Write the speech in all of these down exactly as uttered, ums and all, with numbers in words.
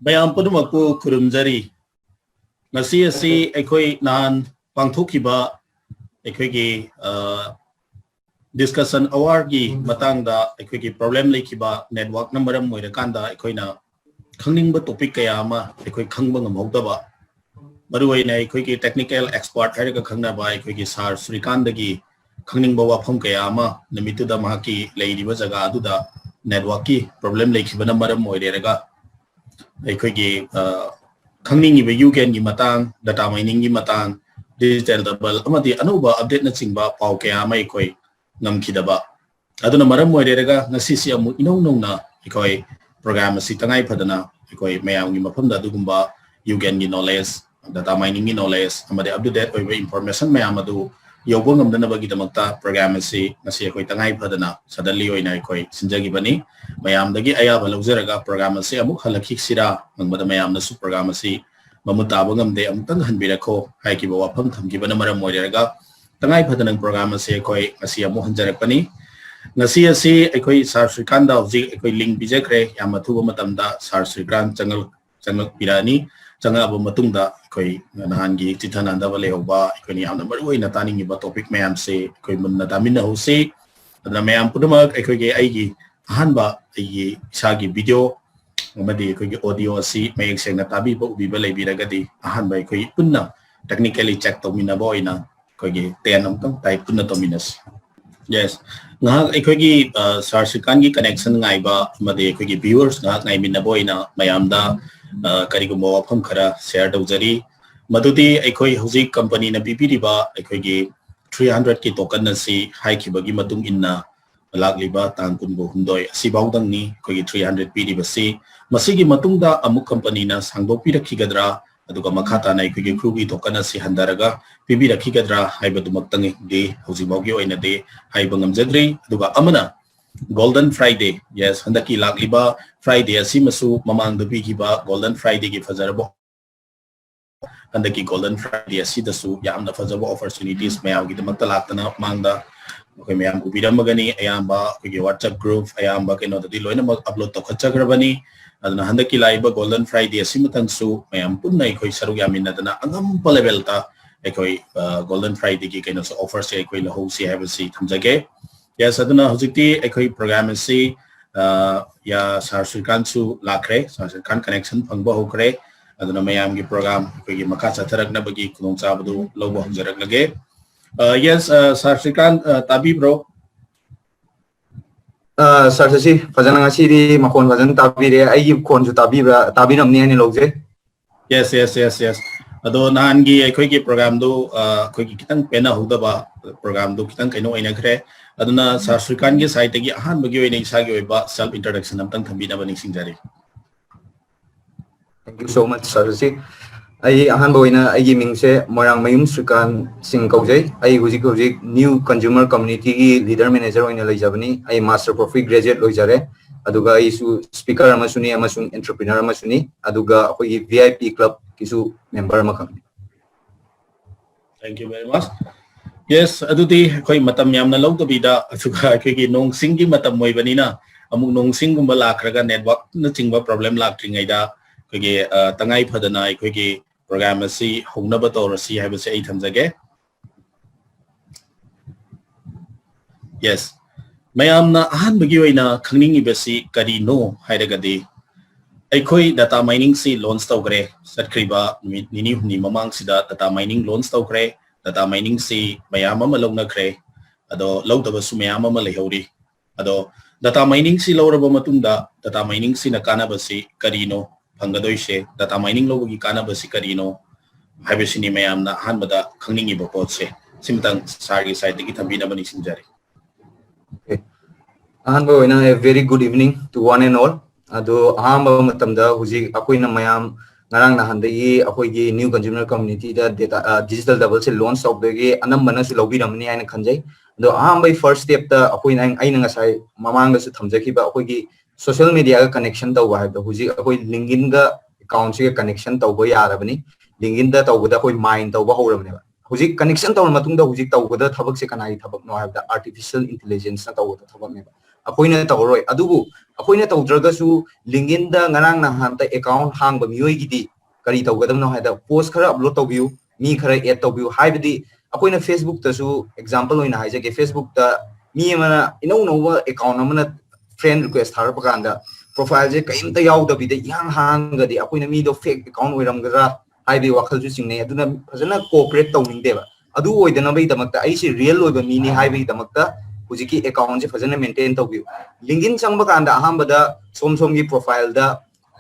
ꯃꯌꯥꯝ ꯄꯨꯝꯅꯃꯛꯄꯨ ꯈꯨꯔꯨꯝꯖꯔꯤ꯫ ꯉꯁꯤ ꯑꯁꯤ ꯑꯩꯈꯣꯏ ꯅꯍꯥꯟ ꯄꯥꯡꯊꯣꯛꯈꯤꯕ ꯑꯩꯈꯣꯏꯒꯤ discussion hourꯒꯤ ꯃꯇꯥꯡꯗ ꯑꯩꯈꯣꯏꯒꯤ problem ꯂꯩꯈꯤꯕ, networkꯅ ꯃꯔꯝ ꯑꯣꯏꯔꯀꯥꯟꯗ ꯑꯩꯈꯣꯏꯅ ꯈꯪꯅꯤꯡꯕ topic ꯀꯌꯥ ꯑꯃ ꯑꯩꯈꯣꯏ ꯈꯪꯕ ꯉꯝꯍꯧꯗꯕ, ꯃꯔꯨꯑꯣꯏꯅ ꯑꯩꯈꯣꯏꯒꯤ technical expert ꯍꯥꯏꯔꯒ ꯈꯪꯅꯕ ꯑꯩꯈꯣꯏꯒꯤ sir ꯁ꯭ꯔꯤꯀꯥꯟꯗꯒꯤ ꯈꯪꯅꯤꯡꯕ ꯋꯥꯐꯝ ꯀꯌꯥ ꯑꯃ ꯅꯨꯃꯤꯠꯇꯨꯗ ꯃꯍꯥꯛꯀꯤ ꯂꯩꯔꯤꯕ ꯖꯒꯥ ꯑꯗꯨꯗ networkꯀꯤ problem ꯂꯩꯈꯤꯕꯅ ꯃꯔꯝ ꯑꯣꯏꯔꯦꯔꯒ ꯑꯩꯈꯣꯏꯒꯤ ꯈꯪꯅꯤꯡꯉꯤꯕ ꯌꯨꯒꯦꯟꯒꯤ ꯃꯇꯥꯡ, data miningꯒꯤ ꯃꯇꯥꯡ, digital double ꯑꯃꯗꯤ ꯑꯅꯧꯕ updateꯅꯆꯤꯡꯕ ꯄꯥꯎ ꯀꯌꯥ ꯑꯃ ꯑꯩꯈꯣꯏ ꯉꯝꯈꯤꯗꯕ꯫ ꯑꯗꯨꯅ ꯃꯔꯝ ꯑꯣꯏꯔꯦꯔꯒ ꯉꯁꯤꯁꯤ ꯑꯃꯨꯛ ꯏꯅꯧ ꯅꯧꯅ ꯑꯩꯈꯣꯏ program ꯑꯁꯤ ꯇꯉꯥꯏ ꯐꯗꯅ ꯑꯩꯈꯣꯏ ꯃꯌꯥꯝꯒꯤ ꯃꯐꯝꯗ ꯑꯗꯨꯒꯨꯝꯕ ꯌꯨꯒꯦꯟꯒꯤ knowledge, data miningꯒꯤ knowledge ꯑꯃꯗꯤ up to date ꯑꯣꯏꯕ information ꯃꯌꯥꯝ ꯑꯗꯨ ꯌꯧꯕ ꯉꯝꯅꯅꯕꯒꯤꯗꯃꯛꯇ program ꯑꯁꯤ ꯉꯁꯤ ꯑꯩꯈꯣꯏ ꯇꯉꯥꯏ ꯐꯗꯅ suddenly ꯑꯣꯏꯅ ꯑꯩꯈꯣꯏ ꯁꯤꯟꯖꯈꯤꯕꯅꯤ꯫ ꯃꯌꯥꯝꯗꯒꯤ ꯑꯌꯥꯕ ꯂꯧꯖꯔꯒ program ꯑꯁꯤ ꯑꯃꯨꯛ ꯍꯜꯂꯛꯈꯤꯁꯤꯔꯥ ꯍꯪꯕꯗ ꯃꯌꯥꯝꯅꯁꯨ program ꯑꯁꯤ ꯃꯃꯨꯠ ꯇꯥꯕ ꯉꯝꯗꯦ, ꯑꯃꯨꯛꯇꯪ ꯍꯟꯕꯤꯔꯛꯈꯣ ꯍꯥꯏꯈꯤꯕ ꯋꯥꯐꯝ ꯊꯝꯈꯤꯕꯅ ꯃꯔꯝ ꯑꯣꯏꯔꯒ ꯇꯉꯥꯏ ꯐꯗꯅ program ꯑꯁꯤ ꯑꯩꯈꯣꯏ ꯉꯁꯤ ꯑꯃꯨꯛ ꯍꯟꯖꯔꯛꯄꯅꯤ꯫ ꯉꯁꯤ ꯑꯁꯤ ꯑꯩꯈꯣꯏ sir ꯁ꯭ꯔꯤꯀꯥꯟꯗ ꯍꯧꯖꯤꯛ ꯑꯩꯈꯣꯏ link ꯄꯤꯖꯈ꯭ꯔꯦ꯫ ꯌꯥꯝ ꯑꯊꯨꯕ ꯃꯇꯝꯗ sir ꯁ꯭ꯔꯤꯀꯥꯟ ꯆꯪꯉꯛ-, ꯆꯪꯂꯛꯄꯤꯔꯛꯑꯅꯤ꯫ ꯆꯪꯉꯛꯑꯕ ꯃꯇꯨꯡꯗ ꯑꯩꯈꯣꯏ ꯅꯍꯥꯟꯒꯤ ꯆꯤꯊ ꯅꯥꯟꯗꯕ ꯂꯩꯍꯧꯕ, ꯑꯩꯈꯣꯏꯅ ꯌꯥꯝꯅ ꯃꯔꯨ ꯑꯣꯏꯅ ꯇꯥꯅꯤꯡꯉꯤꯕ topic ꯃꯌꯥꯝꯁꯦ ꯑꯩꯈꯣꯏ ꯃꯨꯟꯅ ꯇꯥꯃꯤꯟꯅꯍꯧꯁꯤ꯫ ꯑꯗꯨꯅ ꯃꯌꯥꯝ ꯄꯨꯝꯅꯃꯛ ꯑꯩꯈꯣꯏꯒꯤ, ꯑꯩꯒꯤ ꯑꯍꯥꯟꯕ ꯑꯩꯒꯤ ꯏꯁꯥꯒꯤ video ꯑꯃꯗꯤ ꯑꯩꯈꯣꯏꯒꯤ audio ꯑꯁꯤ ꯃꯌꯦꯛ ꯁꯦꯡꯅ ꯇꯥꯕꯤꯕ, ꯎꯕꯤꯕ ꯂꯩꯕꯤꯔꯒꯗꯤ ꯑꯍꯥꯟꯕ ꯑꯩꯈꯣꯏ ꯄꯨꯟꯅ technically check ꯇꯧꯃꯤꯟꯅꯕ ꯑꯣꯏꯅ ꯑꯩꯈꯣꯏꯒꯤ ten ꯑꯃꯨꯛꯇꯪ type ꯄꯨꯟꯅ ꯇꯧꯃꯤꯟꯅꯁꯤ꯫ Yes, ꯉꯥꯏꯍꯥꯛ ꯑꯩꯈꯣꯏꯒꯤ sir ꯁ꯭ꯔꯤꯀꯥꯟꯒꯤ connection ꯉꯥꯏꯕ ꯑꯃꯗꯤ ꯑꯩꯈꯣꯏꯒꯤ viewers ꯉꯥꯏꯍꯥꯛ ꯉꯥꯏꯃꯤꯟꯅꯕ ꯑꯣꯏꯅ ꯃꯌꯥꯝꯗ ꯀꯔꯤꯒꯨꯝꯕ ꯋꯥꯐꯝ ꯈꯔ share ꯇꯧꯖꯔꯤ꯫ ꯃꯗꯨꯗꯤ ꯑꯩꯈꯣꯏ ꯍꯧꯖꯤꯛ companyꯅ ꯄꯤꯕꯤꯔꯤꯕ ꯑꯩꯈꯣꯏꯒꯤ three hundredꯀꯤ token ꯑꯁꯤ ꯍꯥꯏꯈꯤꯕꯒꯤ ꯃꯇꯨꯡ ꯏꯟꯅ ꯂꯥꯛꯂꯤꯕ ꯇꯥꯡ ꯀꯨꯟꯒ ꯍꯨꯝꯗꯣꯏ ꯑꯁꯤꯐꯥꯎꯗꯪꯅꯤ ꯑꯩꯈꯣꯏꯒꯤ three hundred ꯄꯤꯔꯤꯕꯁꯤ꯫ ꯃꯁꯤꯒꯤ ꯃꯇꯨꯡꯗ ꯑꯃꯨꯛ companyꯅ ꯁꯥꯡꯗꯣꯛꯄꯤꯔꯛꯈꯤꯒꯗ꯭ꯔꯥ, ꯑꯗꯨꯒ ꯃꯈꯥ ꯇꯥꯅ ꯑꯩꯈꯣꯏꯒꯤ crewꯒꯤ token ꯑꯁꯤ ꯍꯟꯊꯔꯒ ꯄꯤꯕꯤꯔꯛꯈꯤꯒꯗ꯭ꯔꯥ ꯍꯥꯏꯕꯗꯨꯃꯛꯇꯪꯗꯤ ꯍꯧꯖꯤꯛꯐꯥꯎꯒꯤ ꯑꯣꯏꯅꯗꯤ ꯍꯥꯏꯕ ꯉꯝꯖꯗ꯭ꯔꯤ꯫ ꯑꯗꯨꯒ ꯑꯃꯅ Golden Friday, yes, ꯍꯟꯗꯛꯀꯤ ꯂꯥꯛꯂꯤꯕ Friday ꯑꯁꯤꯃꯁꯨ ꯃꯃꯥꯡꯗ ꯄꯤꯈꯤꯕ Golden Fridayꯒꯤ ꯐꯖꯔꯕ ꯍꯟꯗꯛꯀꯤ Golden Friday ꯑꯁꯤꯗꯁꯨ ꯌꯥꯝꯅ ꯐꯖꯕ opportunities ꯃꯌꯥꯝꯒꯤꯗꯃꯛꯇ ꯂꯥꯛꯇꯅ ꯃꯥꯡꯗ ꯑꯩꯈꯣꯏ ꯃꯌꯥꯝ ꯎꯕꯤꯔꯝꯃꯒꯅꯤ, ꯑꯌꯥꯝꯕ ꯑꯩꯈꯣꯏꯒꯤ WhatsApp group ꯑꯌꯥꯝꯕ ꯀꯩꯅꯣꯗꯗꯤ ꯂꯣꯏꯅꯃꯛ upload ꯇꯧꯈꯠꯆꯈ꯭ꯔꯕꯅꯤ꯫ ꯑꯗꯨꯅ ꯍꯟꯗꯛꯀꯤ ꯂꯥꯛꯏꯕ Golden Friday ꯑꯁꯤꯃꯇꯪꯁꯨ ꯃꯌꯥꯝ ꯄꯨꯟꯅ ꯑꯩꯈꯣꯏ ꯁꯔꯨꯛ ꯌꯥꯃꯤꯟꯅꯗꯅ ꯑꯉꯝꯕ levelꯗ ꯑꯩꯈꯣꯏ Golden Fridayꯒꯤ ꯀꯩꯅꯣꯁꯦ, offerꯁꯦ ꯑꯩꯈꯣꯏ ꯂꯧꯍꯧꯁꯤ ꯍꯥꯏꯕꯁꯤ ꯊꯝꯖꯒꯦ꯫ Yes, ꯑꯗꯨꯅ ꯍꯧꯖꯤꯛꯇꯤ ꯑꯩꯈꯣꯏ program ꯑꯁꯤ ꯁꯥꯔ ꯁ꯭ꯔꯤꯀꯥꯟꯁꯨ ꯂꯥꯛꯈ꯭ꯔꯦ꯫ ꯁꯥꯔ ꯁ꯭ꯔꯤꯀꯥꯟ connection ꯐꯪꯕ ꯍꯧꯈ꯭ꯔꯦ꯫ ꯑꯗꯨꯅ ꯃꯌꯥꯝꯒꯤ program ꯑꯩꯈꯣꯏꯒꯤ ꯃꯈꯥ ꯆꯠꯊꯔꯛꯅꯕꯒꯤ ꯈꯨꯗꯣꯡꯆꯥꯕꯗꯨ ꯂꯧꯕ ꯍꯧꯖꯔꯛꯂꯒꯦ꯫ Yes, ꯁꯥꯔ ꯁ꯭ꯔꯤꯀꯥꯟ, ꯇꯥꯕꯤꯕ꯭ꯔꯣ? ꯁꯥꯔ ꯁꯤ ꯐꯖꯅ ꯉꯁꯤꯗꯤ ꯃꯈꯣꯟ ꯐꯖꯅ ꯇꯥꯕꯤꯔꯦ꯫ ꯑꯩꯒꯤ ꯈꯣꯟꯁꯨ ꯇꯥꯕꯤꯕ꯭ꯔꯥ, ꯇꯥꯕꯤꯔꯝꯅꯤ ꯍꯥꯏꯅ ꯂꯧꯖꯩ꯫ Yes, yes, yes, yes. ꯑꯗꯣ ꯅꯍꯥꯟꯒꯤ ꯑꯩꯈꯣꯏꯒꯤ programꯗꯨ ꯑꯩꯈꯣꯏꯒꯤ ꯈꯤꯇꯪ ꯄꯦꯟꯅꯍꯧꯗꯕ, programꯗꯨ ꯈꯤꯇꯪ ꯀꯩꯅꯣ ꯑꯣꯏꯅꯈ꯭ꯔꯦ꯫ ꯑꯗꯨꯅ ꯁꯥꯔ ꯁ꯭ꯔꯤꯀꯥꯟꯒꯤ sideꯇꯒꯤ ꯑꯍꯥꯟꯕꯒꯤ ꯑꯣꯏꯅ ꯏꯁꯥꯒꯤ ꯑꯣꯏꯕ self introduction ꯑꯝꯇꯪ ꯊꯝꯕꯤꯅꯕ ꯅꯤꯡꯁꯤꯡꯖꯔꯤ꯫ Thank you so much, ꯁꯥꯔ ꯁꯤ꯫ ꯑꯩ ꯑꯍꯥꯟꯕ ꯑꯣꯏꯅ ꯑꯩꯒꯤ ꯃꯤꯡꯁꯦ ꯃꯣꯏꯔꯥꯡꯃꯌꯨꯝ ꯁ꯭ꯔꯤꯀꯥꯟ ꯁꯤꯡ ꯀꯧꯖꯩ꯫ ꯑꯩ ꯍꯧꯖꯤꯛ ꯍꯧꯖꯤꯛ New Consumer Communityꯒꯤ leader manager ꯑꯣꯏꯅ ꯂꯩꯖꯕꯅꯤ꯫ ꯑꯩ Master Profi graduate ꯂꯣꯏꯖꯔꯦ꯫ ꯑꯗꯨꯒ ꯑꯩꯁꯨ speaker ꯑꯃꯁꯨꯅꯤ ꯑꯃꯁꯨꯡ entrepreneur ꯑꯃꯁꯨꯅꯤ꯫ ꯑꯗꯨꯒ ꯑꯩꯈꯣꯏꯒꯤ V I P clubꯀꯤꯁꯨ member ꯑꯃꯈꯛꯅꯤ꯫ Thank you very much. Yes, ꯑꯗꯨꯗꯤ ꯑꯩꯈꯣꯏ ꯃꯇꯝ ꯌꯥꯝꯅ ꯂꯧꯗꯕꯤꯗ, ꯑꯗꯨꯒ ꯑꯩꯈꯣꯏꯒꯤ ꯅꯣꯡ ꯆꯤꯡꯒꯤ ꯃꯇꯝ ꯑꯣꯏꯕꯅꯤꯅ ꯑꯃꯨꯛ ꯅꯣꯡ ꯆꯤꯡꯒꯨꯝꯕ ꯂꯥꯛꯈ꯭ꯔꯒ networkꯅꯆꯤꯡꯕ problem ꯂꯥꯛꯇ꯭ꯔꯤꯉꯩꯗ ꯑꯩꯈꯣꯏꯒꯤ ꯇꯉꯥꯏ ꯐꯗꯅ ꯑꯩꯈꯣꯏꯒꯤ program ꯑꯁꯤ ꯍꯧꯅꯕ ꯇꯧꯔꯁꯤ ꯍꯥꯏꯕꯁꯦ ꯑꯩ ꯊꯝꯖꯒꯦ꯫ Yes, ꯃꯌꯥꯝꯅ ꯑꯍꯥꯟꯕꯒꯤ ꯑꯣꯏꯅ ꯈꯪꯅꯤꯡꯉꯤꯕꯁꯤ ꯀꯔꯤꯅꯣ ꯍꯥꯏꯔꯒꯗꯤ, ꯑꯩꯈꯣꯏ data miningꯁꯤ launch ꯇꯧꯈ꯭ꯔꯦ꯫ ꯆꯠꯈ꯭ꯔꯤꯕ ꯅꯨꯃꯤꯠ ꯅꯤꯅꯤ ꯍꯨꯝꯅꯤ ꯃꯃꯥꯡꯁꯤꯗ data mining launch ꯇꯧꯈ꯭ꯔꯦ꯫ Data miningꯁꯤ ꯃꯌꯥꯝ ꯑꯃ ꯂꯧꯅꯈ꯭ꯔꯦ, ꯑꯗꯣ ꯂꯧꯗꯕꯁꯨ ꯃꯌꯥꯝ ꯑꯃ ꯂꯩꯍꯧꯔꯤ꯫ ꯑꯗꯣ data miningꯁꯤ ꯂꯧꯔꯕ ꯃꯇꯨꯡꯗ data miningꯁꯤꯅ ꯀꯥꯟꯅꯕꯁꯤ ꯀꯔꯤꯅꯣ, ꯐꯪꯒꯗꯣꯏꯁꯦ, data mining ꯂꯧꯕꯒꯤ ꯀꯥꯟꯅꯕꯁꯤ ꯀꯔꯤꯅꯣ ꯍꯥꯏꯕꯁꯤꯅꯤ ꯃꯌꯥꯝꯅ ꯑꯍꯥꯟꯕꯗ ꯈꯪꯅꯤꯡꯉꯤꯕ ꯄꯣꯠꯁꯦ꯫ ꯁꯤꯃꯇꯪ ꯁꯥꯔꯒꯤ sideꯇꯒꯤ ꯊꯝꯕꯤꯅꯕ ꯅꯤꯡꯁꯤꯡꯖꯔꯤ꯫ ꯑꯍꯥꯟꯕ ꯑꯣꯏꯅ a very good evening to one and all. ꯑꯗꯣ ꯑꯍꯥꯟꯕ ꯃꯇꯝꯗ ꯍꯧꯖꯤꯛ ꯑꯩꯈꯣꯏꯅ ꯃꯌꯥꯝ ꯉꯔꯥꯡ ꯅꯍꯥꯟꯗꯒꯤ ꯑꯩꯈꯣꯏꯒꯤ New Consumer Communityꯗ data digital doubleꯁꯦ launch ꯇꯧꯕꯗꯒꯤ ꯑꯅꯝꯕꯅꯁꯨ ꯂꯧꯕꯤꯔꯝꯃꯅꯤ ꯍꯥꯏꯅ ꯈꯟꯖꯩ꯫ ꯑꯗꯣ ꯑꯍꯥꯟꯕꯒꯤ first stepꯇ ꯑꯩꯈꯣꯏꯅ, ꯑꯩꯅ ꯉꯁꯥꯏ ꯃꯃꯥꯡꯗꯁꯨ ꯊꯝꯖꯈꯤꯕ ꯑꯩꯈꯣꯏꯒꯤ social mediaꯒ connection ꯇꯧꯕ ꯍꯥꯏꯕꯗꯣ, ꯍꯧꯖꯤꯛ ꯑꯩꯈꯣꯏ LinkedInꯒ accountꯁꯤꯒ connection ꯇꯧꯕ ꯌꯥꯔꯕꯅꯤ꯫ LinkedInꯗ ꯇꯧꯕꯗ ꯑꯩꯈꯣꯏ mine ꯇꯧꯕ ꯍꯧꯔꯕꯅꯦꯕ꯫ ꯍꯧꯖꯤꯛ connection ꯇꯧꯔ ꯃꯇꯨꯡꯗ ꯍꯧꯖꯤꯛ ꯇꯧꯒꯗꯕ ꯊꯕꯛꯁꯦ ꯀꯅꯥꯒꯤ ꯊꯕꯛꯅꯣ ꯍꯥꯏꯕꯗ artificial intelligence ꯅ ꯇꯧꯒꯗꯕ ꯊꯕꯛꯅꯦꯕ꯫ ꯑꯩꯈꯣꯏꯅ ꯇꯧꯔꯔꯣꯏ꯫ ꯑꯗꯨꯕꯨ ꯑꯩꯈꯣꯏꯅ ꯇꯧꯗ꯭ꯔꯒꯁꯨ LinkedIn ꯗ ꯉꯔꯥꯡ ꯅꯍꯥꯟꯇ account ꯍꯥꯡꯕ ꯃꯤꯑꯣꯏꯒꯤꯗꯤ ꯀꯔꯤ ꯇꯧꯒꯗꯕꯅꯣ ꯍꯥꯏꯗ post ꯈꯔ upload ꯇꯧꯕꯤꯌꯨ, ꯃꯤ ꯈꯔ add ꯇꯧꯕꯤꯌꯨ꯫ ꯍꯥꯏꯕꯗꯤ ꯑꯩꯈꯣꯏꯅ Facebook ꯇꯁꯨ example ꯑꯣꯏꯅ ꯍꯥꯏꯖꯒꯦ, Facebook ꯇ ꯃꯤ ꯑꯃꯅ ꯏꯅꯧ ꯅꯧꯕ account ꯑꯃꯅ friend request ꯊꯥꯔꯛꯄ ꯀꯥꯟꯗ profile ꯁꯦ ꯀꯔꯤꯝꯇ ꯌꯥꯎꯗꯕꯤꯗ ꯏꯍꯥꯡ ꯍꯥꯡꯉꯒꯗꯤ ꯑꯩꯈꯣꯏꯅ ꯃꯤꯗꯣ fake account ꯑꯣꯏꯔꯝꯒꯗ꯭ꯔꯥ ꯍꯥꯏꯕꯒꯤ ꯋꯥꯈꯜꯁꯨ ꯆꯤꯡꯅꯩ꯫ ꯑꯗꯨꯅ ꯐꯖꯅ cooperate ꯇꯧꯅꯤꯡꯗꯦꯕ꯫ ꯑꯗꯨ ꯑꯣꯏꯗꯅꯕꯒꯤꯗꯃꯛꯇ ꯑꯩꯁꯦ real ꯑꯣꯏꯕ ꯃꯤꯅꯤ ꯍꯥꯏꯕꯒꯤꯗꯃꯛꯇ ꯍꯧꯖꯤꯛꯀꯤ account ꯁꯦ ꯐꯖꯅ maintain ꯇꯧꯕꯤꯌꯨ꯫ LinkedIn ꯆꯪꯕ ꯀꯥꯟꯗ ꯑꯍꯥꯟꯕꯗ ꯁꯣꯝ ꯁꯣꯝꯒꯤ profile ꯗ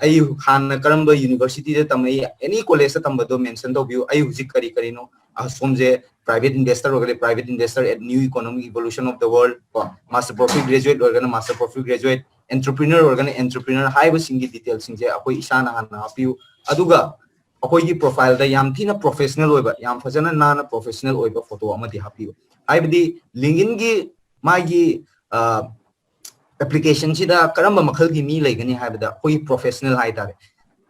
ꯑꯩ ꯍꯥꯟꯅ ꯀꯔꯝꯕ university ꯗ ꯇꯝꯃꯛꯏ, any college ꯇ ꯇꯝꯕꯗꯣ mention ꯇꯧꯕꯤꯌꯨ꯫ ꯑꯩ ꯍꯧꯖꯤꯛ ꯀꯔꯤ ꯀꯔꯤꯅꯣ, ꯑ, ꯁꯣꯝꯁꯦ private investor ꯑꯣꯏꯔꯒꯗꯤ private investor at new economic evolution of the world ꯀꯣ, master prof graduate ꯑꯣꯏꯔꯒꯅ master prof graduate, entrepreneur ꯑꯣꯏꯔꯒꯅ entrepreneur ꯍꯥꯏꯕꯁꯤꯡꯒꯤ detail ꯁꯤꯡꯁꯦ ꯑꯩꯈꯣꯏ ꯏꯁꯥꯅ ꯍꯥꯟꯅ ꯍꯥꯞꯄꯤꯌꯨ꯫ ꯑꯗꯨꯒ ꯑꯩꯈꯣꯏꯒꯤ profile ꯗ ꯌꯥꯝ ꯊꯤꯅ professional ꯑꯣꯏꯕ, ꯌꯥꯝ ꯐꯖꯅ ꯅꯥꯟꯅ professional ꯑꯣꯏꯕ photo ꯑꯃꯗꯤ ꯍꯥꯞꯄꯤꯌꯨ꯫ ꯍꯥꯏꯕꯗꯤ LinkedIn ꯒꯤ ꯃꯥꯒꯤ, ꯑ, application ꯁꯤꯗ ꯀꯔꯝꯕ ꯃꯈꯜꯒꯤ ꯃꯤ ꯂꯩꯒꯅꯤ ꯍꯥꯏꯕꯗ ꯑꯩꯈꯣꯏꯒꯤ professional ꯍꯥꯏꯇꯥꯔꯦ,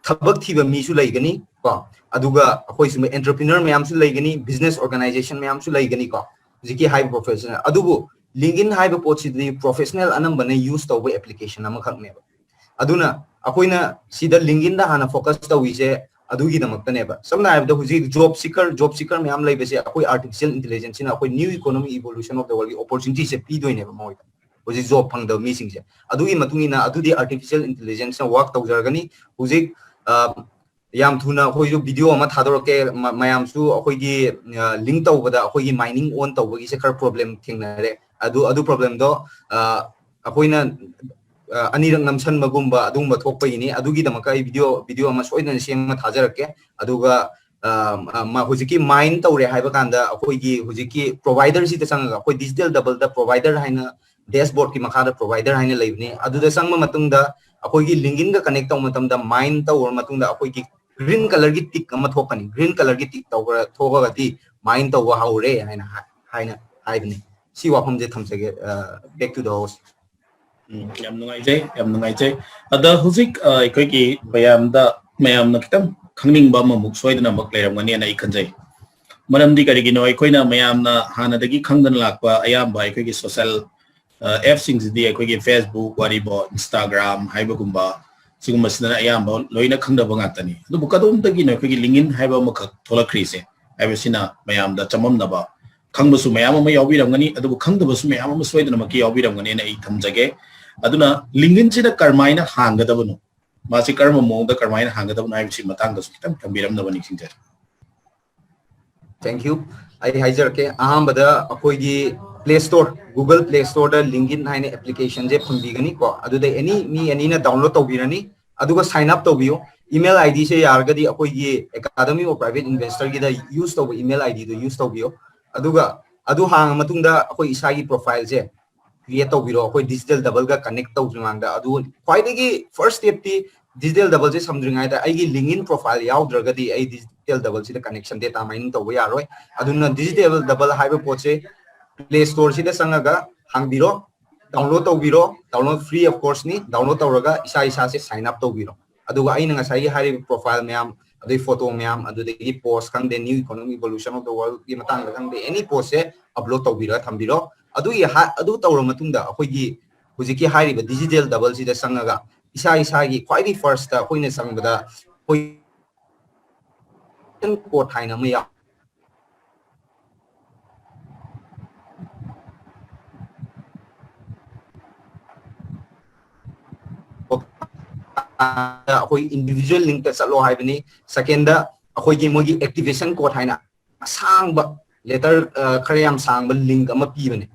ꯊꯕꯛ ꯊꯤꯕ ꯃꯤꯁꯨ ꯂꯩꯒꯅꯤ ꯀꯣ, ꯑꯗꯨꯒ ꯑꯩꯈꯣꯏ ꯁꯨꯝꯕ entrepreneur ꯃꯌꯥꯝꯁꯨ ꯂꯩꯒꯅꯤ, business organization ꯃꯌꯥꯝꯁꯨ ꯂꯩꯒꯅꯤ ꯀꯣ, ꯍꯧꯖꯤꯛꯀꯤ ꯍꯥꯏꯕ professional꯫ ꯑꯗꯨꯕꯨ LinkedIn ꯍꯥꯏꯕ ꯄꯣꯠꯁꯤꯗꯤ professional ꯑꯅꯝꯕꯅ use ꯇꯧꯕ application ꯑꯃꯈꯛꯅꯦꯕ꯫ ꯑꯗꯨꯅ ꯑꯩꯈꯣꯏꯅ ꯁꯤꯗ LinkedIn ꯗ ꯍꯥꯟꯅ focus ꯇꯧꯔꯤꯁꯦ ꯑꯗꯨꯒꯤꯗꯃꯛꯇꯅꯦꯕ꯫ ꯁꯝꯅ ꯍꯥꯏꯔꯕꯗ ꯍꯧꯖꯤꯛ job seeker, job seeker ꯃꯌꯥꯝ ꯂꯩꯕꯁꯦ ꯑꯩꯈꯣꯏ artificial intelligence ꯁꯤꯅ ꯑꯩꯈꯣꯏ new economic evolution of the world ꯒꯤ opportunity ꯁꯦ ꯄꯤꯗꯣꯏꯅꯦꯕ ꯃꯣꯏꯗ, ꯍꯧꯖꯤꯛ job ꯐꯪꯗꯕ ꯃꯤꯁꯤꯡꯁꯦ꯫ ꯑꯗꯨꯒꯤ ꯃꯇꯨꯡ ꯏꯟꯅ ꯑꯗꯨꯗꯤ artificial intelligence ꯅ work ꯇꯧꯖꯔꯒꯅꯤ꯫ ꯍꯧꯖꯤꯛ, ꯑ, ꯌꯥꯝ ꯊꯨꯅ ꯑꯩꯈꯣꯏꯁꯨ video ꯑꯃ ꯊꯥꯗꯣꯔꯛꯀꯦ꯫ ꯃ-, ꯃꯌꯥꯝꯁꯨ ꯑꯩꯈꯣꯏꯒꯤ, ꯑ, link ꯇꯧꯕꯗ ꯑꯩꯈꯣꯏꯒꯤ mining on ꯇꯧꯕꯒꯤꯁꯦ ꯈꯔ problem ꯊꯦꯡꯅꯔꯦ꯫ ꯑꯗꯨ, ꯑꯗꯨ problem ꯗꯣ, ꯑ, ꯑꯩꯈꯣꯏꯅ, ꯑ, ꯑꯅꯤꯔꯛ ꯅꯝꯁꯟꯕꯒꯨꯝꯕ ꯑꯗꯨꯒꯨꯝꯕ ꯊꯣꯛꯄꯒꯤꯅꯤ꯫ ꯑꯗꯨꯒꯤꯗꯃꯛꯇ ꯑꯩ video, video ꯑꯃ ꯁꯣꯏꯗꯅ ꯁꯦꯝꯃ ꯊꯥꯖꯔꯛꯀꯦ꯫ ꯑꯗꯨꯒ, ꯑ, ꯑ, ꯃ-, ꯍꯧꯖꯤꯛꯀꯤ mine ꯇꯧꯔꯦ ꯍꯥꯏꯕ ꯀꯥꯟꯗ ꯑꯩꯈꯣꯏꯒꯤ ꯍꯧꯖꯤꯛꯀꯤ provider ꯁꯤꯗ ꯆꯪꯉꯒ ꯑꯩꯈꯣꯏ digital double ꯗ provider ꯍꯥꯏꯅ dashboard ꯀꯤ ꯃꯈꯥꯗ provider ꯍꯥꯏꯅ ꯂꯩꯕꯅꯤ꯫ ꯑꯗꯨꯗ ꯆꯪꯕ ꯃꯇꯨꯡꯗ ꯑꯩꯈꯣꯏꯒꯤ LinkedIn ꯒ connect ꯇꯧꯕ ꯃꯇꯝꯗ mine ꯇꯧꯔ ꯃꯇꯨꯡꯗ ꯑꯩꯈꯣꯏꯒꯤ green colour ꯒꯤ tick ꯑꯃ ꯊꯣꯛꯀꯅꯤ꯫ Green colour ꯒꯤ tick ꯇꯧꯕ ꯊꯣꯛꯑꯒꯗꯤ mine ꯇꯧꯕ ꯍꯧꯔꯦ ꯍꯥꯏꯅ ꯍꯥꯏ-, ꯍꯥꯏꯅ ꯍꯥꯏꯕꯅꯤ꯫ ꯁꯤ ꯋꯥꯐꯝꯁꯦ ꯊꯝꯖꯒꯦ꯫ ꯑ, back to the host꯫ ꯎꯝ, ꯌꯥꯝ ꯅꯨꯡꯉꯥꯏꯖꯩ, ꯌꯥꯝ ꯅꯨꯡꯉꯥꯏꯖꯩ꯫ ꯑꯗ ꯍꯧꯖꯤꯛ, ꯑ, ꯑꯩꯈꯣꯏꯒꯤ ꯃꯌꯥꯝꯗ, ꯃꯌꯥꯝꯅ ꯈꯤꯇꯪ ꯈꯪꯅꯤꯡꯕ ꯑꯃꯃꯨꯛ ꯁꯣꯏꯗꯅꯃꯛ ꯂꯩꯔꯝꯒꯅꯤꯅ ꯑꯩ ꯈꯟꯖꯩ꯫ ꯃꯔꯝꯗꯤ ꯀꯔꯤꯒꯤꯅꯣ? ꯑꯩꯈꯣꯏꯅ ꯃꯌꯥꯝꯅ ꯍꯥꯟꯅꯗꯒꯤ ꯈꯪꯗꯅ ꯂꯥꯛꯄ ꯑꯌꯥꯝꯕ ꯑꯩꯈꯣꯏꯒꯤ ꯁꯣꯁꯦꯜ ꯑꯦꯞꯁꯤꯡꯁꯤꯗꯤ ꯑꯩꯈꯣꯏꯒꯤ Facebook, Weibo, Instagram ꯍꯥꯏꯕꯒꯨꯝꯕ ꯁꯤꯒꯨꯝꯕꯁꯤꯗꯅ ꯑꯌꯥꯝꯕ ꯂꯣꯏꯅ ꯈꯪꯅꯕ ꯉꯥꯛꯇꯅꯤ꯫ ꯑꯗꯨꯕꯨ ꯀꯗꯣꯝꯗꯒꯤꯅꯣ ꯑꯩꯈꯣꯏꯒꯤ LinkedIn ꯍꯥꯏꯕ ꯑꯃꯈꯛ ꯊꯣꯛꯂꯛꯈ꯭ꯔꯤꯁꯦ ꯍꯥꯏꯕꯁꯤꯅ ꯃꯌꯥꯝꯗ ꯆꯃꯝꯅꯕ, ꯈꯪꯕꯁꯨ ꯃꯌꯥꯝ ꯑꯃ ꯌꯥꯎꯕꯤꯔꯝꯒꯅꯤ, ꯑꯗꯨꯕꯨ ꯈꯪꯗꯕꯁꯨ ꯃꯌꯥꯝ ꯑꯃ ꯁꯣꯏꯗꯅꯃꯛꯀꯤ ꯌꯥꯎꯕꯤꯔꯝꯒꯅꯤꯅ ꯑꯩ ꯊꯝꯖꯒꯦ꯫ ꯑꯗꯨꯅ LinkedInꯁꯤꯅ ꯀꯔꯝꯍꯥꯏꯅ ꯍꯥꯡꯒꯗꯕꯅꯣ, ꯃꯥꯁꯤ ꯀꯔꯝꯕ ꯃꯑꯣꯡꯗ ꯀꯔꯝꯍꯥꯏꯅ ꯍꯥꯡꯒꯗꯕꯅꯣ ꯍꯥꯏꯕꯁꯤ ꯃꯇꯥꯡꯗꯁꯨ ꯈꯤꯇꯪ ꯊꯝꯕꯤꯔꯝꯅꯕ ꯅꯤꯡꯁꯤꯡꯖꯔꯤ꯫ Thank you. ꯑꯩ ꯍꯥꯏꯖꯔꯛꯀꯦ꯫ ꯑꯍꯥꯟꯕꯗ ꯑꯩꯈꯣꯏꯒꯤ Play Store, Google Play Storeꯗ LinkedIn ꯍꯥꯏꯅ applicationꯁꯦ ꯐꯪꯕꯤꯒꯅꯤꯀꯣ꯫ ꯑꯗꯨꯗ any ꯃꯤ ꯑꯅꯤꯅ download ꯇꯧꯕꯤꯔꯅꯤ, ꯑꯗꯨꯒ sign up ꯇꯧꯕꯤꯌꯨ꯫ Email IDꯁꯦ ꯌꯥꯔꯒꯗꯤ ꯑꯩꯈꯣꯏꯒꯤ Academy of Private Investorꯒꯤꯗ use ꯇꯧꯕ email IDꯗꯣ use ꯇꯧꯕꯤꯌꯨ꯫ ꯑꯗꯨꯒ ꯑꯗꯨ ꯍꯥꯡꯉ ꯃꯇꯨꯡꯗ ꯑꯩꯈꯣꯏ ꯏꯁꯥꯒꯤ profileꯁꯦ create ꯇꯧꯕꯤꯔꯣ, ꯑꯩꯈꯣꯏ digital doubleꯒ connect ꯇꯧꯗ꯭ꯔꯤꯉꯩꯗ꯫ ꯑꯗꯨ ꯈ꯭ꯋꯥꯏꯗꯒꯤ first stepꯇꯤ digital doubleꯁꯦ ꯁꯝꯗ꯭ꯔꯤꯉꯩꯗ ꯑꯩꯒꯤ LinkedIn profile ꯌꯥꯎꯗ꯭ꯔꯒꯗꯤ ꯑꯩ digital doubleꯁꯤꯗ connection, data mining ꯇꯧꯕ ꯌꯥꯔꯣꯏ꯫ ꯑꯗꯨꯅ digital double ꯍꯥꯏꯕ ꯄꯣꯠꯁꯦ Play Storeꯁꯤꯗ ꯆꯪꯉꯒ ꯍꯥꯡꯕꯤꯔꯣ, download ꯇꯧꯕꯤꯔꯣ꯫ Download free of courseꯅꯤ꯫ Download ꯇꯧꯔꯒ ꯏꯁꯥ ꯏꯁꯥꯁꯦ sign up ꯇꯧꯕꯤꯔꯣ꯫ ꯑꯗꯨꯒ ꯑꯩꯅ ꯉꯁꯥꯏꯒꯤ ꯍꯥꯏꯔꯤꯕ profile ꯃꯌꯥꯝ, ꯑꯗꯩ photo ꯃꯌꯥꯝ, ꯑꯗꯨꯗꯒꯤ post ꯈꯪꯗꯦ, new economic evolution of the worldꯒꯤ ꯃꯇꯥꯡꯗ ꯈꯪꯗꯦ, any postꯁꯦ upload ꯇꯧꯕꯤꯔꯒ ꯊꯝꯕꯤꯔꯣ꯫ ꯑꯗꯨꯒꯤ ꯍꯥ-, ꯑꯗꯨ ꯇꯧꯔ ꯃꯇꯨꯡꯗ ꯑꯩꯈꯣꯏꯒꯤ ꯍꯧꯖꯤꯛꯀꯤ ꯍꯥꯏꯔꯤꯕ digital doubleꯁꯤꯗ ꯆꯪꯉꯒ ꯏꯁꯥ ꯏꯁꯥꯒꯤ ꯈ꯭ꯋꯥꯏꯗꯒꯤ firstꯇ ꯑꯩꯈꯣꯏꯅ ꯆꯪꯕꯗ ꯑꯩꯈꯣꯏ code ꯍꯥꯏꯅ ꯑꯃ ꯌꯥꯎ ꯑꯩꯈꯣꯏ individual linkꯇ ꯆꯠꯂꯣ ꯍꯥꯏꯕꯅꯤ꯫ Secondꯗ ꯑꯩꯈꯣꯏꯒꯤ ꯃꯣꯏꯒꯤ activation code ꯍꯥꯏꯅ ꯑꯁꯥꯡꯕ letter, ꯑ, ꯈꯔ ꯌꯥꯝ ꯁꯥꯡꯕ link ꯑꯃ ꯄꯤꯕꯅꯦ꯫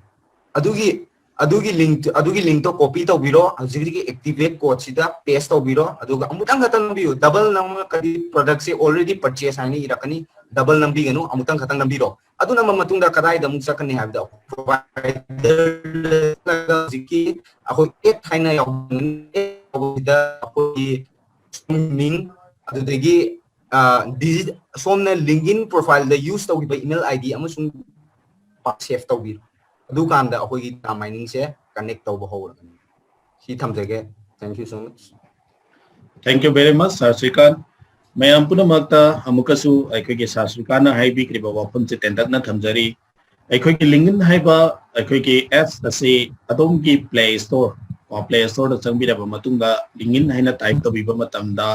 ꯑꯗꯨꯒꯤ, ꯑꯗꯨꯒꯤ link, ꯑꯗꯨꯒꯤ linkꯇꯣ copy ꯇꯧꯕꯤꯔꯣ, ꯍꯧꯖꯤꯛ ꯍꯧꯖꯤꯛꯀꯤ activate codeꯁꯤꯗ paste ꯇꯧꯕꯤꯔꯣ, ꯑꯗꯨꯒ ꯑꯃꯨꯛꯇꯪ ꯈꯛꯇ ꯅꯝꯕꯤꯌꯨ꯫ Double ꯅꯝꯃꯒꯗꯤ productꯁꯦ already purchase ꯍꯥꯏꯅ ꯏꯔꯛꯀꯅꯤ, double ꯅꯝꯕꯤꯒꯅꯨ, ꯑꯃꯨꯛꯇꯪ ꯈꯛꯇꯪ ꯅꯝꯕꯤꯔꯣ꯫ ꯑꯗꯨ ꯅꯝꯕ ꯃꯇꯨꯡꯗ ꯀꯗꯥꯏꯗ ꯑꯃꯨꯛ ꯆꯠꯀꯅꯤ ꯍꯥꯏꯕꯗ providerꯗ ꯍꯧꯖꯤꯛꯀꯤ ꯑꯩꯈꯣꯏ app ꯍꯥꯏꯅ ꯌꯥꯎꯕ, app ꯍꯥꯏꯕꯁꯤꯗ ꯑꯩꯈꯣꯏꯒꯤ ꯃꯤꯡ, ꯑꯗꯨꯗꯒꯤ, ꯑ, digit-, ꯁꯣꯝꯅ LinkedIn profileꯗ use ꯇꯧꯈꯤꯕ email ID ꯑꯃꯁꯨꯡ save ꯇꯧꯕꯤꯔꯣ꯫ ꯑꯗꯨꯀꯥꯟꯗ ꯑꯩꯈꯣꯏꯒꯤ data miningꯁꯦ connect ꯇꯧꯕ ꯍꯧꯔꯒꯅꯤ꯫ ꯁꯤ ꯊꯝꯖꯒꯦ꯫ Thank you so much. Thank you very much, Sir Srikant. ꯃꯌꯥꯝ ꯄꯨꯝꯅꯃꯛꯇ ꯑꯃꯨꯛꯀꯁꯨ ꯑꯩꯈꯣꯏꯒꯤ ꯁꯥꯔ ꯁ꯭ꯔꯤꯀꯥꯟꯅ ꯍꯥꯏꯕꯤꯈ꯭ꯔꯤꯕ ꯋꯥꯐꯝꯁꯦ ꯇꯦꯟꯇꯛꯅ ꯊꯝꯖꯔꯤ꯫ ꯑꯩꯈꯣꯏꯒꯤ LinkedIn ꯍꯥꯏꯕ ꯑꯩꯈꯣꯏꯒꯤ ꯑꯦꯞꯁ ꯑꯁꯤ ꯑꯗꯣꯝꯒꯤ Play Store, Play Storeꯗ ꯆꯪꯕꯤꯔꯕ ꯃꯇꯨꯡꯗ LinkedIn ꯍꯥꯏꯅ ꯇꯥꯏꯞ ꯇꯧꯕꯤꯕ ꯃꯇꯝꯗ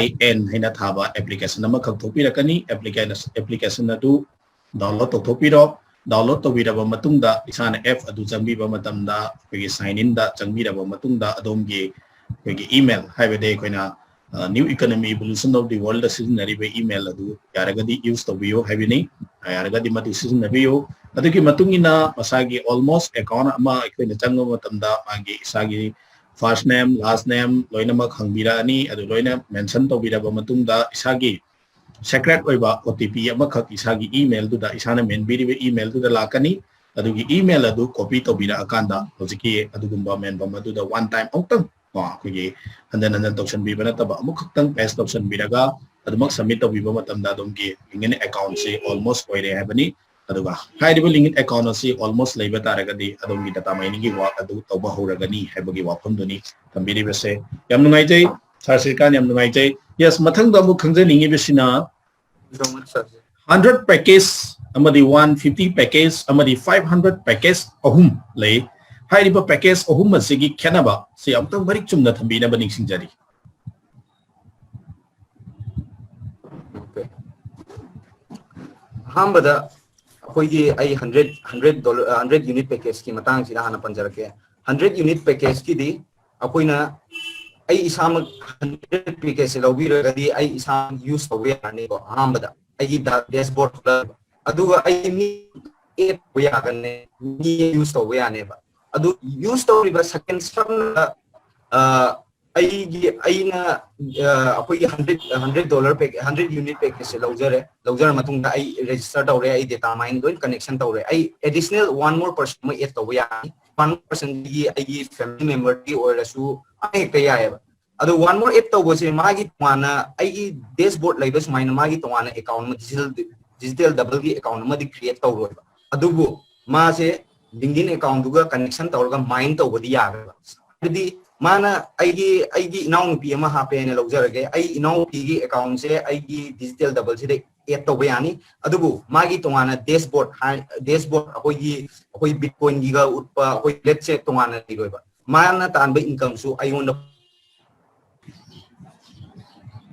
I N ꯍꯥꯏꯅ ꯊꯥꯕ ꯑꯦꯄ꯭ꯂꯤꯀꯦꯁꯟ ꯑꯃꯈꯛ ꯊꯣꯛꯄꯤꯔꯛꯀꯅꯤ꯫ ꯑꯦꯄ꯭ꯂꯤꯀꯦꯁꯟ ꯑꯗꯨ ꯗꯥꯎꯟꯂꯣꯗ ꯇꯧꯊꯣꯛꯄꯤꯔꯣ꯫ ꯗꯥꯎꯟꯂꯣꯗ ꯇꯧꯕꯤꯔꯕ ꯃꯇꯨꯡꯗ ꯏꯁꯥꯅ ꯑꯦꯞ ꯑꯗꯨ ꯆꯪꯕꯤꯕ ꯃꯇꯝꯗ ꯑꯩꯈꯣꯏꯒꯤ ꯁꯥꯏꯟ ꯏꯟꯗ ꯆꯪꯕꯤꯔꯕ ꯃꯇꯨꯡꯗ ꯑꯗꯣꯝꯒꯤ ꯑꯩꯈꯣꯏꯒꯤ ꯏꯃꯦꯜ, ꯍꯥꯏꯕꯗꯤ ꯑꯩꯈꯣꯏꯅ New Economy Evolution of the Worldꯗ ꯁꯤꯖꯤꯟꯅꯔꯤꯕ ꯏꯃꯦꯜ ꯑꯗꯨ ꯌꯥꯔꯒꯗꯤ ꯌꯨꯁ ꯇꯧꯕꯤꯌꯨ ꯍꯥꯏꯕꯅꯤ꯫ ꯌꯥꯔꯒꯗꯤ ꯃꯗꯨ ꯁꯤꯖꯤꯟꯅꯕꯤꯌꯨ꯫ ꯑꯗꯨꯒꯤ ꯃꯇꯨꯡ ꯏꯟꯅ ꯃꯁꯥꯒꯤ almost account ꯑꯃ ꯑꯩꯈꯣꯏꯅ ꯆꯪꯕ ꯃꯇꯝꯗ ꯃꯥꯒꯤ ꯏꯁꯥꯒꯤ first name, last name ꯂꯣꯏꯅꯃꯛ ꯍꯪꯕꯤꯔꯛꯑꯅꯤ꯫ ꯑꯗꯨ ꯂꯣꯏꯅ ꯃꯦꯟꯁꯟ ꯇꯧꯕꯤꯔꯕ ꯃꯇꯨꯡꯗ ꯏꯁꯥꯒꯤ ꯁꯦꯀ꯭ꯔꯦꯠ ꯑꯣꯏꯕ OTP ꯑꯃꯈꯛ ꯏꯁꯥꯒꯤ ꯏꯃꯦꯜꯗꯨꯗ, ꯏꯁꯥꯅ ꯃꯦꯟꯕꯤꯔꯤꯕ ꯏꯃꯦꯜꯗꯨꯗ ꯂꯥꯛꯀꯅꯤ꯫ ꯑꯗꯨꯒꯤ ꯏꯃꯦꯜ ꯑꯗꯨ ꯀꯣꯄꯤ ꯇꯧꯕꯤꯔꯛꯑꯀꯥꯟꯗ ꯍꯧꯖꯤꯛꯀꯤ ꯑꯗꯨꯒꯨꯝꯕ ꯃꯦꯟꯐꯝ ꯑꯗꯨꯗ one time ꯑꯃꯨꯛꯇꯪ, ꯀꯣ, ꯑꯩꯈꯣꯏꯒꯤ ꯍꯟꯖꯟ ꯍꯟꯖꯟ ꯇꯧꯁꯟꯕꯤꯕ ꯅꯠꯇꯕ ꯑꯃꯨꯛꯈꯛꯇꯪ ꯄꯦꯁ ꯇꯧꯁꯟꯕꯤꯔꯒ ꯑꯗꯨꯃꯛ ꯁꯕꯃꯤꯠ ꯇꯧꯕꯤꯕ ꯃꯇꯝꯗ ꯑꯗꯣꯝꯒꯤ LinkedIn accountꯁꯤ almost ꯑꯣꯏꯔꯦ ꯍꯥꯏꯕꯅꯤ꯫ ꯑꯗꯨꯒ ꯍꯥꯏꯔꯤꯕ LinkedIn account ꯑꯁꯤ almost ꯂꯩꯕ ꯇꯥꯔꯒꯗꯤ ꯑꯗꯣꯝꯒꯤ data miningꯒꯤ work ꯑꯗꯨ ꯇꯧꯕ ꯍꯧꯔꯒꯅꯤ ꯍꯥꯏꯕꯒꯤ ꯋꯥꯐꯝꯗꯨꯅꯤ ꯊꯝꯕꯤꯔꯤꯕꯁꯦ꯫ ꯌꯥꯝ ꯅꯨꯡꯉꯥꯏꯖꯩ ꯁꯥꯔ ꯁ꯭ꯔꯤꯀꯥꯟ, ꯌꯥꯝ ꯅꯨꯡꯉꯥꯏꯖꯩ꯫ Yes, ꯃꯊꯪꯗ ꯑꯃꯨꯛ ꯈꯪꯖꯅꯤꯡꯉꯤꯕꯁꯤꯅ So much, sir. hundred package ꯑꯃꯗꯤ one fifty package ꯑꯃꯗꯤ five hundred package ꯑꯍꯨꯝ ꯂꯩ꯫ ꯍꯥꯏꯔꯤꯕ package ꯑꯍꯨꯝ ꯑꯁꯤꯒꯤ ꯈꯦꯠꯅꯕ ꯁꯤ ꯑꯃꯨꯛꯇꯪ ꯃꯔꯤꯛ ꯆꯨꯝꯅ ꯊꯝꯕꯤꯅꯕ ꯅꯤꯡꯁꯤꯡꯖꯔꯤ꯫ Okay. ꯑꯍꯥꯟꯕꯗ ꯑꯩꯈꯣꯏꯒꯤ ꯑꯩ hundred hundred dollar hundred unit packageꯀꯤ ꯃꯇꯥꯡꯁꯤꯗ ꯍꯥꯟꯅ ꯄꯟꯖꯔꯛꯀꯦ꯫ Hundred unit packageꯀꯤꯗꯤ ꯑꯩꯈꯣꯏꯅ ꯑꯩ ꯏꯁꯥꯃꯛ hundred packageꯁꯦ ꯂꯧꯕꯤꯔꯒꯗꯤ ꯑꯩ ꯏꯁꯥ ꯌꯨꯁ ꯇꯧꯕ ꯌꯥꯔꯅꯤꯀꯣ꯫ ꯑꯍꯥꯟꯕꯗ ꯑꯩꯒꯤ dashboard ꯊꯣꯛꯂꯛꯑꯦꯕ, ꯑꯗꯨꯒ ꯑꯩ ꯃꯤ add ꯇꯧꯕ ꯌꯥꯒꯅꯤ, ꯃꯤ ꯌꯨꯁ ꯇꯧꯕ ꯌꯥꯅꯦꯕ꯫ ꯑꯗꯨ ꯌꯨꯁ ꯇꯧꯔꯤꯕ second ꯁꯝꯅ ꯑꯩꯒꯤ ꯑꯩꯅ ꯑꯩꯈꯣꯏꯒꯤ hundred hundred dollar pack hundred unit packageꯁꯦ ꯂꯧꯖꯔꯦ꯫ ꯂꯧꯖꯔ ꯃꯇꯨꯡꯗ ꯑꯩ register ꯇꯧꯔꯦ, ꯑꯩ data mine ꯂꯣꯏ connection ꯇꯧꯔꯦ꯫ ꯑꯩ additional one more person ꯑꯃ add ꯇꯧꯕ ꯌꯥꯅꯤ꯫ One personꯗꯒꯤ ꯑꯩꯒꯤ family memberꯗꯒꯤ ꯑꯣꯏꯔꯁꯨ ꯑꯃ ꯍꯦꯛꯇ ꯌꯥꯏꯑꯕ꯫ ꯑꯗꯣ one more add ꯇꯧꯕꯁꯦ ꯃꯥꯒꯤ ꯇꯣꯉꯥꯟꯅ ꯑꯩꯒꯤ dashboard ꯂꯩꯕ ꯁꯨꯃꯥꯏꯅ ꯃꯥꯒꯤ ꯇꯣꯉꯥꯟꯅ account ꯑꯃ digital digital doubleꯒꯤ account ꯑꯃꯗꯤ create ꯇꯧꯔꯣꯏꯕ꯫ ꯑꯗꯨꯕꯨ ꯃꯥꯁꯦ LinkedIn accountꯗꯨꯒ connection ꯇꯧꯔꯒ mine ꯇꯧꯕꯗꯤ ꯌꯥꯒ꯭ꯔꯦꯕ꯫ ꯍꯥꯏꯕꯗꯤ ꯃꯥꯅ ꯑꯩꯒꯤ ꯑꯩꯒꯤ ꯏꯅꯥꯎꯅꯨꯄꯤ ꯑꯃ ꯍꯥꯞꯄꯦ ꯍꯥꯏꯅ ꯂꯧꯖꯔꯒꯦ꯫ ꯑꯩ ꯏꯅꯥꯎꯅꯨꯄꯤꯒꯤ ꯑꯦꯀꯥꯎꯟꯁꯦ ꯑꯩꯒꯤ ꯗꯤꯖꯤꯇꯦꯜ ꯗꯕꯜꯁꯤꯗ ꯑꯦꯗ ꯇꯧꯕ ꯌꯥꯅꯤ꯫ ꯑꯗꯨꯕꯨ ꯃꯥꯒꯤ ꯇꯣꯉꯥꯟꯅ ꯗꯦꯁꯕꯣꯔꯗ, ꯗꯦꯁꯕꯣꯔꯗ ꯑꯩꯈꯣꯏꯒꯤ ꯑꯩꯈꯣꯏ ꯕꯤꯠꯀꯣꯏꯟꯒꯤꯒ ꯎꯠꯄ ꯑꯩꯈꯣꯏ ꯋꯥꯂꯦꯠꯁꯦ ꯇꯣꯉꯥꯟꯅ ꯂꯩꯔꯣꯏꯕ꯫ ꯃꯥꯅ ꯇꯥꯟꯕ ꯏꯟꯀꯝꯁꯨ ꯑꯩꯉꯣꯟꯗ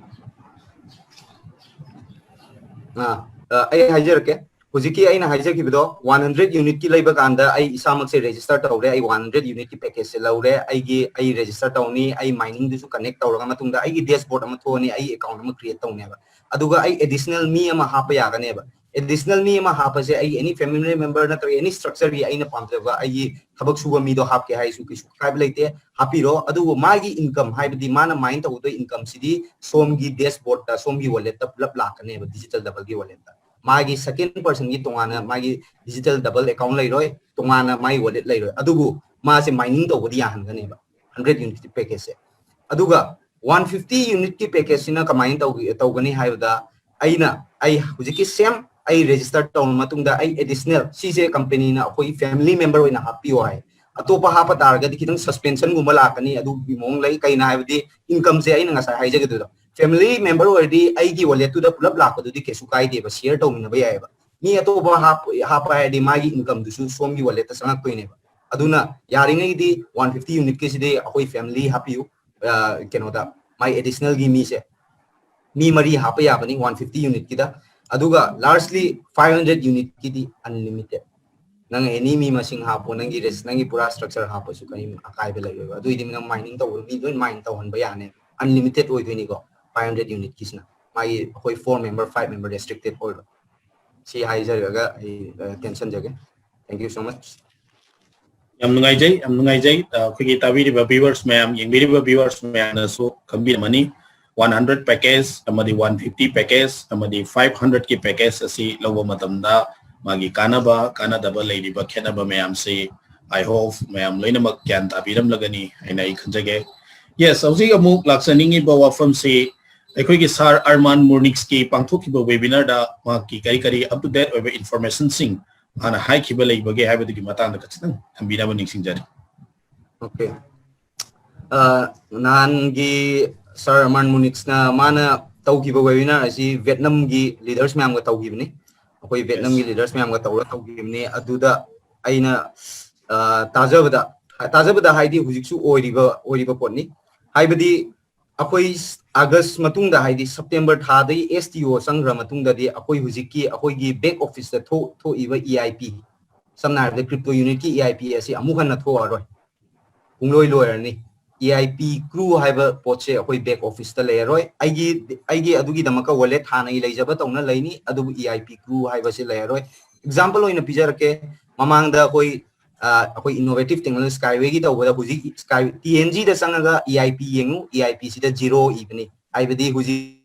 ꯑꯥ, ꯑ, ꯑꯩ ꯍꯥꯏꯖꯔꯛꯀꯦ꯫ ꯍꯧꯖꯤꯛꯀꯤ ꯑꯩꯅ ꯍꯥꯏꯖꯈꯤꯕꯗꯣ, ꯋꯥꯟ ꯍꯟꯗ꯭ꯔꯦꯗ ꯌꯨꯅꯤꯠꯀꯤ ꯂꯩꯕ ꯀꯥꯟꯗ ꯑꯩ ꯏꯁꯥꯃꯛꯁꯦ ꯔꯦꯖꯤꯁꯇꯔ ꯇꯧꯔꯦ꯫ ꯑꯩ ꯋꯥꯟ ꯍꯟꯗ꯭ꯔꯦꯗ ꯌꯨꯅꯤꯠꯀꯤ ꯄꯦꯀꯦꯖꯁꯦ ꯂꯧꯔꯦ꯫ ꯑꯩꯒꯤ ꯑꯩ ꯔꯦꯖꯤꯁꯇꯔ ꯇꯧꯅꯤ꯫ ꯑꯩ ꯃꯥꯏꯅꯤꯡꯗꯨꯁꯨ ꯀꯅꯦꯛ ꯇꯧꯔꯒ ꯃꯇꯨꯡꯗ ꯑꯩꯒꯤ ꯗꯦꯁꯕꯣꯔꯗ ꯑꯃ ꯊꯣꯛꯑꯅꯤ꯫ ꯑꯩ ꯑꯦꯀꯥꯎꯟ ꯑꯃ ꯀ꯭ꯔꯤꯌꯦꯠ ꯇꯧꯅꯦꯕ꯫ ꯑꯗꯨꯒ ꯑꯩ ꯑꯦꯗꯤꯁꯅꯦꯜ ꯃꯤ ꯑꯃ ꯍꯥꯞꯄ ꯌꯥꯒꯅꯦꯕ꯫ ꯑꯦꯗꯤꯁꯅꯦꯜ ꯃꯤ ꯑꯃ ꯍꯥꯞꯄꯁꯦ ꯑꯩꯒꯤ ꯑꯦꯅꯤ ꯐꯦꯃꯤꯂꯤ ꯃꯦꯝꯕꯔ ꯅꯠꯇ꯭ꯔꯒ ꯑꯦꯅꯤ ꯁ꯭ꯇ꯭ꯔꯛꯆꯔꯒꯤ ꯑꯩꯅ ꯄꯥꯝꯖꯕ ꯑꯩꯒꯤ ꯊꯕꯛ ꯁꯨꯕ ꯃꯤꯗꯣ ꯍꯥꯞꯀꯦ ꯍꯥꯏꯁꯨ ꯀꯩꯁꯨ ꯑꯀꯥꯏꯕ ꯂꯩꯇꯦ, ꯍꯥꯞꯄꯤꯔꯣ꯫ ꯑꯗꯨꯕꯨ ꯃꯥꯒꯤ ꯏꯟꯀꯝ, ꯍꯥꯏꯕꯗꯤ ꯃꯥꯅ ꯃꯥꯏꯟ ꯇꯧꯒꯗꯣꯏ ꯏꯟꯀꯝꯁꯤꯗꯤ ꯁꯣꯝꯒꯤ ꯗꯦꯁꯕꯣꯔꯗꯇ, ꯁꯣꯝꯒꯤ ꯋꯥꯂꯦꯠꯇ ꯄꯨꯂꯞ ꯂꯥꯛꯀꯅꯦꯕ, ꯗꯤꯖꯤꯇꯦꯜ ꯗꯕꯜꯒꯤ ꯋꯥꯂꯦꯠꯇ꯫ ꯃꯥꯒꯤ ꯁꯦꯀꯦꯟ ꯄꯔꯁꯟꯒꯤ ꯇꯣꯉꯥꯟꯅ ꯃꯥꯒꯤ ꯗꯤꯖꯤꯇꯦꯜ ꯗꯕꯜ ꯑꯦꯀꯥꯎꯟ ꯂꯩꯔꯣꯏ, ꯇꯣꯉꯥꯟꯅ ꯃꯥꯒꯤ ꯋꯥꯂꯦꯠ ꯂꯩꯔꯣꯏ꯫ ꯑꯗꯨꯕꯨ ꯃꯥꯁꯦ ꯃꯥꯏꯅꯤꯡ ꯇꯧꯕꯗꯤ ꯌꯥꯍꯟꯒꯅꯦꯕ ꯍꯟꯗ꯭ꯔꯦꯗ ꯌꯨꯅꯤꯠꯀꯤ ꯄꯦꯀꯦꯖꯁꯦ꯫ ꯑꯗꯨꯒ ꯋꯥꯟ ꯐꯤꯐꯇꯤ ꯌꯨꯅꯤꯠꯀꯤ ꯄꯦꯀꯦꯖꯁꯤꯅ ꯀꯃꯥꯏꯅ ꯇꯧꯒ-, ꯇꯧꯒꯅꯤ ꯍꯥꯏꯕꯗ, ꯑꯩꯅ ꯑꯩ ꯍꯧꯖꯤꯛꯀꯤ ꯁꯦꯝ ꯑꯩ ꯔꯦꯖꯤꯁꯇꯔ ꯇꯧꯔꯕ ꯃꯇꯨꯡꯗ ꯑꯩ ꯑꯦꯗꯤꯁꯅꯦꯜ, ꯁꯤꯁꯦ ꯀꯝꯄꯦꯅꯤꯅ ꯑꯩꯈꯣꯏ ꯐꯦꯃꯤꯂꯤ ꯃꯦꯝꯕꯔ ꯑꯣꯏꯅ ꯍꯥꯞꯄꯤꯌꯣ ꯍꯥꯏ꯫ ꯑꯇꯣꯞꯄ ꯍꯥꯞꯄ ꯇꯥꯔꯒꯗꯤ ꯈꯤꯇꯪ ꯁꯁꯄꯦꯟꯁꯟꯒꯨꯝꯕ ꯂꯥꯛꯀꯅꯤ, ꯑꯗꯨꯒꯤ ꯃꯑꯣꯡ ꯂꯩ꯫ ꯀꯩꯅꯣ ꯍꯥꯏꯕꯗꯤ ꯏꯟꯀꯝꯁꯦ ꯑꯩꯅ ꯉꯁꯥꯏ ꯍꯥꯏꯖꯒꯤꯗꯨꯗꯣ, ꯐꯦꯃꯤꯂꯤ ꯃꯦꯝꯕꯔ ꯑꯣꯏꯔꯗꯤ ꯑꯩꯒꯤ ꯋꯥꯂꯦꯠꯇꯨꯗ ꯄꯨꯂꯞ ꯂꯥꯛꯄꯗꯨꯗꯤ ꯀꯩꯁꯨ ꯀꯥꯏꯗꯦꯕ, ꯁꯤꯌꯔ ꯇꯧꯃꯤꯟꯅꯕ ꯌꯥꯏꯑꯕ꯫ ꯃꯤ ꯑꯇꯣꯞꯄ ꯍꯥꯞ-, ꯍꯥꯞꯄ ꯍꯥꯏꯔꯗꯤ ꯃꯥꯒꯤ ꯏꯟꯀꯝꯗꯨꯁꯨ ꯁꯣꯝꯒꯤ ꯋꯥꯂꯦꯠꯇ ꯆꯪꯉꯛꯇꯣꯏꯅꯦꯕ꯫ ꯑꯗꯨꯅ ꯌꯥꯔꯤꯉꯩꯗꯤ ꯋꯥꯟ ꯐꯤꯐꯇꯤ ꯌꯨꯅꯤꯠꯀꯤꯁꯤꯗꯤ ꯑꯩꯈꯣꯏ ꯐꯦꯃꯤꯂꯤ ꯍꯥꯞꯄꯤꯌꯨ, ꯑ, ꯀꯩꯅꯣꯗ, ꯃꯥꯏ ꯑꯦꯗꯤꯁꯅꯦꯜꯒꯤ ꯃꯤꯁꯦ ꯃꯤ ꯃꯔꯤ ꯍꯥꯞꯄ ꯌꯥꯕꯅꯤ ꯋꯥꯟ ꯐꯤꯐꯇꯤ ꯌꯨꯅꯤꯠꯀꯤꯗ꯫ ꯑꯗꯨꯒ ꯂꯥꯔꯖꯂꯤ ꯐꯥꯏꯚ ꯍꯟꯗ꯭ꯔꯦꯗ ꯌꯨꯅꯤꯠꯀꯤꯗꯤ ꯑꯟꯂꯤꯃꯤꯇꯦꯠ꯫ ꯅꯪ ꯑꯦꯅꯤ ꯃꯤ ꯃꯁꯤꯡ ꯍꯥꯞꯄꯣ, ꯅꯪꯒꯤ ꯔꯦꯁ-, ꯅꯪꯒꯤ ꯄꯨꯔꯥ ꯁ꯭ꯇ꯭ꯔꯛꯆꯔ ꯍꯥꯞꯄꯁꯨ ꯀꯔꯤꯝ ꯑꯀꯥꯏꯕ ꯂꯩꯔꯣꯏꯕ꯫ ꯑꯗꯨꯏꯗꯤ ꯅꯪ ꯃꯥꯏꯅꯤꯡ ꯇꯧꯕ ꯃꯤ ꯂꯣꯏ ꯃꯥꯏꯟ ꯇꯧꯍꯟꯕ ꯌꯥꯅꯦ꯫ ꯑꯟꯂꯤꯃꯤꯇꯦꯠ ꯑꯣꯏꯗꯣꯏꯅꯤꯀꯣ, ꯐꯥꯏꯚ ꯍꯟꯗ꯭ꯔꯦꯗ ꯌꯨꯅꯤꯠꯀꯤꯁꯤꯅ꯫ ꯃꯥꯒꯤ ꯑꯩꯈꯣꯏ four member, five member restricted ꯑꯣꯏꯕ꯫ ꯁꯤ ꯍꯥꯏꯖꯔꯒ ꯑꯩ, ꯑ, ꯇꯦꯟꯁꯟꯖꯒꯦ꯫ Thank you so much. ꯌꯥꯝ ꯅꯨꯡꯉꯥꯏꯖꯩ, ꯌꯥꯝ ꯅꯨꯡꯉꯥꯏꯖꯩ꯫ ꯑ, ꯑꯩꯈꯣꯏꯒꯤ ꯇꯥꯕꯤꯔꯤꯕ ꯚ꯭ꯌꯨꯋꯔꯁ ꯃꯌꯥꯝ, ꯌꯦꯡꯕꯤꯔꯤꯕ ꯚ꯭ꯌꯨꯋꯔꯁ ꯃꯌꯥꯝꯅꯁꯨ ꯈꯪꯕꯤꯔꯝꯃꯅꯤ, ꯋꯥꯟ ꯍꯟꯗ꯭ꯔꯦꯗ ꯄꯦꯀꯦꯖ ꯑꯃꯗꯤ ꯋꯥꯟ ꯐꯤꯐꯇꯤ ꯄꯦꯀꯦꯖ ꯑꯃꯗꯤ ꯐꯥꯏꯚ ꯍꯟꯗ꯭ꯔꯦꯗꯀꯤ ꯄꯦꯀꯦꯖ ꯑꯁꯤ ꯂꯧꯕ ꯃꯇꯝꯗ ꯃꯥꯒꯤ ꯀꯥꯟꯅꯕ, ꯀꯥꯟꯅꯗꯕ ꯂꯩꯔꯤꯕ ꯈꯦꯠꯅꯕ ꯃꯌꯥꯝꯁꯤ, I hope, ꯃꯌꯥꯝ ꯂꯣꯏꯅꯃꯛ ꯒ꯭ꯌꯥꯟ ꯇꯥꯕꯤꯔꯝꯂꯒꯅꯤ ꯍꯥꯏꯅ ꯑꯩ ꯈꯟꯖꯒꯦ꯫ Yes, ꯍꯧꯖꯤꯛ ꯑꯃꯨꯛ ꯂꯥꯛꯆꯅꯤꯡꯉꯤꯕ ꯋꯥꯐꯝꯁꯤ, ꯑꯩꯈꯣꯏꯒꯤ ꯁꯥꯔ ꯑꯔꯃꯥꯟ ꯃꯨꯔꯅꯤꯛꯁꯀꯤ ꯄꯥꯡꯊꯣꯛꯈꯤꯕ ꯋꯦꯕꯤꯅꯔꯗ ꯃꯍꯥꯛꯀꯤ ꯀꯔꯤ ꯀꯔꯤ ꯑꯞ ꯇꯨ ꯗꯦꯠ ꯑꯣꯏꯕ ꯏꯟꯐꯣꯔꯃꯦꯁꯟꯁꯤꯡ ꯃꯥꯅ ꯍꯥꯏꯈꯤꯕ ꯂꯩꯕꯒꯦ ꯍꯥꯏꯕꯗꯨꯒꯤ ꯃꯇꯥꯡꯗ ꯈꯖꯤꯛꯇꯪ ꯊꯝꯕꯤꯅꯕ ꯅꯤꯡꯁꯤꯡꯖꯔꯤ꯫ Okay. ꯑ, ꯅꯍꯥꯟꯒꯤ ꯁꯥꯔ ꯑꯃꯥꯟ ꯃꯨꯅꯤꯛꯁꯅ ꯃꯥꯅ ꯇꯧꯈꯤꯕ webinar ꯑꯁꯤ ꯚꯦꯠꯅꯝꯒꯤ leaders ꯃꯌꯥꯝꯒ ꯇꯧꯈꯤꯕꯅꯤ꯫ ꯑꯩꯈꯣꯏ ꯚꯦꯠꯅꯝꯒꯤ leaders ꯃꯌꯥꯝꯒ ꯇꯧꯔ ꯇꯧꯈꯤꯕꯅꯤ꯫ ꯑꯗꯨꯗ ꯑꯩꯅ, ꯑ, ꯇꯥꯖꯕꯗ, ꯇꯥꯖꯕꯗ ꯍꯥꯏꯗꯤ ꯍꯧꯖꯤꯛꯁꯨ ꯑꯣꯏꯔꯤꯕ, ꯑꯣꯏꯔꯤꯕ ꯄꯣꯠꯅꯤ꯫ ꯍꯥꯏꯕꯗꯤ ꯑꯩꯈꯣꯏ ꯑꯥꯒꯁ ꯃꯇꯨꯡꯗ, ꯍꯥꯏꯗꯤ ꯁꯦꯞꯇꯦꯝꯕꯔ ꯊꯥꯗꯒꯤ S T O ꯆꯪꯈ꯭ꯔ ꯃꯇꯨꯡꯗꯗꯤ ꯑꯩꯈꯣꯏ ꯍꯧꯖꯤꯛꯀꯤ ꯑꯩꯈꯣꯏꯒꯤ back officeꯇ ꯊꯣꯛ-, ꯊꯣꯛꯏꯕ E I P, ꯁꯝꯅ ꯍꯥꯏꯔꯕꯗ crypto unitꯀꯤ E I P ꯑꯁꯤ ꯑꯃꯨꯛ ꯍꯟꯅ ꯊꯣꯛꯑꯔꯣꯏ, ꯄꯨꯡꯂꯣꯏ ꯂꯣꯏꯔꯅꯤ꯫ E I P crew ꯍꯥꯏꯕ ꯄꯣꯠꯁꯦ ꯑꯩꯈꯣꯏ back officeꯇ ꯂꯩꯔꯔꯣꯏ꯫ ꯑꯩꯒꯤ, ꯑꯩꯒꯤ ꯑꯗꯨꯒꯤꯗꯃꯛꯇ wallet ꯍꯥꯟꯅꯒꯤ ꯂꯩꯖꯕ ꯇꯧꯅ ꯂꯩꯅꯤ, ꯑꯗꯨꯕꯨ E I P crew ꯍꯥꯏꯕꯁꯤ ꯂꯩꯔꯔꯣꯏ꯫ Example ꯑꯣꯏꯅ ꯄꯤꯖꯔꯛꯀꯦ, ꯃꯃꯥꯡꯗ ꯑꯩꯈꯣꯏ, ꯑ, ꯑꯩꯈꯣꯏ innovative technology Skywayꯒꯤ ꯇꯧꯕꯗ ꯍꯧꯖꯤꯛ Sky, T N Gꯗ ꯆꯪꯉꯒ E I P ꯌꯦꯡꯉꯨ, E I P ꯁꯤꯗ zero ꯏꯕꯅꯤ, ꯍꯥꯏꯕꯗꯤ ꯍꯧꯖꯤꯛ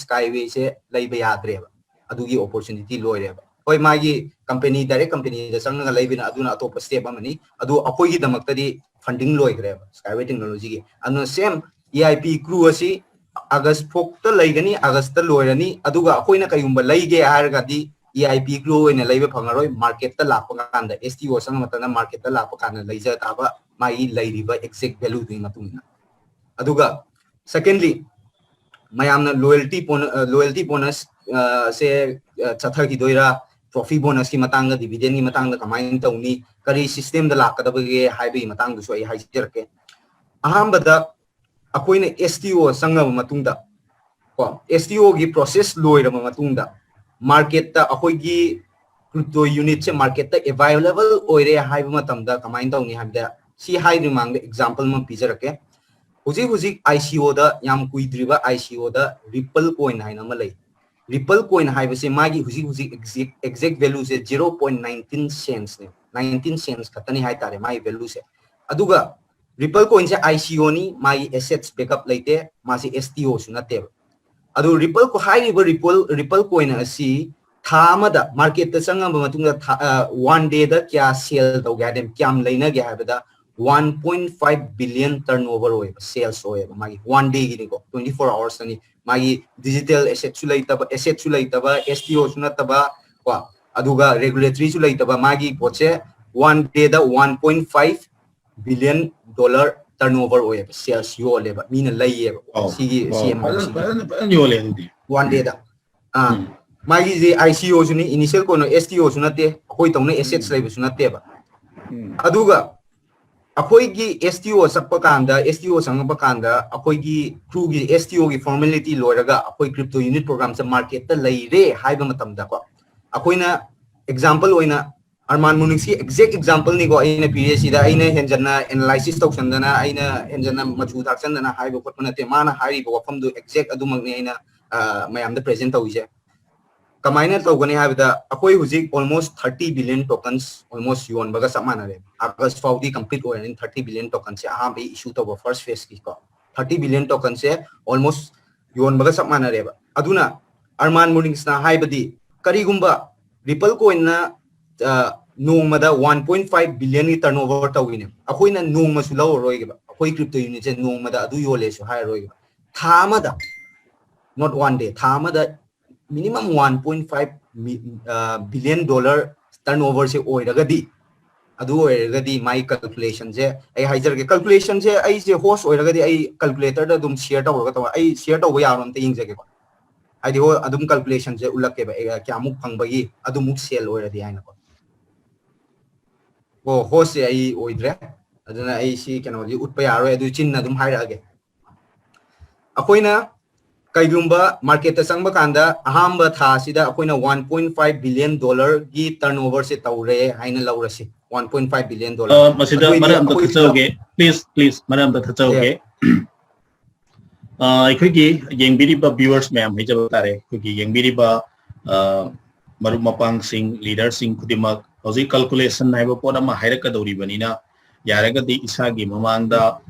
Skywayꯁꯦ ꯂꯩꯕ ꯌꯥꯗ꯭ꯔꯦꯕ, ꯑꯗꯨꯒꯤ opportunity ꯂꯣꯏꯔꯦꯕ꯫ ꯍꯣꯏ, ꯃꯥꯒꯤ company, direct companyꯗ ꯆꯪꯉꯒ ꯂꯩꯕꯅ ꯑꯗꯨꯅ ꯑꯇꯣꯞꯄ step ꯑꯃꯅꯤ꯫ ꯑꯗꯨ ꯑꯩꯈꯣꯏꯒꯤꯗꯃꯛꯇꯗꯤ funding ꯂꯣꯏꯈ꯭ꯔꯦꯕ Skyway Technologyꯒꯤ꯫ ꯑꯗꯨꯅ same E I P crew ꯑꯁꯤ ꯑꯥꯒꯁ ꯐꯥꯎꯇ ꯂꯩꯒꯅꯤ, ꯑꯥꯒꯁꯇ ꯂꯣꯏꯔꯅꯤ꯫ ꯑꯗꯨꯒ ꯑꯩꯈꯣꯏꯅ ꯀꯩꯒꯨꯝꯕ ꯂꯩꯒꯦ ꯍꯥꯏꯔꯒꯗꯤ E I P crew ꯑꯣꯏꯅ ꯂꯩꯕ ꯐꯪꯉꯔꯣꯏ, marketꯇ ꯂꯥꯛꯄ ꯀꯥꯟꯗ, S T O ꯆꯪꯕ ꯃꯇꯝꯗ marketꯇ ꯂꯥꯛꯄ ꯀꯥꯟꯗ ꯂꯩꯖ ꯇꯥꯕ, ꯃꯥꯒꯤ ꯂꯩꯔꯤꯕ exact valueꯗꯨꯒꯤ ꯃꯇꯨꯡ ꯏꯟꯅ꯫ ꯑꯗꯨꯒ secondly, ꯃꯌꯥꯝꯅ loyalty ꯕꯣꯅ-, ꯑ, loyalty bonus, ꯑ, ꯁꯦ, ꯑ, ꯆꯠꯊꯈꯤꯗꯣꯏꯔꯥ, trophy bonusꯀꯤ ꯃꯇꯥꯡꯗ, dividendꯒꯤ ꯃꯇꯥꯡꯗ ꯀꯃꯥꯏꯅ ꯇꯧꯅꯤ, ꯀꯔꯤ systemꯗ ꯂꯥꯛꯀꯗꯕꯒꯦ ꯍꯥꯏꯕꯒꯤ ꯃꯇꯥꯡꯗꯨꯁꯨ ꯑꯩ ꯍꯥꯏꯖꯔꯛꯀꯦ꯫ ꯑꯍꯥꯟꯕꯗ ꯑꯩꯈꯣꯏꯅ S T O ꯆꯪꯉꯕ ꯃꯇꯨꯡꯗ, ꯀꯣ, S T Oꯒꯤ process ꯂꯣꯏꯔꯕ ꯃꯇꯨꯡꯗ marketꯇ ꯑꯩꯈꯣꯏꯒꯤ crypto unitꯁꯦ marketꯇ available ꯑꯣꯏꯔꯦ ꯍꯥꯏꯕ ꯃꯇꯝꯗ ꯀꯃꯥꯏꯅ ꯇꯧꯅꯤ ꯍꯥꯏꯕꯗ, ꯁꯤ ꯍꯥꯏꯗ꯭ꯔꯤ ꯃꯃꯥꯡꯗ example ꯑꯃ ꯄꯤꯖꯔꯛꯀꯦ꯫ ꯍꯧꯖꯤꯛ ꯍꯧꯖꯤꯛ I C Oꯗ, ꯌꯥꯝ ꯀꯨꯏꯗ꯭ꯔꯤꯕ I C Oꯗ Ripple coin ꯍꯥꯏꯅ ꯑꯃ ꯂꯩ꯫ Ripple coin ꯍꯥꯏꯕꯁꯦ ꯃꯥꯒꯤ ꯍꯧꯖꯤꯛ ꯍꯧꯖꯤꯛ exact, exact valueꯁꯦ zero point nineteen centsꯅꯦ, nineteen cents ꯈꯛꯇꯅꯤ ꯍꯥꯏꯇꯥꯔꯦ ꯃꯥꯒꯤ valueꯁꯦ꯫ ꯑꯗꯨꯒ Ripple coinꯁꯦ I C Oꯅꯤ, ꯃꯥꯒꯤ assets backup ꯂꯩꯇꯦ, ꯃꯥꯁꯦ S T Oꯁꯨ ꯅꯠꯇꯦꯕ꯫ ꯑꯗꯨ Ripple ꯀꯣ-, ꯍꯥꯏꯔꯤꯕ Ripple, Ripple coin ꯑꯁꯤ ꯊꯥ ꯑꯃꯗ marketꯇ ꯆꯪꯉꯕ ꯃꯇꯨꯡꯗ ꯊꯥ, ꯑ, one dayꯗ ꯀꯌꯥ sell ꯇꯧꯒꯦ ꯍꯥꯏꯗꯤ ꯀꯌꯥꯝ ꯂꯩꯅꯒꯦ ꯍꯥꯏꯕꯗ one point five billion turnover ꯑꯣꯏꯌꯦꯕ, sales ꯑꯣꯏꯌꯦꯕ ꯃꯥꯒꯤ one dayꯒꯤꯅꯤꯀꯣ, twenty four hoursꯇꯅꯤ꯫ ꯃꯥꯒꯤ digital assetꯁꯨ ꯂꯩꯇꯕ, assetꯁꯨ ꯂꯩꯇꯕ, S T Oꯁꯨ ꯅꯠꯇꯕ, ꯀꯣ, ꯑꯗꯨꯒ regulatoryꯁꯨ ꯂꯩꯇꯕ, ꯃꯥꯒꯤ ꯄꯣꯠꯁꯦ one dayꯗ one point five billion dollar turnover ꯑꯣꯏꯌꯦꯕ, sales ꯌꯣꯜꯂꯦꯕ, ꯃꯤꯅ ꯂꯩꯌꯦꯕ꯫ ꯑꯧ, ꯁꯤꯒꯤ ꯑꯧ, ꯁꯤ ꯑꯃ ꯐꯖꯅ ꯐꯖꯅ ꯐꯖꯅ ꯌꯣꯜꯂꯦ ꯑꯗꯨꯗꯤ꯫ One dayꯗ ꯑꯥ ꯎꯝ. ꯃꯥꯒꯤꯁꯦ ICOꯁꯨꯅꯤ, initial coinꯅ STOꯁꯨ ꯅꯠꯇꯦ, ꯑꯩꯈꯣꯏ ꯇꯧꯅ assets ꯎꯝ. ꯂꯩꯕꯁꯨ ꯅꯠꯇꯦꯕ꯫ ꯎꯝ. ꯑꯗꯨꯒ ꯑꯩꯈꯣꯏꯒꯤ STO ꯆꯠꯄ ꯀꯥꯟꯗ, STO ꯆꯪꯉꯛꯄ ꯀꯥꯟꯗ ꯑꯩꯈꯣꯏꯒꯤ crewꯒꯤ STOꯒꯤ formality ꯂꯣꯏꯔꯒ ꯑꯩꯈꯣꯏ crypto unit programꯁꯦ marketꯇ ꯂꯩꯔꯦ ꯍꯥꯏꯕ ꯃꯇꯝꯗꯀꯣ, ꯑꯩꯈꯣꯏꯅ example ꯑꯣꯏꯅ Arman Munichꯀꯤ exact exampleꯅꯤꯀꯣ ꯑꯩꯅ ꯄꯤꯔꯤꯁꯤꯗ, ꯑꯩꯅ ꯍꯦꯟꯖꯟꯅ analysis ꯇꯧꯁꯟꯗꯅ, ꯑꯩꯅ ꯍꯦꯟꯖꯟꯅ ꯃꯆꯨ ꯊꯥꯛꯆꯟꯗꯅ ꯍꯥꯏꯕ ꯈꯣꯠꯄ ꯅꯠꯇꯦ, ꯃꯥꯅ ꯍꯥꯏꯔꯤꯕ ꯋꯥꯐꯝꯗꯨ exact ꯑꯗꯨꯃꯛꯅꯤ ꯑꯩꯅ ꯑ, ꯃꯌꯥꯝꯗ present ꯇꯧꯔꯤꯁꯦ꯫ ꯀꯃꯥꯏꯅ ꯇꯧꯒꯅꯤ ꯍꯥꯏꯕꯗ, ꯑꯩꯈꯣꯏ ꯍꯧꯖꯤꯛ almost thirty billion tokens almost ꯌꯣꯟꯕꯒ ꯆꯞ ꯃꯥꯟꯅꯔꯦ꯫ August ꯐꯥꯎꯗꯤ complete ꯑꯣꯏꯔꯅꯤ thirty billion tokenꯁꯦ, ꯑꯍꯥꯟꯕꯒꯤ issue ꯇꯧꯕ first phaseꯀꯤꯀꯣ꯫ Thirty billion tokenꯁꯦ almost ꯌꯣꯟꯕꯒ ꯆꯞ ꯃꯥꯟꯅꯔꯦꯕ꯫ ꯑꯗꯨꯅ Arman Munichꯅ ꯍꯥꯏꯕꯗꯤ, ꯀꯔꯤꯒꯨꯝꯕ Ripple coinꯅ ꯑ, ꯅꯣꯡꯃꯗ one point five billionꯒꯤ turnover ꯇꯧꯋꯤꯅꯦ, ꯑꯩꯈꯣꯏꯅ ꯅꯣꯡꯃꯁꯨ ꯂꯧꯔꯔꯣꯏꯒꯦꯕ꯫ ꯑꯩꯈꯣꯏ crypto unitꯁꯦ ꯅꯣꯡꯃꯗ ꯑꯗꯨ ꯌꯣꯜꯂꯦꯁꯨ ꯍꯥꯏꯔꯔꯣꯏꯒꯦꯕ꯫ ꯊꯥ ꯑꯃꯗ, not one day, ꯊꯥ ꯑꯃꯗ minimum one point five billion dollar turnoverꯁꯦ ꯑꯣꯏꯔꯒꯗꯤ, ꯑꯗꯨ ꯑꯣꯏꯔꯒꯗꯤ ꯃꯥꯒꯤ calculationꯁꯦ ꯑꯩ ꯍꯥꯏꯖꯔꯒꯦ꯫ Calculationꯁꯦ ꯑꯩꯁꯦ host ꯑꯣꯏꯔꯒꯗꯤ ꯑꯩ calculatorꯗ ꯑꯗꯨꯝ share ꯇꯧꯔꯒ ꯇꯧ-, ꯑꯩ share ꯇꯧꯕ ꯌꯥꯕ꯭ꯔꯥ ꯑꯝꯇ ꯌꯦꯡꯖꯒꯦꯀꯣ꯫ ꯍꯥꯏꯗꯤ ꯍꯣꯏ, ꯑꯗꯨꯝ calculationꯁꯦ ꯎꯠꯂꯛꯀꯦꯕ, ꯑꯦ, ꯀꯌꯥꯃꯨꯛ ꯐꯪꯕꯒꯤ ꯑꯗꯨꯃꯨꯛ sale ꯑꯣꯏꯔꯗꯤ ꯍꯥꯏꯅꯀꯣ꯫ ꯑꯣ, hostꯁꯦ ꯑꯩ ꯑꯣꯏꯗ꯭ꯔꯦ, ꯑꯗꯨꯅ ꯑꯩ ꯁꯤ ꯀꯩꯅꯣꯗꯤ ꯎꯠꯄ ꯌꯥꯔꯣꯏ, ꯑꯗꯨ ꯆꯤꯟꯅ ꯑꯗꯨꯝ ꯍꯥꯏꯔꯛꯑꯒꯦ꯫ ꯑꯩꯈꯣꯏꯅ ꯀꯩꯒꯨꯝꯕ marketꯇ ꯆꯪꯕ ꯀꯥꯟꯗ ꯑꯍꯥꯟꯕ ꯊꯥ ꯑꯁꯤꯗ ꯑꯩꯈꯣꯏꯅ one point five billion dollarꯒꯤ turnoverꯁꯦ ꯇꯧꯔꯦ ꯍꯥꯏꯅ ꯂꯧꯔꯁꯤ, one point five billion dollar꯫ ꯑ, ꯃꯁꯤꯗ ꯑꯩꯈꯣꯏꯗꯤ ꯃꯔꯛ ꯑꯝꯇ ꯑꯩꯈꯣꯏ ꯊꯠꯆꯍꯧꯒꯦ, please, please, ꯃꯔꯛ ꯑꯝꯇ ꯊꯠꯆꯍꯧꯒꯦ꯫ ꯑ, ꯑꯩꯈꯣꯏꯒꯤ ꯌꯦꯡꯕꯤꯔꯤꯕ viewers ꯃꯌꯥꯝ ꯍꯥꯏꯖꯕ ꯇꯥꯔꯦ, ꯑꯩꯈꯣꯏꯒꯤ ꯌꯦꯡꯕꯤꯔꯤꯕ, ꯑ, ꯃꯔꯨꯞ ꯃꯄꯥꯡꯁꯤꯡ, leaderꯁꯤꯡ ꯈꯨꯗꯤꯡꯃꯛ ꯍꯧꯖꯤꯛ calculation ꯍꯥꯏꯕ ꯄꯣꯠ ꯑꯃ ꯍꯥꯏꯔꯛꯀꯗꯧꯔꯤꯕꯅꯤꯅ, ꯌꯥꯔꯒꯗꯤ ꯏꯁꯥꯒꯤ ꯃꯃꯥꯡꯗ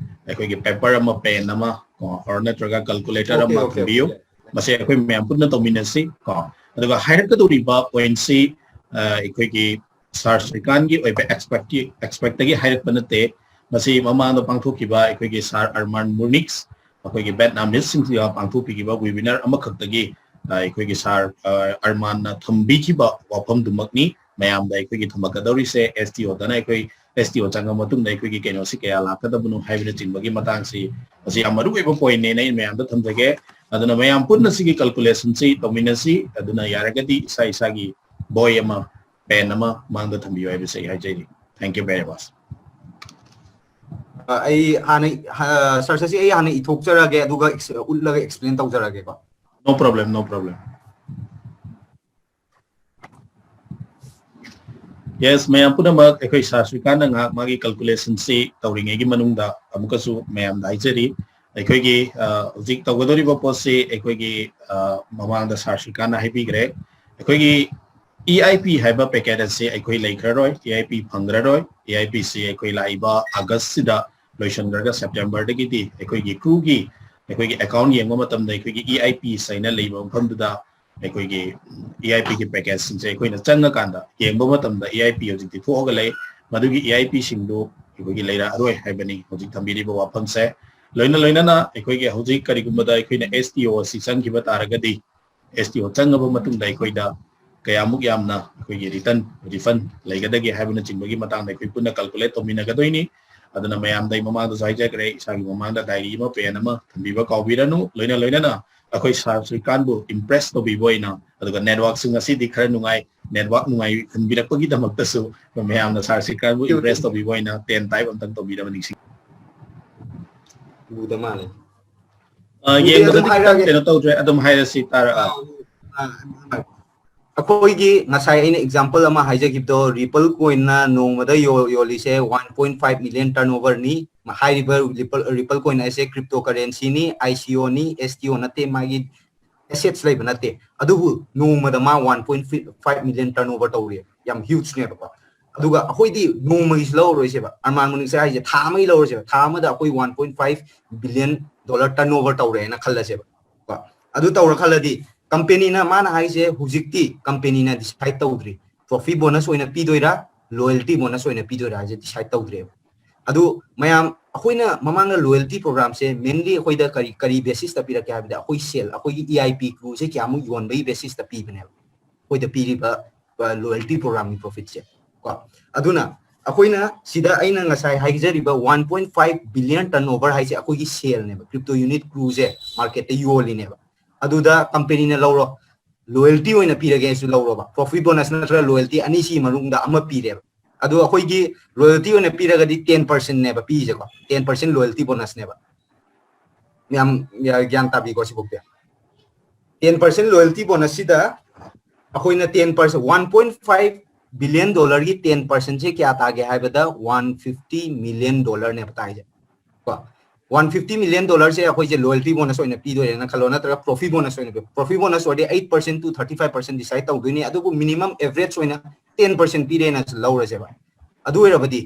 ꯑꯩꯈꯣꯏꯒꯤ paper ꯑꯃ, pen ꯑꯃ, ꯀꯣ, or ꯅꯠꯇ꯭ꯔꯒ calculator Okay, ꯑꯃ okay, ꯊꯝꯕꯤꯌꯨ꯫ okay. ꯃꯁꯤ ꯑꯩꯈꯣꯏ ꯃꯌꯥꯝ ꯄꯨꯟꯅ ꯇꯧꯃꯤꯟꯅꯁꯤ, ꯀꯣ꯫ ꯑꯗꯨꯒ ꯍꯥꯏꯔꯛꯀꯗꯧꯔꯤꯕ pointꯁꯤ, ꯑ, ꯑꯩꯈꯣꯏꯒꯤ sir ꯁ꯭ꯔꯤꯀꯥꯟꯒꯤ ꯑꯣꯏꯕ expert-ꯀꯤ, expert-ꯇꯒꯤ ꯍꯥꯏꯔꯛꯄ ꯅꯠꯇꯦ꯫ ꯃꯁꯤ ꯃꯃꯥꯡꯗ ꯄꯥꯡꯊꯣꯛꯈꯤꯕ ꯑꯩꯈꯣꯏꯒꯤ sir Arman Munichs, ꯑꯩꯈꯣꯏꯒꯤ Vietnamese-ꯁꯤꯡꯁꯤꯒ ꯄꯥꯡꯊꯣꯛꯄꯤꯈꯤꯕ webinar ꯑꯃꯈꯛꯇꯒꯤ, ꯑ, ꯑꯩꯈꯣꯏꯒꯤ sir, ꯑ, Armanꯅ ꯊꯝꯕꯤꯈꯤꯕ ꯋꯥꯐꯝꯗꯨꯃꯛꯅꯤ꯫ ꯃꯌꯥꯝꯗ ꯑꯩꯈꯣꯏꯒꯤ ꯊꯝꯃꯛꯀꯗꯧꯔꯤꯁꯦ, ꯑꯦꯁ ꯇꯤ ꯑꯣꯗꯅ ꯑꯩꯈꯣꯏ ꯑꯦꯁ ꯇꯤ ꯑꯣ ꯆꯪꯉ ꯃꯇꯨꯡꯗ ꯑꯩꯈꯣꯏꯒꯤ ꯀꯩꯅꯣꯁꯤ ꯀꯌꯥ ꯂꯥꯛꯀꯗꯕꯅꯣ ꯍꯥꯏꯕꯅꯆꯤꯡꯕꯒꯤ ꯃꯇꯥꯡꯁꯤ, ꯃꯁꯤ ꯌꯥꯝ ꯃꯔꯨ ꯑꯣꯏꯕ ꯄꯣꯏꯟꯅꯦꯅ ꯑꯩ ꯃꯌꯥꯝꯗ ꯊꯝꯖꯒꯦ꯫ ꯑꯗꯨꯅ ꯃꯌꯥꯝ ꯄꯨꯟꯅ ꯁꯤꯒꯤ ꯀꯜꯀꯨꯂꯦꯁꯟꯁꯤ ꯇꯧꯃꯤꯟꯅꯁꯤ꯫ ꯑꯗꯨꯅ ꯌꯥꯔꯒꯗꯤ ꯏꯁꯥ ꯏꯁꯥꯒꯤ ꯕꯣꯏ ꯑꯃ, ꯄꯦꯟ ꯑꯃ ꯃꯥꯡꯗ ꯊꯝꯕꯤꯌꯨ ꯍꯥꯏꯕꯁꯤ ꯑꯩ ꯍꯥꯏꯖꯔꯤ꯫ Thank you very much. ꯑ, ꯑꯩ ꯍꯥꯟꯅ ꯁꯥꯔꯁꯦ ꯑꯩ ꯍꯥꯟꯅ ꯏꯊꯣꯛꯆꯔꯒꯦ, ꯑꯗꯨꯒ ex- ꯎꯠꯂꯒ ꯑꯦꯛꯁꯄ꯭ꯂꯦꯟ ꯇꯧꯖꯔꯒꯦꯀꯣ꯫ No problem, no problem. Yes, ꯃꯌꯥꯝ ꯄꯨꯝꯅꯃꯛ, ꯑꯩꯈꯣꯏ ꯁꯥꯔ ꯁ꯭ꯔꯤꯀꯥꯟꯅ ꯉꯥꯏꯍꯥꯛ ꯃꯥꯒꯤ ꯀꯜꯀꯨꯂꯦꯁꯟꯁꯤ ꯇꯧꯔꯤꯉꯩꯒꯤ ꯃꯅꯨꯡꯗ ꯑꯃꯨꯛꯀꯁꯨ ꯃꯌꯥꯝꯗ ꯍꯥꯏꯖꯔꯤ, ꯑꯩꯈꯣꯏꯒꯤ ꯑ, ꯍꯧꯖꯤꯛ ꯇꯧꯒꯗꯧꯔꯤꯕ ꯄꯣꯠꯁꯤ ꯑꯩꯈꯣꯏꯒꯤ ꯑ, ꯃꯃꯥꯡꯗ ꯁꯥꯔ ꯁ꯭ꯔꯤꯀꯥꯟꯅ ꯍꯥꯏꯕꯤꯈ꯭ꯔꯦ꯫ ꯑꯩꯈꯣꯏꯒꯤ ꯏ ꯑꯥꯏ ꯄꯤ ꯍꯥꯏꯕ ꯄꯦꯀꯦꯠ ꯑꯁꯤ ꯑꯩꯈꯣꯏ ꯂꯩꯈ꯭ꯔꯔꯣꯏ, E I P ꯐꯪꯈ꯭ꯔꯔꯣꯏ꯫ E I P ꯁꯤ ꯑꯩꯈꯣꯏ ꯂꯥꯛꯏꯕ ꯑꯥꯒꯁꯁꯤꯗ ꯂꯣꯏꯁꯤꯟꯈ꯭ꯔꯒ ꯁꯦꯞꯇꯦꯝꯕꯔꯗꯒꯤꯗꯤ ꯑꯩꯈꯣꯏꯒꯤ ꯀ꯭ꯔꯨꯒꯤ ꯑꯩꯈꯣꯏꯒꯤ ꯑꯦꯀꯥꯎꯟ ꯌꯦꯡꯕ ꯃꯇꯝꯗ ꯑꯩꯈꯣꯏꯒꯤ ꯏ ꯑꯥꯏ ꯄꯤ ꯍꯥꯏꯅ ꯂꯩꯕ ꯃꯐꯝꯗꯨꯗ ꯑꯩꯈꯣꯏꯒꯤ ꯏ ꯑꯥꯏ ꯄꯤꯒꯤ ꯄꯦꯀꯦꯖꯁꯤꯡꯁꯦ ꯑꯩꯈꯣꯏꯅ ꯆꯪꯉꯀꯥꯟꯗ ꯌꯦꯡꯕ ꯃꯇꯝꯗ ꯏ ꯑꯥꯏ ꯄꯤ ꯍꯧꯖꯤꯛꯇꯤ ꯊꯣꯛꯑꯒ ꯂꯩ꯫ ꯃꯗꯨꯒꯤ ꯏ ꯑꯥꯏ ꯄꯤꯁꯤꯡꯗꯨ ꯑꯩꯈꯣꯏꯒꯤ ꯂꯩꯔꯛꯑꯔꯣꯏ ꯍꯥꯏꯕꯅꯤ ꯍꯧꯖꯤꯛ ꯊꯝꯕꯤꯔꯤꯕ ꯋꯥꯐꯝꯁꯦ꯫ ꯂꯣꯏꯅ ꯂꯣꯏꯅꯅ ꯑꯩꯈꯣꯏꯒꯤ ꯍꯧꯖꯤꯛ ꯀꯔꯤꯒꯨꯝꯕꯗ ꯑꯩꯈꯣꯏꯅ ꯑꯦꯁ ꯇꯤ ꯑꯣ ꯑꯁꯤ ꯆꯪꯈꯤꯕ ꯇꯥꯔꯒꯗꯤ, ꯑꯦꯁ ꯇꯤ ꯑꯣ ꯆꯪꯉꯕ ꯃꯇꯨꯡꯗ ꯑꯩꯈꯣꯏꯗ ꯀꯌꯥꯃꯨꯛ ꯌꯥꯝꯅ ꯑꯩꯈꯣꯏꯒꯤ ꯔꯤꯇꯔꯟ, ꯔꯤꯐꯟ ꯂꯩꯒꯗꯒꯦ ꯍꯥꯏꯕꯅꯆꯤꯡꯕꯒꯤ ꯃꯇꯥꯡꯗ ꯑꯩꯈꯣꯏ ꯄꯨꯟꯅ ꯀꯜꯀꯨꯂꯦꯠ ꯇꯧꯃꯤꯟꯅꯒꯗꯣꯏꯅꯤ꯫ ꯑꯗꯨꯅ ꯃꯌꯥꯝꯗ ꯑꯩ ꯃꯃꯥꯡꯗꯁꯨ ꯍꯥꯏꯖꯈ꯭ꯔꯦ, ꯏꯁꯥꯒꯤ ꯃꯃꯥꯡꯗ ꯗꯥꯏꯔꯤ ꯑꯃ, ꯄꯦꯟ ꯑꯃ ꯊꯝꯕꯤꯕ ꯀꯥꯎꯕꯤꯔꯅꯨ꯫ ꯂꯣꯏꯅ ꯂꯣꯏꯅꯅ ꯑꯩꯈꯣꯏ ꯁꯥꯔ ꯁ꯭ꯔꯤꯀꯥꯟꯕꯨ ꯏꯝꯄ꯭ꯔꯦꯁ ꯇꯧꯕꯤꯕ ꯑꯣꯏꯅ, ꯑꯗꯨꯒ ꯅꯦꯠꯋꯥꯛꯁꯨ ꯉꯁꯤꯗꯤ ꯈꯔ ꯅꯨꯡꯉꯥꯏ, ꯅꯦꯠꯋꯥꯛ ꯅꯨꯡꯉꯥꯏꯍꯟꯕꯤꯔꯛꯄꯒꯤꯗꯃꯛꯇꯁꯨ ꯃꯌꯥꯝꯅ ꯁꯥꯔ ꯁ꯭ꯔꯤꯀꯥꯟꯕꯨ ꯏꯝꯄ꯭ꯔꯦꯁ ꯇꯧꯕꯤꯕ ꯑꯣꯏꯅ ꯇꯦꯟ ꯇꯥꯏꯞ ꯑꯝꯇꯪ ꯇꯧꯕꯤꯅꯕ ꯅꯤꯡꯁꯤꯡ꯫ ꯎꯗ ꯃꯥꯜꯂꯦ꯫ ꯑ, ꯌꯦꯡꯕꯗꯗꯤ ꯈꯤꯇꯪ ꯀꯩꯅꯣ ꯇꯧꯗ꯭ꯔꯦ, ꯑꯗꯨꯝ ꯍꯥꯏꯔꯁꯤ ꯇꯥꯔꯛꯑ꯫ ꯑꯩꯈꯣꯏꯒꯤ ꯉꯁꯥꯏ ꯑꯩꯅ ꯑꯦꯛꯖꯥꯝꯄꯜ ꯑꯃ ꯍꯥꯏꯖꯈꯤꯕꯗꯣ, ꯔꯤꯄꯜ ꯀꯣꯏꯟꯅ ꯅꯣꯡꯃꯗ ꯌꯣ- ꯌꯣꯜꯂꯤꯁꯦ ꯋꯥꯟ ꯄꯣꯏꯟ ꯐꯥꯏꯚ ꯃꯤꯂꯤꯌꯟ ꯇꯔꯟ ꯑꯣꯚꯔꯅꯤ꯫ ꯍꯥꯏꯔꯤꯕ ꯔꯤꯄꯜ ꯔꯤꯄꯜ ꯀꯣꯏꯟ ꯍꯥꯏꯁꯦ ꯀ꯭ꯔꯤꯞꯇꯣ ꯀꯔꯦꯟꯁꯤꯅꯤ, ꯑꯥꯏ ꯁꯤ ꯑꯣꯅꯤ, ꯑꯦꯁ ꯇꯤ ꯑꯣ ꯅꯠꯇꯦ, ꯃꯥꯒꯤ ꯑꯦꯁꯦꯠꯁ ꯂꯩꯕ ꯅꯠꯇꯦ꯫ ꯑꯗꯨꯕꯨ ꯅꯣꯡꯃꯗ ꯃꯥ one point five million turn over ꯇꯧꯔꯤ, ꯌꯥꯝ ꯍ꯭ꯌꯨꯖꯅꯦꯕꯀꯣ꯫ ꯑꯗꯨꯒ ꯑꯩꯈꯣꯏꯗꯤ ꯅꯣꯡꯃꯒꯤꯁꯨ ꯂꯧꯔꯔꯣꯏꯁꯦꯕ, ꯑꯔꯃꯥꯟ ꯃꯅꯤꯛꯁꯦ ꯍꯥꯏꯁꯦ ꯊꯥ ꯑꯃꯒꯤ ꯂꯧꯔꯁꯦꯕ, ꯊꯥ ꯑꯃꯗ ꯑꯩꯈꯣꯏ one point five billion dollar turn over ꯇꯧꯔꯦꯅ ꯈꯜꯂꯁꯦꯕ꯫ ꯀꯣ, ꯑꯗꯨ ꯇꯧꯔ ꯈꯜꯂꯗꯤ ꯀꯝꯄꯦꯅꯤꯅ, ꯃꯥꯅ ꯍꯥꯏꯁꯦ ꯍꯧꯖꯤꯛꯇꯤ ꯀꯝꯄꯦꯅꯤꯅ ꯗꯤꯁꯥꯏꯠ ꯇꯧꯗ꯭ꯔꯤ, ꯇ꯭ꯔꯣꯐꯤ ꯕꯣꯅꯁ ꯑꯣꯏꯅ ꯄꯤꯗꯣꯏꯔꯥ, ꯂꯣꯌꯦꯜꯇꯤ ꯕꯣꯅꯁ ꯑꯣꯏꯅ ꯄꯤꯗꯣꯏꯔꯥ ꯍꯥꯏꯁꯦ ꯗꯤꯁꯥꯏꯠ ꯇꯧꯗ꯭ꯔꯦꯕ꯫ ꯑꯗꯨ ꯃꯌꯥꯝ, ꯑꯩꯈꯣꯏꯅ ꯃꯃꯥꯡꯗ ꯂꯣꯌꯦꯜꯇꯤ ꯄ꯭ꯔꯣꯒ꯭ꯔꯥꯝꯁꯦ ꯃꯦꯟꯂꯤ ꯑꯩꯈꯣꯏꯗ ꯀꯔꯤ ꯀꯔꯤ ꯕꯦꯁꯤꯁꯇ ꯄꯤꯔꯛꯀꯦ ꯍꯥꯏꯕꯗ, ꯑꯩꯈꯣꯏ ꯁꯦꯜ, ꯑꯩꯈꯣꯏꯒꯤ ꯏ ꯑꯥꯏ ꯄꯤ ꯀ꯭ꯔꯨꯁꯦ ꯀꯌꯥꯃꯨꯛ ꯌꯣꯟꯕꯒꯤ ꯕꯦꯁꯤꯁꯇ ꯄꯤꯕꯅꯦꯕ꯫ ꯑꯩꯈꯣꯏꯗ ꯄꯤꯔꯤꯕ ꯂꯣꯌꯦꯜꯇꯤ ꯄ꯭ꯔꯣꯒ꯭ꯔꯥꯝꯒꯤ ꯄ꯭ꯔꯣꯐꯤꯠꯁꯦ ꯀꯣ꯫ ꯑꯗꯨꯅ ꯑꯩꯈꯣꯏꯅ ꯁꯤꯗ ꯑꯩꯅ ꯉꯁꯥꯏ ꯍꯥꯏꯖꯔꯤꯕ one point five billion turnover ꯍꯥꯏꯁꯦ ꯑꯩꯈꯣꯏꯒꯤ ꯁꯦꯜꯅꯦꯕ, ꯀ꯭ꯔꯤꯞꯇꯣ ꯌꯨꯅꯤꯠ ꯀ꯭ꯔꯨꯁꯦ ꯃꯥꯔꯀꯦꯠꯇ ꯌꯣꯜꯂꯤꯅꯦꯕ꯫ ꯑꯗꯨꯗ ꯀꯝꯄꯦꯅꯤꯅ ꯂꯧꯔꯣ, ꯂꯣꯌꯦꯜꯇꯤ ꯑꯣꯏꯅ ꯄꯤꯔꯒꯦꯁꯨ ꯂꯧꯔꯣꯕ, ꯄ꯭ꯔꯣꯐꯤꯠ ꯕꯣꯅꯁ ꯅꯠꯇ꯭ꯔꯒ ꯂꯣꯌꯦꯜꯇꯤ ꯑꯅꯤꯁꯤꯒꯤ ꯃꯅꯨꯡꯗ ꯑꯃ ꯄꯤꯔꯦꯕ꯫ ꯑꯗꯣ ꯑꯩꯈꯣꯏꯒꯤ ꯂꯣꯌꯦꯜꯇꯤ ꯑꯣꯏꯅ ꯄꯤꯔꯒꯗꯤ ten percentꯅꯦꯕ ꯄꯤꯔꯤꯁꯦꯀꯣ, ten percent loyalty bonusꯅꯦꯕ꯫ ꯃꯌꯥꯝ ꯒ꯭ꯌꯥꯟ ꯇꯥꯕꯤꯀꯣ ꯁꯤꯐꯥꯎꯗꯤ꯫ Ten percent loyalty bonusꯁꯤꯗ ꯑꯩꯈꯣꯏꯅ ten percent, one point five billion dollarꯒꯤ ten percentꯁꯦ ꯀꯌꯥ ꯇꯥꯒꯦ ꯍꯥꯏꯕꯗ one fifty million dollarꯅꯦꯕ ꯇꯥꯏꯁꯦ ꯀꯣ꯫ One fifty million dollarꯁꯦ ꯑꯩꯈꯣꯏꯁꯦ ꯂꯣꯌꯦꯜꯇꯤ ꯕꯣꯅꯁ ꯑꯣꯏꯅ ꯄꯤꯗꯣꯏꯔꯦꯅ ꯈꯜꯂꯣ, ꯅꯠꯇ꯭ꯔꯒ ꯄ꯭ꯔꯣꯐꯤꯠ ꯕꯣꯅꯁ ꯑꯣꯏꯅ ꯄꯤ꯫ ꯄ꯭ꯔꯣꯐꯤꯠ ꯕꯣꯅꯁ ꯑꯣꯏꯔꯗꯤ eight percent to thirty five percent decide ꯇꯧꯗꯣꯏꯅꯤ, ꯑꯗꯨꯕꯨ minimum average ꯑꯣꯏꯅ ten percent ꯄꯤꯔꯦꯅ ꯂꯧꯔꯁꯦꯕ꯫ ꯑꯗꯨ ꯑꯣꯏꯔꯕꯗꯤ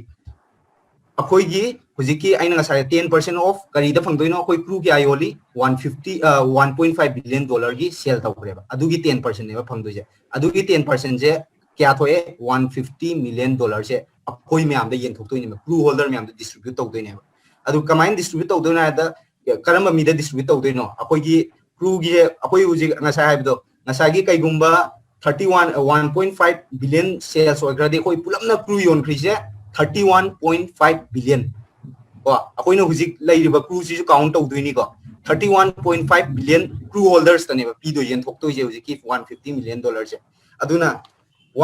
ꯑꯩꯈꯣꯏꯒꯤ ꯍꯧꯖꯤꯛꯀꯤ ꯑꯩꯅ ꯉꯁꯥꯏ ten percent off ꯀꯔꯤꯗ ꯐꯪꯗꯣꯏꯅꯣ? ꯑꯩꯈꯣꯏ ꯀ꯭ꯔꯨ ꯀꯌꯥ ꯌꯣꯜꯂꯤ? One fifty, one point five billion dollarꯒꯤ ꯁꯦꯜ ꯇꯧꯈ꯭ꯔꯦꯕ, ꯑꯗꯨꯒꯤ ten percentꯅꯦꯕ ꯐꯪꯗꯣꯏꯁꯦ꯫ ꯑꯗꯨꯒꯤ ten percentꯁꯦ ꯀꯌꯥ ꯊꯣꯛꯑꯦ? One fifty million dollarꯁꯦ ꯑꯩꯈꯣꯏ ꯃꯌꯥꯝꯗ ꯌꯦꯟꯊꯣꯛꯇꯣꯏꯅꯦꯕ, ꯀ꯭ꯔꯨ ꯍꯣꯜꯗꯔ ꯃꯌꯥꯝꯗ distribute ꯇꯧꯗꯣꯏꯅꯦꯕ꯫ ꯑꯗꯨ ꯀꯃꯥꯏꯅ distribute ꯇꯧꯗꯣꯏꯅꯣ ꯍꯥꯏꯕꯗ, ꯀꯔꯝꯕ ꯃꯤꯗ distribute ꯇꯧꯗꯣꯏꯅꯣ? ꯑꯩꯈꯣꯏꯒꯤ ꯀ꯭ꯔꯨꯒꯤ, ꯑꯩꯈꯣꯏ ꯍꯧꯖꯤꯛ ꯉꯁꯥꯏ ꯍꯥꯏꯕꯗꯣ, ꯉꯁꯥꯏꯒꯤ ꯀꯩꯒꯨꯝꯕ thirty one, one point five billion sales ꯑꯣꯏꯈ꯭ꯔꯗꯤ ꯑꯩꯈꯣꯏ ꯄꯨꯂꯞꯅ crew ꯌꯣꯟꯈ꯭ꯔꯤꯁꯦ thirty one point five billion ꯀꯣ꯫ ꯑꯩꯈꯣꯏꯅ ꯍꯧꯖꯤꯛ ꯂꯩꯔꯤꯕ ꯀ꯭ꯔꯨꯁꯤꯁꯨ count ꯇꯧꯗꯣꯏꯅꯤꯀꯣ꯫ Thirty one point five billion crew holdersꯇꯅꯦꯕ ꯄꯤꯗꯣꯏ, ꯌꯦꯟꯊꯣꯛꯇꯣꯏꯁꯦ ꯍꯧꯖꯤꯛꯀꯤ one fifty million dollarꯁꯦ꯫ ꯑꯗꯨꯅ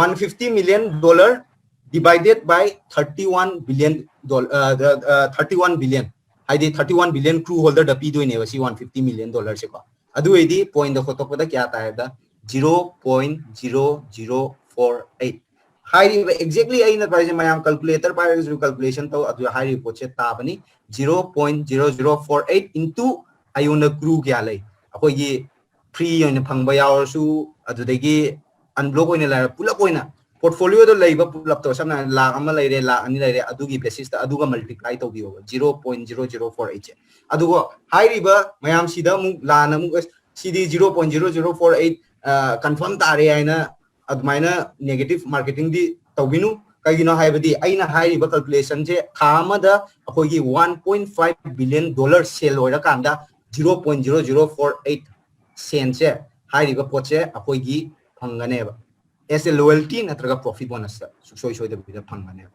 one fifty million dollar divided by thirty one billion dollar, thirty one billion, ꯍꯥꯏꯗꯤ thirty one billion crew holderꯗ ꯄꯤꯗꯣꯏꯅꯦꯕ ꯁꯤ one fifty million dollarꯁꯦꯀꯣ꯫ ꯑꯗꯨ ꯑꯣꯏꯗꯤ ꯄꯣꯏꯟꯗ ꯈꯣꯠꯇꯣꯛꯄꯗ ꯀꯌꯥ ꯇꯥꯏ ꯍꯥꯏꯕꯗ zero point zero zero four eight꯫ ꯍꯥꯏꯔꯤꯕ exactly ꯑꯩꯅ ꯄꯥꯏꯁꯦ, ꯃꯌꯥꯝ ꯀꯜꯀꯨꯂꯦꯇꯔ ꯄꯥꯏꯔꯒꯁꯨ ꯀꯥꯜꯀꯨꯂꯦꯁꯟ ꯇꯧ, ꯑꯗꯨ ꯍꯥꯏꯔꯤꯕ ꯄꯣꯠꯁꯦ ꯇꯥꯕꯅꯤ꯫ Zero point zero zero four eight into ꯑꯩꯉꯣꯟꯗ ꯀ꯭ꯔꯨ ꯀꯌꯥ ꯂꯩ, ꯑꯩꯈꯣꯏꯒꯤ ꯐ꯭ꯔꯤ ꯑꯣꯏꯅ ꯐꯪꯕ ꯌꯥꯎꯔꯁꯨ, ꯑꯗꯨꯗꯒꯤ ꯑꯟꯕ꯭ꯂꯣꯛ ꯑꯣꯏꯅ ꯂꯩꯔ ꯄꯨꯂꯞ ꯑꯣꯏꯅ ꯄꯣꯔꯠꯐꯣꯂꯤꯌꯣꯗ ꯂꯩꯕ ꯄꯨꯂꯞꯇꯣ, ꯁꯝꯅ ꯍꯥꯏꯔꯕꯗ ꯂꯥꯛ ꯑꯃ ꯂꯩꯔꯦ, ꯂꯥꯛ ꯑꯅꯤ ꯂꯩꯔꯦ, ꯑꯗꯨꯒꯤ ꯕꯦꯁꯤꯁꯇ ꯑꯗꯨꯒ ꯃꯜꯇꯤꯄ꯭ꯂꯥꯏ ꯇꯧꯕꯤꯌꯣꯕ, zero point zero zero four eightꯁꯦ꯫ ꯑꯗꯨꯒ ꯍꯥꯏꯔꯤꯕ ꯃꯌꯥꯝꯁꯤꯗ ꯑꯃꯨꯛ ꯂꯥꯟꯅ ꯑꯃꯨꯛ, "ꯑꯁ, ꯁꯤꯗꯤ zero point zero zero four eight confirm ꯇꯥꯔꯦ" ꯍꯥꯏꯅ ꯑꯗꯨꯃꯥꯏꯅ negative marketingꯗꯤ ꯇꯧꯕꯤꯅꯨ꯫ ꯀꯩꯒꯤꯅꯣ ꯍꯥꯏꯕꯗꯤ ꯑꯩꯅ ꯍꯥꯏꯔꯤꯕ ꯀꯥꯜꯀꯨꯂꯦꯁꯟꯁꯦ ꯊꯥ ꯑꯃꯗ ꯑꯩꯈꯣꯏꯒꯤ one point five billion dollar sale ꯑꯣꯏꯔꯀꯥꯟꯗ zero point zero zero four eight centꯁꯦ, ꯍꯥꯏꯔꯤꯕ ꯄꯣꯠꯁꯦ ꯑꯩꯈꯣꯏꯒꯤ ꯐꯪꯒꯅꯦꯕ꯫ as a loyalty ꯅꯠꯇ꯭ꯔꯒ profit bonus ꯇ ꯁꯨꯡꯁꯣꯏ ꯁꯣꯏꯗꯕꯤꯗ ꯐꯪꯒꯅꯦꯕ꯫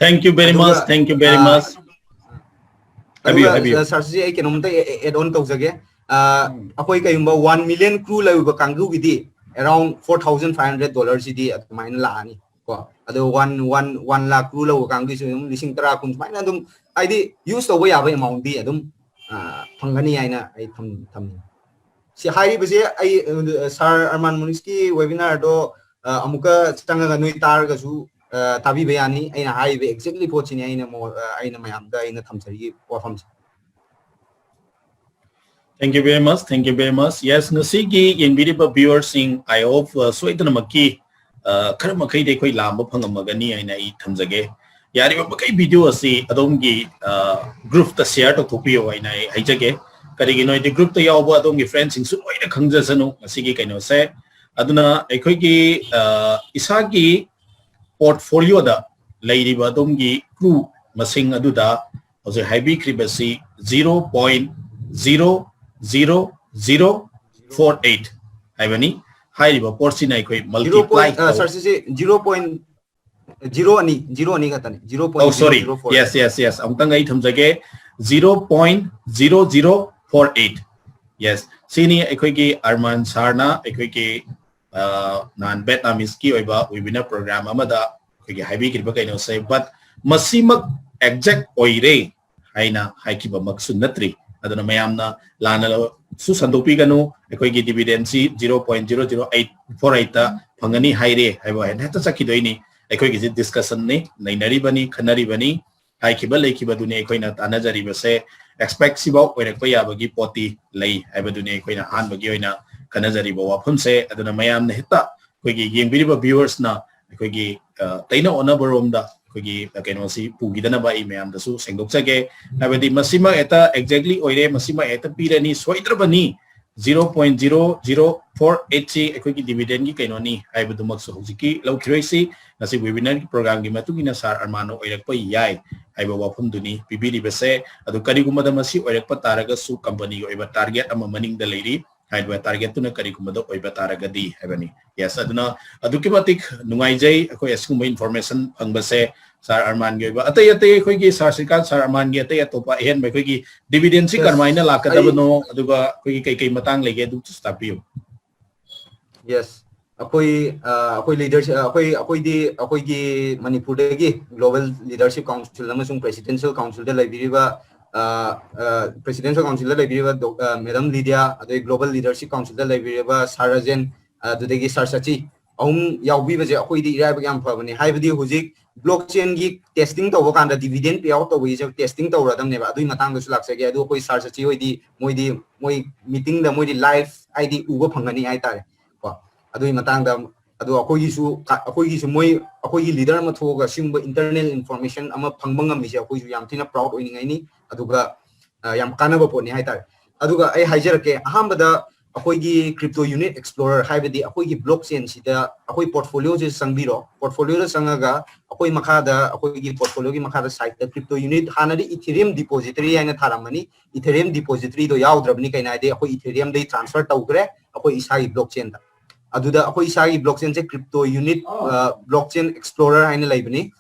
Thank you very much. Thank you very much. ꯍꯥꯏꯕꯤꯌꯨ, ꯍꯥꯏꯕꯤꯌꯨ꯫ Sir ꯁꯤꯁꯦ ꯑꯩ ꯀꯩꯅꯣꯝꯇ add on ꯇꯧꯖꯒꯦ꯫ ꯑꯩꯈꯣꯏ ꯀꯩꯒꯨꯝꯕ one million crew ꯂꯩꯕ ꯀꯥꯡꯕꯨꯒꯤꯗꯤ around four thousand five hundred dollar ꯁꯤꯗꯤ ꯑꯗꯨꯃꯥꯏꯅ ꯂꯥꯛꯑꯅꯤ ꯀꯣ꯫ ꯑꯗꯣ one one one lakh crew ꯂꯧꯕ ꯀꯥꯡꯕꯨꯒꯤꯁꯨ ꯑꯗꯨꯝ ꯂꯤꯁꯤꯡ ꯇꯔꯥ ꯀꯨꯟ ꯁꯨꯃꯥꯏꯅ ꯑꯗꯨꯝ ꯍꯥꯏꯗꯤ use ꯇꯧꯕ ꯌꯥꯕ amount ꯗꯤ ꯑꯗꯨꯝ ꯐꯪꯒꯅꯤ ꯍꯥꯏꯅ ꯑꯩ ꯊꯝꯅꯤꯡꯉꯤ꯫ ꯁꯤ ꯍꯥꯏꯔꯤꯕꯁꯦ ꯑꯩ Sir Arman Munish ꯀꯤ webinar ꯗꯣ ꯑꯃꯨꯛꯀ ꯆꯪꯉꯒ ꯅꯣꯏ ꯇꯥꯔꯒꯁꯨ ꯇꯥꯕꯤꯕ ꯌꯥꯅꯤ꯫ ꯑꯩꯅ ꯍꯥꯏꯔꯤꯕ exactly ꯄꯣꯠꯁꯤꯅꯤ ꯑꯩꯅ ꯑꯩꯅ ꯃꯌꯥꯝꯗ ꯑꯩꯅ ꯊꯝꯖꯔꯤꯕ ꯋꯥꯐꯝꯁꯦ꯫ Thank you very much. Thank you very much. Yes, ꯉꯁꯤꯒꯤ ꯌꯦꯡꯕꯤꯔꯤꯕ viewer ꯁꯤꯡ, I hope ꯁꯣꯏꯗꯅꯃꯛꯀꯤ ꯈꯔ ꯃꯈꯩꯗꯤ ꯑꯩꯈꯣꯏ ꯂꯥꯝꯕ ꯐꯪꯉꯝꯃꯒꯅꯤ ꯍꯥꯏꯅ ꯑꯩ ꯊꯝꯖꯒꯦ꯫ ꯌꯥꯔꯤꯕ ꯃꯈꯩ video ꯑꯁꯤ ꯑꯗꯣꯝꯒꯤ group ꯇ share ꯇꯧꯊꯣꯛꯄꯤꯌꯣ ꯍꯥꯏꯅ ꯑꯩ ꯍꯥꯏꯖꯒꯦ꯫ ꯀꯔꯤꯒꯤꯅꯣ ꯍꯥꯏꯗꯤ group ꯇ ꯌꯥꯎꯕ ꯑꯗꯣꯝꯒꯤ friend ꯁꯤꯡꯁꯨ ꯂꯣꯏꯅ ꯈꯪꯖꯁꯅꯨ ꯉꯁꯤꯒꯤ ꯀꯩꯅꯣꯁꯦ꯫ ꯑꯗꯨꯅ ꯑꯩꯈꯣꯏꯒꯤ ꯏꯁꯥꯒꯤ portfolio ꯗ ꯂꯩꯔꯤꯕ ꯑꯗꯣꯝꯒꯤ crew ꯃꯁꯤꯡ ꯑꯗꯨꯗ ꯍꯧꯖꯤꯛ ꯍꯥꯏꯕꯤꯈ꯭ꯔꯤꯕꯁꯤ zero point zero zero zero four eight ꯍꯥꯏꯕꯅꯤ꯫ ꯍꯥꯏꯔꯤꯕ ꯄꯣꯠꯁꯤꯅ ꯑꯩꯈꯣꯏ multiply ꯁꯥꯔ ꯁꯤꯁꯦ zero point zero ꯑꯅꯤ zero ꯑꯅꯤ ꯈꯛꯇꯅꯤ꯫ Zero point oh sorry, yes, yes, yes, ꯑꯃꯨꯛꯇꯪ ꯑꯩ ꯊꯝꯖꯒꯦ꯫ Zero point zero zero four eight꯫ Yes, ꯁꯤꯅꯤ ꯑꯩꯈꯣꯏꯒꯤ ꯑꯔꯃꯥꯟ sir ꯅ ꯑꯩꯈꯣꯏꯒꯤ ꯅꯍꯥꯟ Vietnamese ꯀꯤ ꯑꯣꯏꯕ webinar program ꯑꯃꯗ ꯑꯩꯈꯣꯏꯒꯤ ꯍꯥꯏꯕꯤꯈ꯭ꯔꯤꯕ ꯀꯩꯅꯣꯁꯦ꯫ But ꯃꯁꯤꯃꯛ exact ꯑꯣꯏꯔꯦ ꯍꯥꯏꯅ ꯍꯥꯏꯈꯤꯕꯃꯛꯁꯨ ꯅꯠꯇ꯭ꯔꯤ꯫ ꯑꯗꯨꯅ ꯃꯌꯥꯝꯅ ꯂꯥꯟꯅꯁꯨ ꯁꯟꯗꯣꯛꯄꯤꯒꯅꯨ꯫ ꯑꯩꯈꯣꯏꯒꯤ dividend ꯁꯤ zero point zero zero eight four eight ꯇ ꯐꯪꯒꯅꯤ ꯍꯥꯏꯔꯦ ꯍꯥꯏꯕ ꯍꯦꯛꯇ ꯆꯠꯈꯤꯗꯣꯏꯅꯤ꯫ ꯑꯩꯈꯣꯏꯒꯤꯁꯤ discussion ꯅꯤ, ꯅꯩꯅꯔꯤꯕꯅꯤ, ꯈꯟꯅꯔꯤꯕꯅꯤ꯫ ꯍꯥꯏꯈꯤꯕ ꯂꯩꯈꯤꯕꯗꯨꯅꯤ ꯑꯩꯈꯣꯏꯅ ꯇꯥꯟꯅꯖꯔꯤꯕꯁꯦ꯫ Expect ꯁꯤꯐꯥꯎ ꯑꯣꯏꯔꯛꯄ ꯌꯥꯕꯒꯤ ꯄꯣꯠꯇꯤ ꯂꯩ ꯍꯥꯏꯕꯗꯨꯅꯤ ꯑꯩꯈꯣꯏꯅ ꯑꯍꯥꯟꯕꯒꯤ ꯑꯣꯏꯅ ꯈꯟꯅꯖꯔꯤꯕ ꯋꯥꯐꯝꯁꯦ꯫ ꯑꯗꯨꯅ ꯃꯌꯥꯝꯅ ꯍꯦꯛꯇ ꯑꯩꯈꯣꯏꯒꯤ ꯌꯦꯡꯕꯤꯔꯤꯕ viewers ꯅ ꯑꯩꯈꯣꯏꯒꯤ ꯇꯩꯅ ꯑꯣꯟꯅꯕꯔꯣꯝꯗ ꯑꯩꯈꯣꯏꯒꯤ ꯀꯩꯅꯣꯁꯤ ꯄꯨꯈꯤꯗꯅꯕ ꯑꯩ ꯃꯌꯥꯝꯗꯁꯨ ꯁꯦꯡꯗꯣꯛꯆꯒꯦ꯫ ꯍꯥꯏꯕꯗꯤ ꯃꯁꯤꯃꯛ ꯍꯦꯛꯇ exactly ꯑꯣꯏꯔꯦ, ꯃꯁꯤꯃꯛ ꯍꯦꯛꯇ ꯄꯤꯔꯅꯤ ꯁꯣꯏꯗ꯭ꯔꯕꯅꯤ, zero point zero zero four eight ꯁꯤ ꯑꯩꯈꯣꯏꯒꯤ dividend ꯒꯤ ꯀꯩꯅꯣꯅꯤ ꯍꯥꯏꯕꯗꯨꯃꯛꯁꯨ ꯍꯧꯖꯤꯛꯀꯤ ꯂꯧꯈꯤꯔꯣꯏꯁꯤ꯫ ꯉꯁꯤ webinar ꯒꯤ program ꯒꯤ ꯃꯇꯨꯡ ꯏꯟꯅ sir ꯑꯔꯃꯥꯟꯅ ꯑꯣꯏꯔꯛꯄ ꯌꯥꯏ ꯍꯥꯏꯕ ꯋꯥꯐꯝꯗꯨꯅꯤ ꯄꯤꯕꯤꯔꯤꯕꯁꯦ꯫ ꯑꯗꯨ ꯀꯔꯤꯒꯨꯝꯕꯗ ꯃꯁꯤ ꯑꯣꯏꯔꯛꯄ ꯇꯥꯔꯒꯁꯨ company ꯒꯤ ꯑꯣꯏꯕ target ꯑꯃ ꯃꯅꯤꯡꯗ ꯂꯩꯔꯤ꯫ ꯍꯥꯏꯔꯤꯕ target ꯇꯨꯅ ꯀꯔꯤꯒꯨꯝꯕꯗ ꯑꯣꯏꯕ ꯇꯥꯔꯒꯗꯤ ꯍꯥꯏꯕꯅꯤ꯫ Yes, ꯑꯗꯨꯅ ꯑꯗꯨꯛꯀꯤ ꯃꯇꯤꯛ ꯅꯨꯡꯉꯥꯏꯖꯩ ꯑꯩꯈꯣꯏ ꯑꯁꯤꯒꯨꯝꯕ information ꯐꯪꯕꯁꯦ꯫ Sir ꯑꯔꯃꯥꯟꯒꯤ ꯑꯣꯏꯕ ꯑꯇꯩ ꯑꯇꯩ ꯑꯩꯈꯣꯏꯒꯤ Sir ꯁ꯭ꯔꯤꯀꯥꯟ, Sir ꯑꯔꯃꯥꯟꯒꯤ ꯑꯇꯩ ꯑꯇꯣꯞꯄ ꯑꯍꯦꯟꯕ ꯑꯩꯈꯣꯏꯒꯤ dividend ꯁꯤ Yes, ꯀꯔꯝꯍꯥꯏꯅ ꯑꯩ ꯂꯥꯛꯀꯗꯕꯅꯣ, ꯑꯗꯨꯒ ꯑꯩꯈꯣꯏꯒꯤ ꯀꯩ ꯀꯩ ꯃꯇꯥꯡ ꯂꯩꯒꯦ ꯑꯗꯨꯁꯨ ꯇꯥꯛꯄꯤꯌꯨ꯫ Yes, ꯑꯩꯈꯣꯏ ꯑ, ꯑꯩꯈꯣꯏ leadership ꯑꯩꯈꯣꯏ ꯑꯩꯈꯣꯏꯗꯤ ꯑꯩꯈꯣꯏꯒꯤ ꯃꯅꯤꯄꯨꯔꯗꯒꯤ Global Leadership Council ꯑꯃꯁꯨꯡ Presidential Council ꯗ ꯂꯩꯕꯤꯔꯤꯕ Presidential Council ꯗ ꯂꯩꯕꯤꯔꯤꯕ Madam ꯂꯤꯗꯤꯌꯥ, ꯑꯗꯩ Global Leadership Council ꯗ ꯂꯩꯕꯤꯔꯤꯕ Sir ꯔꯥꯖꯦꯟ, ꯑꯗꯨꯗꯒꯤ Sir ꯁꯆꯤ, ꯑꯍꯨꯝ ꯌꯥꯎꯕꯤꯕꯁꯦ ꯑꯩꯈꯣꯏꯗꯤ ꯏꯔꯥꯏꯕꯛ ꯌꯥꯝ ꯐꯕꯅꯤ꯫ ꯍꯥꯏꯕꯗꯤ ꯍꯧꯖꯤꯛ blockchain ꯒꯤ testing ꯇꯧꯕ ꯀꯥꯟꯗ dividend payout ꯇꯧꯕꯒꯤꯁꯦ testing ꯇꯧꯔꯗꯝꯅꯦꯕ꯫ ꯑꯗꯨꯒꯤ ꯃꯇꯥꯡꯗꯁꯨ ꯂꯥꯛꯆꯒꯦ꯫ ꯑꯗꯨ ꯑꯩꯈꯣꯏ Sir ꯁꯆꯤ ꯍꯣꯏꯗꯤ ꯃꯣꯏꯗꯤ ꯃꯣꯏ meeting ꯗ ꯃꯣꯏꯗꯤ live ꯍꯥꯏꯗꯤ ꯎꯕ ꯐꯪꯒꯅꯤ ꯍꯥꯏꯇꯥꯔꯦ ꯀꯣ꯫ ꯑꯗꯨꯒꯤ ꯃꯇꯥꯡꯗ ꯑꯗꯣ ꯑꯩꯈꯣꯏꯒꯤꯁꯨ ꯑꯩꯈꯣꯏꯒꯤꯁꯨ ꯃꯣꯏ ꯑꯩꯈꯣꯏꯒꯤ leader ꯑꯃ ꯊꯣꯛꯑꯒ ꯁꯤꯒꯨꯝꯕ internal information ꯑꯃ ꯐꯪꯕ ꯉꯝꯃꯤꯁꯦ ꯑꯩꯈꯣꯏꯁꯨ ꯌꯥꯝ ꯊꯤꯅ proud ꯑꯣꯏꯅꯤꯡꯉꯥꯏꯅꯤ꯫ ꯑꯗꯨꯒ ꯌꯥꯝ ꯀꯥꯟꯅꯕ ꯄꯣꯠꯅꯤ ꯍꯥꯏꯇꯥꯔꯦ꯫ ꯑꯗꯨꯒ ꯑꯩ ꯍꯥꯏꯖꯔꯛꯀꯦ, ꯑꯍꯥꯟꯕꯗ ꯑꯩꯈꯣꯏꯒꯤ Crypto Unit Explorer ꯍꯥꯏꯕꯗꯤ ꯑꯩꯈꯣꯏꯒꯤ blockchain ꯁꯤꯗ ꯑꯩꯈꯣꯏ portfolio ꯁꯦ ꯆꯪꯕꯤꯔꯣ꯫ Portfolio ꯗ ꯆꯪꯉꯒ ꯑꯩꯈꯣꯏ ꯃꯈꯥꯗ ꯑꯩꯈꯣꯏꯒꯤ portfolio ꯒꯤ ꯃꯈꯥꯗ site ꯇ Crypto Unit, ꯍꯥꯟꯅꯗꯤ Ethereum depository ꯍꯥꯏꯅ ꯊꯥꯔꯝꯃꯅꯤ, Ethereum depository ꯗꯣ ꯌꯥꯎꯗ꯭ꯔꯕꯅꯤ꯫ ꯀꯩꯅꯣ ꯍꯥꯏꯗꯤ ꯑꯩꯈꯣꯏ Ethereum ꯗꯩ transfer ꯇꯧꯈ꯭ꯔꯦ ꯑꯩꯈꯣꯏ ꯏꯁꯥꯒꯤ blockchain ꯗ꯫ ꯑꯗꯨꯗ ꯑꯩꯈꯣꯏ ꯏꯁꯥꯒꯤ blockchain ꯁꯦ Crypto Unit Blockchain Explorer ꯍꯥꯏꯅ ꯂꯩꯕꯅꯤ꯫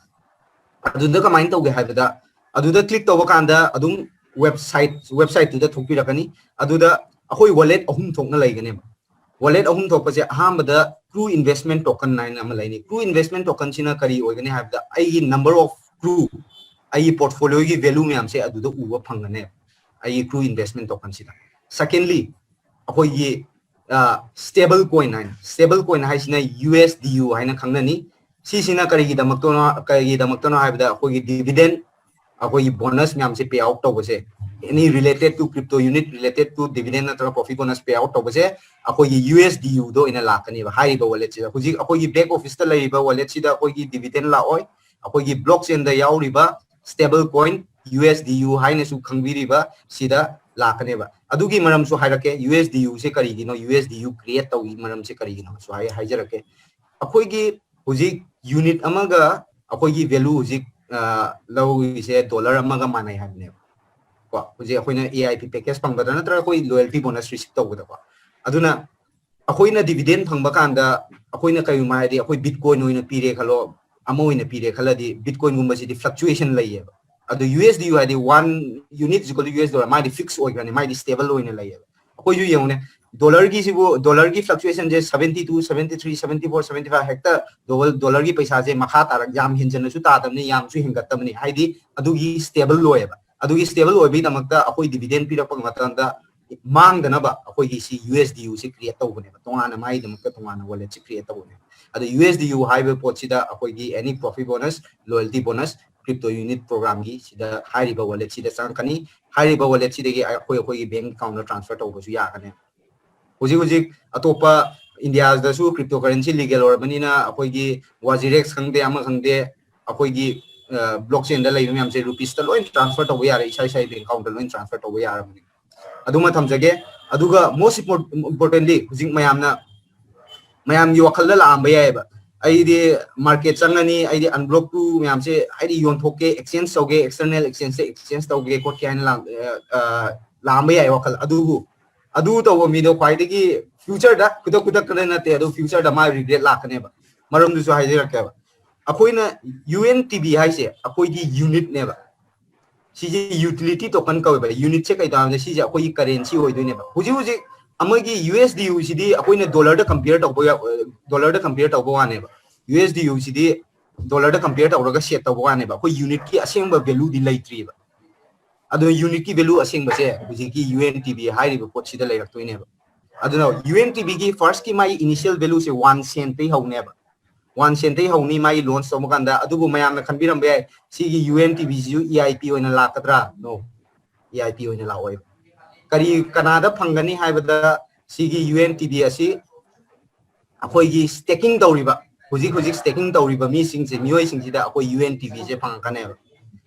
ꯑꯗꯨꯗ ꯀꯃꯥꯏꯅ ꯇꯧꯒꯦ ꯍꯥꯏꯕꯗ, ꯑꯗꯨꯗ click ꯇꯧꯕ ꯀꯥꯟꯗ ꯑꯗꯨꯝ website website ꯇꯨꯗ ꯊꯣꯛꯄꯤꯔꯛꯀꯅꯤ꯫ ꯑꯗꯨꯗ ꯑꯩꯈꯣꯏ wallet ꯑꯍꯨꯝ ꯊꯣꯛꯅ ꯂꯩꯒꯅꯦꯕ꯫ Wallet ꯑꯍꯨꯝ ꯊꯣꯛꯄꯁꯦ, ꯑꯍꯥꯟꯕꯗ Crew Investment Token ꯍꯥꯏꯅ ꯑꯃ ꯂꯩꯅꯤ꯫ Crew Investment Token ꯁꯤꯅ ꯀꯔꯤ ꯑꯣꯏꯒꯅꯤ ꯍꯥꯏꯕꯗ, ꯑꯩꯒꯤ number of crew, ꯑꯩꯒꯤ portfolio ꯒꯤ value ꯃꯌꯥꯝꯁꯦ ꯑꯗꯨꯗ ꯎꯕ ꯐꯪꯒꯅꯦꯕ, ꯑꯩꯒꯤ Crew Investment Token ꯁꯤꯗ꯫ Secondly, ꯑꯩꯈꯣꯏꯒꯤ stable coin ꯍꯥꯏꯅ, stable coin ꯍꯥꯏꯁꯤꯅ U S D U ꯍꯥꯏꯅ ꯈꯪꯅꯅꯤ꯫ ꯁꯤꯁꯤꯅ ꯀꯔꯤꯒꯤꯗꯃꯛꯇꯅꯣ ꯀꯔꯤꯒꯤꯗꯃꯛꯇꯅꯣ ꯍꯥꯏꯕꯗ, ꯑꯩꯈꯣꯏꯒꯤ dividend, ꯑꯩꯈꯣꯏꯒꯤ bonus ꯃꯌꯥꯝꯁꯦ pay out ꯇꯧꯕꯁꯦ, any related to crypto unit related to dividend ꯅꯠꯇ꯭ꯔꯒ profit bonus pay out ꯇꯧꯕꯁꯦ ꯑꯩꯈꯣꯏꯒꯤ U S D U ꯗ ꯑꯣꯏꯅ ꯂꯥꯛꯀꯅꯦꯕ꯫ ꯍꯥꯏꯔꯤꯕ wallet ꯁꯤꯗ, ꯍꯧꯖꯤꯛ ꯑꯩꯈꯣꯏꯒꯤ back office ꯇ ꯂꯩꯔꯤꯕ wallet ꯁꯤꯗ ꯑꯩꯈꯣꯏꯒꯤ dividend ꯂꯥꯛꯑꯣꯏ꯫ ꯑꯩꯈꯣꯏꯒꯤ blockchain ꯗ ꯌꯥꯎꯔꯤꯕ stable coin U S D U ꯍꯥꯏꯅꯁꯨ ꯈꯪꯕꯤꯔꯤꯕ ꯁꯤꯗ ꯂꯥꯛꯀꯅꯦꯕ꯫ ꯑꯗꯨꯒꯤ ꯃꯔꯝꯁꯨ ꯍꯥꯏꯔꯛꯀꯦ, U S D U ꯁꯦ ꯀꯔꯤꯒꯤꯅꯣ, U S D U create ꯇꯧꯕꯒꯤ ꯃꯔꯝꯁꯦ ꯀꯔꯤꯒꯤꯅꯣꯁꯨ ꯍꯥꯏ ꯍꯥꯏꯖꯔꯛꯀꯦ꯫ ꯑꯩꯈꯣꯏꯒꯤ ꯍꯧꯖꯤꯛ unit ꯑꯃꯒ ꯑꯩꯈꯣꯏꯒꯤ value ꯍꯧꯖꯤꯛ ꯂꯧꯔꯤꯁꯦ dollar ꯑꯃꯒ ꯃꯥꯟꯅꯩ ꯍꯥꯏꯕꯅꯦꯕ꯫ ꯀꯣ, ꯍꯧꯖꯤꯛ ꯑꯩꯈꯣꯏꯅ A I P package ꯐꯪꯕꯗ ꯅꯠꯇ꯭ꯔꯒ ꯑꯩꯈꯣꯏ loyalty bonus receive ꯇꯧꯕꯗꯀꯣ, ꯑꯗꯨꯅ ꯑꯩꯈꯣꯏꯅ dividend ꯐꯪꯕ ꯀꯥꯟꯗ ꯑꯩꯈꯣꯏꯅ ꯀꯩꯒꯨꯝꯕ ꯍꯥꯏꯗꯤ ꯑꯩꯈꯣꯏ Bitcoin ꯑꯣꯏꯅ ꯄꯤꯔꯦ ꯈꯜꯂꯣ, ꯑꯃ ꯑꯣꯏꯅ ꯄꯤꯔꯦ ꯈꯜꯂꯗꯤ Bitcoin ꯒꯨꯝꯕꯁꯤꯗꯤ fluctuation ꯂꯩꯌꯦꯕ꯫ ꯑꯗꯣ U S D U ꯍꯥꯏꯗꯤ one unit is equal to U S dollar, ꯃꯥꯗꯤ fix ꯑꯣꯏꯈ꯭ꯔꯅꯤ, ꯃꯥꯗꯤ stable ꯑꯣꯏꯅ ꯂꯩꯌꯦꯕ꯫ ꯑꯩꯈꯣꯏꯁꯨ ꯌꯦꯡꯉꯨꯅꯦ, dollar ꯒꯤꯁꯤꯕꯨ, dollar ꯒꯤ fluctuation ꯁꯦ seventy two, seventy three, seventy four, seventy five ꯍꯦꯛꯇ dollar ꯒꯤ ꯄꯩꯁꯥꯁꯦ ꯃꯈꯥ ꯇꯥꯔꯛ ꯌꯥꯝ ꯍꯦꯟꯖꯟꯅꯁꯨ ꯇꯥꯗꯕꯅꯤ, ꯌꯥꯝꯁꯨ ꯍꯦꯟꯒꯠꯇꯕꯅꯤ꯫ ꯍꯥꯏꯗꯤ ꯑꯗꯨꯒꯤ stable ꯑꯣꯏꯌꯦꯕ꯫ ꯑꯗꯨꯒꯤ stable ꯑꯣꯏꯕꯒꯤꯗꯃꯛꯇ ꯑꯩꯈꯣꯏ dividend ꯄꯤꯔꯛꯄ ꯃꯇꯝꯗ ꯃꯥꯡꯗꯅꯕ ꯑꯩꯈꯣꯏꯒꯤ ꯁꯤ U S D U ꯁꯤ create ꯇꯧꯕꯅꯦꯕ, ꯇꯣꯉꯥꯟꯅ ꯃꯥꯒꯤꯗꯃꯛꯇ ꯇꯣꯉꯥꯟꯅ wallet ꯁꯤ create ꯇꯧꯕꯅꯦꯕ꯫ ꯑꯗꯣ U S D U ꯍꯥꯏꯕ ꯄꯣꯠꯁꯤꯗ ꯑꯩꯈꯣꯏꯒꯤ any profit bonus, loyalty bonus, crypto unit program ꯒꯤ ꯁꯤꯗ ꯍꯥꯏꯔꯤꯕ wallet ꯁꯤꯗ ꯆꯪꯉꯛꯀꯅꯤ꯫ ꯍꯥꯏꯔꯤꯕ wallet ꯁꯤꯗꯒꯤ ꯑꯩꯈꯣꯏ ꯑꯩꯈꯣꯏꯒꯤ bank account ꯇ transfer ꯇꯧꯕꯁꯨ ꯌꯥꯒꯅꯤ꯫ ꯍꯧꯖꯤꯛ ꯍꯧꯖꯤꯛ ꯑꯇꯣꯞꯄ India ꯗꯁꯨ cryptocurrency legal ꯑꯣꯏꯔꯕꯅꯤꯅ ꯑꯩꯈꯣꯏꯒꯤ Wazirex ꯈꯪꯗꯦ, ꯑꯃ ꯈꯪꯗꯦ, ꯑꯩꯈꯣꯏꯒꯤ blockchain ꯗ ꯂꯩꯕ ꯃꯌꯥꯝꯁꯦ rupees ꯇ ꯂꯣꯏ transfer ꯇꯧꯕ ꯌꯥꯔꯦ, ꯏꯁꯥ ꯏꯁꯥꯒꯤ bank account ꯇ ꯂꯣꯏ transfer ꯇꯧꯕ ꯌꯥꯔꯕꯅꯤ꯫ ꯑꯗꯨꯃ ꯊꯝꯖꯒꯦ꯫ ꯑꯗꯨꯒ most importantly, ꯍꯧꯖꯤꯛ ꯃꯌꯥꯝꯅ, ꯃꯌꯥꯝꯒꯤ ꯋꯥꯈꯜꯗ ꯂꯥꯛꯑꯝꯕ ꯌꯥꯏꯑꯕ, ꯑꯩꯗꯤ market ꯆꯪꯉꯅꯤ, ꯑꯩꯗꯤ unblock two ꯃꯌꯥꯝꯁꯦ ꯑꯩꯗꯤ ꯌꯣꯟꯊꯣꯛꯀꯦ, exchange ꯇꯧꯒꯦ, external exchange ꯇ exchange ꯇꯧꯒꯦ ꯈꯣꯠꯀꯦ ꯍꯥꯏꯅ ꯂꯥꯛ-, ꯑ, ꯑ, ꯂꯥꯛꯑꯝꯕ ꯌꯥꯏ ꯋꯥꯈꯜ꯫ ꯑꯗꯨꯕꯨ ꯑꯗꯨ ꯇꯧꯕ ꯃꯤꯗꯣ ꯈ꯭ꯋꯥꯏꯗꯒꯤ future ꯗ, ꯈꯨꯗꯛ ꯈꯨꯗꯛꯇꯗ ꯅꯠꯇꯦ, ꯑꯗꯨ future ꯗ ꯃꯥ regret ꯂꯥꯛꯀꯅꯦꯕ꯫ ꯃꯔꯝꯗꯨꯁꯨ ꯍꯥꯏꯖꯔꯛꯀꯦꯕ꯫ ꯑꯩꯈꯣꯏꯅ U N T B ꯍꯥꯏꯁꯦ ꯑꯩꯈꯣꯏꯒꯤ unit ꯅꯦꯕ꯫ ꯁꯤꯁꯦ utility token ꯀꯧꯋꯦꯕ꯫ Unit ꯁꯦ ꯀꯩ ꯇꯧꯔꯕꯗ ꯁꯤꯁꯦ ꯑꯩꯈꯣꯏꯒꯤ currency ꯑꯣꯏꯗꯣꯏꯅꯦꯕ꯫ ꯍꯧꯖꯤꯛ ꯍꯧꯖꯤꯛ ꯑꯃꯒꯤ U S D U ꯁꯤꯗꯤ ꯑꯩꯈꯣꯏꯅ dollar ꯗ compare ꯇꯧꯕ ꯌꯥ-, dollar ꯗ compare ꯇꯧꯕ ꯋꯥꯅꯦꯕ꯫ U S D U ꯁꯤꯗꯤ dollar ꯗ compare ꯇꯧꯔꯒ set ꯇꯧꯕ ꯋꯥꯅꯦꯕ꯫ ꯑꯩꯈꯣꯏ unit ꯀꯤ ꯑꯁꯦꯡꯕ value ꯗꯤ ꯂꯩꯇ꯭ꯔꯤꯕ꯫ ꯑꯗꯨꯅ unit ꯀꯤ value ꯑꯁꯦꯡꯕꯁꯦ ꯍꯧꯖꯤꯛꯀꯤ U N T B ꯍꯥꯏꯔꯤꯕ ꯄꯣꯠꯁꯤꯗ ꯂꯩꯔꯛꯇꯣꯏꯅꯦꯕ꯫ ꯑꯗꯨꯅ U N T B ꯒꯤ first ꯀꯤ ꯃꯥꯒꯤ initial value ꯁꯦ one cent ꯇꯩ ꯍꯧꯅꯦꯕ꯫ One cent ꯇꯩ ꯍꯧꯅꯤ ꯃꯥꯒꯤ launch ꯇꯧꯕ ꯀꯥꯟꯗ꯫ ꯑꯗꯨꯕꯨ ꯃꯌꯥꯝꯅ ꯈꯟꯕꯤꯔꯝꯕ ꯌꯥꯏ, ꯁꯤꯒꯤ U N T B ꯁꯤꯁꯨ E I P ꯑꯣꯏꯅ ꯂꯥꯛꯀꯗ꯭ꯔꯥ? No, E I P ꯑꯣꯏꯅ ꯂꯥꯛꯑꯣꯏ꯫ ꯀꯔꯤ, ꯀꯅꯥꯗ ꯐꯪꯒꯅꯤ ꯍꯥꯏꯕꯗ, ꯁꯤꯒꯤ U N T B ꯑꯁꯤ ꯑꯩꯈꯣꯏꯒꯤ staking ꯇꯧꯔꯤꯕ, ꯍꯧꯖꯤꯛ ꯍꯧꯖꯤꯛ staking ꯇꯧꯔꯤꯕ ꯃꯤꯁꯤꯡꯁꯦ, ꯃꯤꯑꯣꯏꯁꯤꯡꯁꯤꯗ ꯑꯩꯈꯣꯏ U N T B ꯁꯦ ꯐꯪꯉꯛꯀꯅꯦꯕ꯫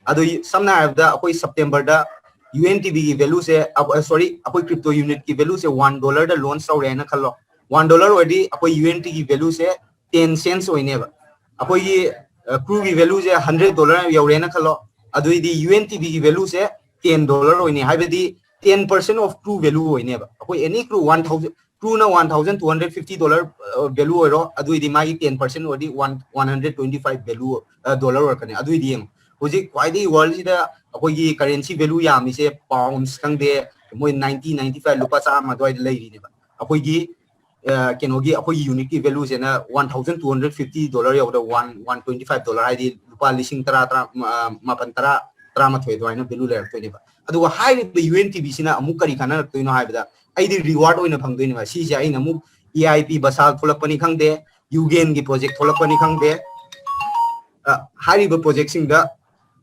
ꯑꯗꯨ ꯁꯝꯅ ꯍꯥꯏꯔꯕꯗ ꯑꯩꯈꯣꯏ September ꯗ U N T B ꯒꯤ value ꯁꯦ, ꯑ, sorry, ꯑꯩꯈꯣꯏ crypto unit ꯀꯤ value ꯁꯦ one dollar ꯗ launch ꯇꯧꯔꯦ ꯍꯥꯏꯅ ꯈꯜꯂꯣ꯫ One dollar ꯑꯣꯏꯔꯗꯤ ꯑꯩꯈꯣꯏ U N T ꯒꯤ value ꯁꯦ ten cents ꯑꯣꯏꯅꯦꯕ꯫ ꯑꯩꯈꯣꯏꯒꯤ, ꯑ, crew ꯒꯤ value ꯁꯦ hundred dollar ꯌꯧꯔꯦꯅ ꯈꯜꯂꯣ꯫ ꯑꯗꯨꯏꯗꯤ U N T B ꯒꯤ value ꯁꯦ ten dollar ꯑꯣꯏꯅꯤ, ꯍꯥꯏꯕꯗꯤ ten percent of crew value ꯑꯣꯏꯅꯦꯕ꯫ ꯑꯩꯈꯣꯏ any crew one thousand, ꯀ꯭ꯔꯨꯅ one thousand two hundred fifty dollar value ꯑꯣꯏꯔꯣ, ꯑꯗꯨꯏꯗꯤ ꯃꯥꯒꯤ ten percent ꯑꯣꯏꯔꯗꯤ one one hundred twenty five value dollar ꯑꯣꯏꯔꯛꯀꯅꯤ꯫ ꯑꯗꯨꯏꯗꯤ ꯌꯦꯡꯉꯣ, ꯍꯧꯖꯤꯛ ꯈ꯭ꯋꯥꯏꯗꯒꯤ world ꯁꯤꯗ ꯑꯩꯈꯣꯏꯒꯤ currency value ꯌꯥꯝꯃꯤꯁꯦ pounds ꯈꯪꯗꯦ, ꯃꯣꯏ ninety ninety five, ꯂꯨꯄꯥ ꯆꯥꯝꯃ ꯑꯗꯨꯋꯥꯏꯗ ꯂꯩꯔꯤꯅꯦꯕ꯫ ꯑꯩꯈꯣꯏꯒꯤ ꯀꯩꯅꯣꯒꯤ ꯑꯩꯈꯣꯏꯒꯤ unitꯀꯤ valueꯁꯤꯅ one thousand two hundred fifty dollar ꯌꯧꯕꯗ one one twenty five dollar ꯍꯥꯏꯗꯤ ꯂꯨꯄꯥ ꯂꯤꯁꯤꯡ ꯇꯔꯥ, ꯇꯔꯥ, ꯃꯥꯄꯟ, ꯇꯔꯥ, ꯇꯔꯥꯃꯥꯊꯣꯏ ꯑꯗꯨꯃꯥꯏꯅ value ꯂꯩꯔꯛꯇꯣꯏꯅꯦꯕ꯫ ꯑꯗꯨꯒ ꯍꯥꯏꯔꯤꯕ UNTBꯁꯤꯅ ꯑꯃꯨꯛ ꯀꯔꯤ ꯀꯥꯟꯅꯔꯛꯇꯣꯏꯅꯣ ꯍꯥꯏꯕꯗ, ꯑꯩꯗꯤ reward ꯑꯣꯏꯅ ꯐꯪꯗꯣꯏꯅꯦꯕ꯫ ꯁꯤꯁꯦ ꯑꯩꯅ ꯑꯃꯨꯛ EIP Basalt ꯊꯣꯛꯂꯛꯄꯅꯤ ꯈꯪꯗꯦ, UGENꯒꯤ project ꯊꯣꯛꯂꯛꯄꯅꯤ ꯈꯪꯗꯦ, ꯍꯥꯏꯔꯤꯕ projectꯁꯤꯡꯗ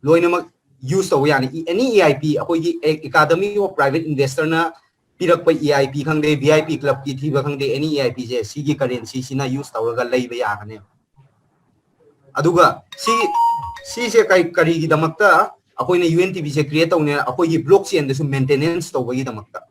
ꯂꯣꯏꯅꯃꯛ use ꯇꯧꯕ ꯌꯥꯅꯤ꯫ Any EIP, ꯑꯩꯈꯣꯏꯒꯤ Academy of Private Investorꯅ ꯄꯤꯔꯛꯄ EIP ꯈꯪꯗꯦ, VIP clubꯀꯤ ꯊꯤꯕ ꯈꯪꯗꯦ, any EIPꯁꯦ ꯁꯤꯒꯤ currencyꯁꯤꯅ use ꯇꯧꯔꯒ ꯂꯩꯕ ꯌꯥꯒꯅꯦꯕ꯫ ꯑꯗꯨꯒ ꯁꯤ ꯁꯤꯁꯦ ꯀꯔꯤꯒꯤꯗꯃꯛꯇ ꯑꯩꯈꯣꯏꯅ UNTBꯁꯦ create ꯇꯧꯅꯤ? ꯑꯩꯈꯣꯏꯒꯤ blockchainꯗꯁꯨ maintenance ꯇꯧꯕꯒꯤꯗꯃꯛꯇ꯫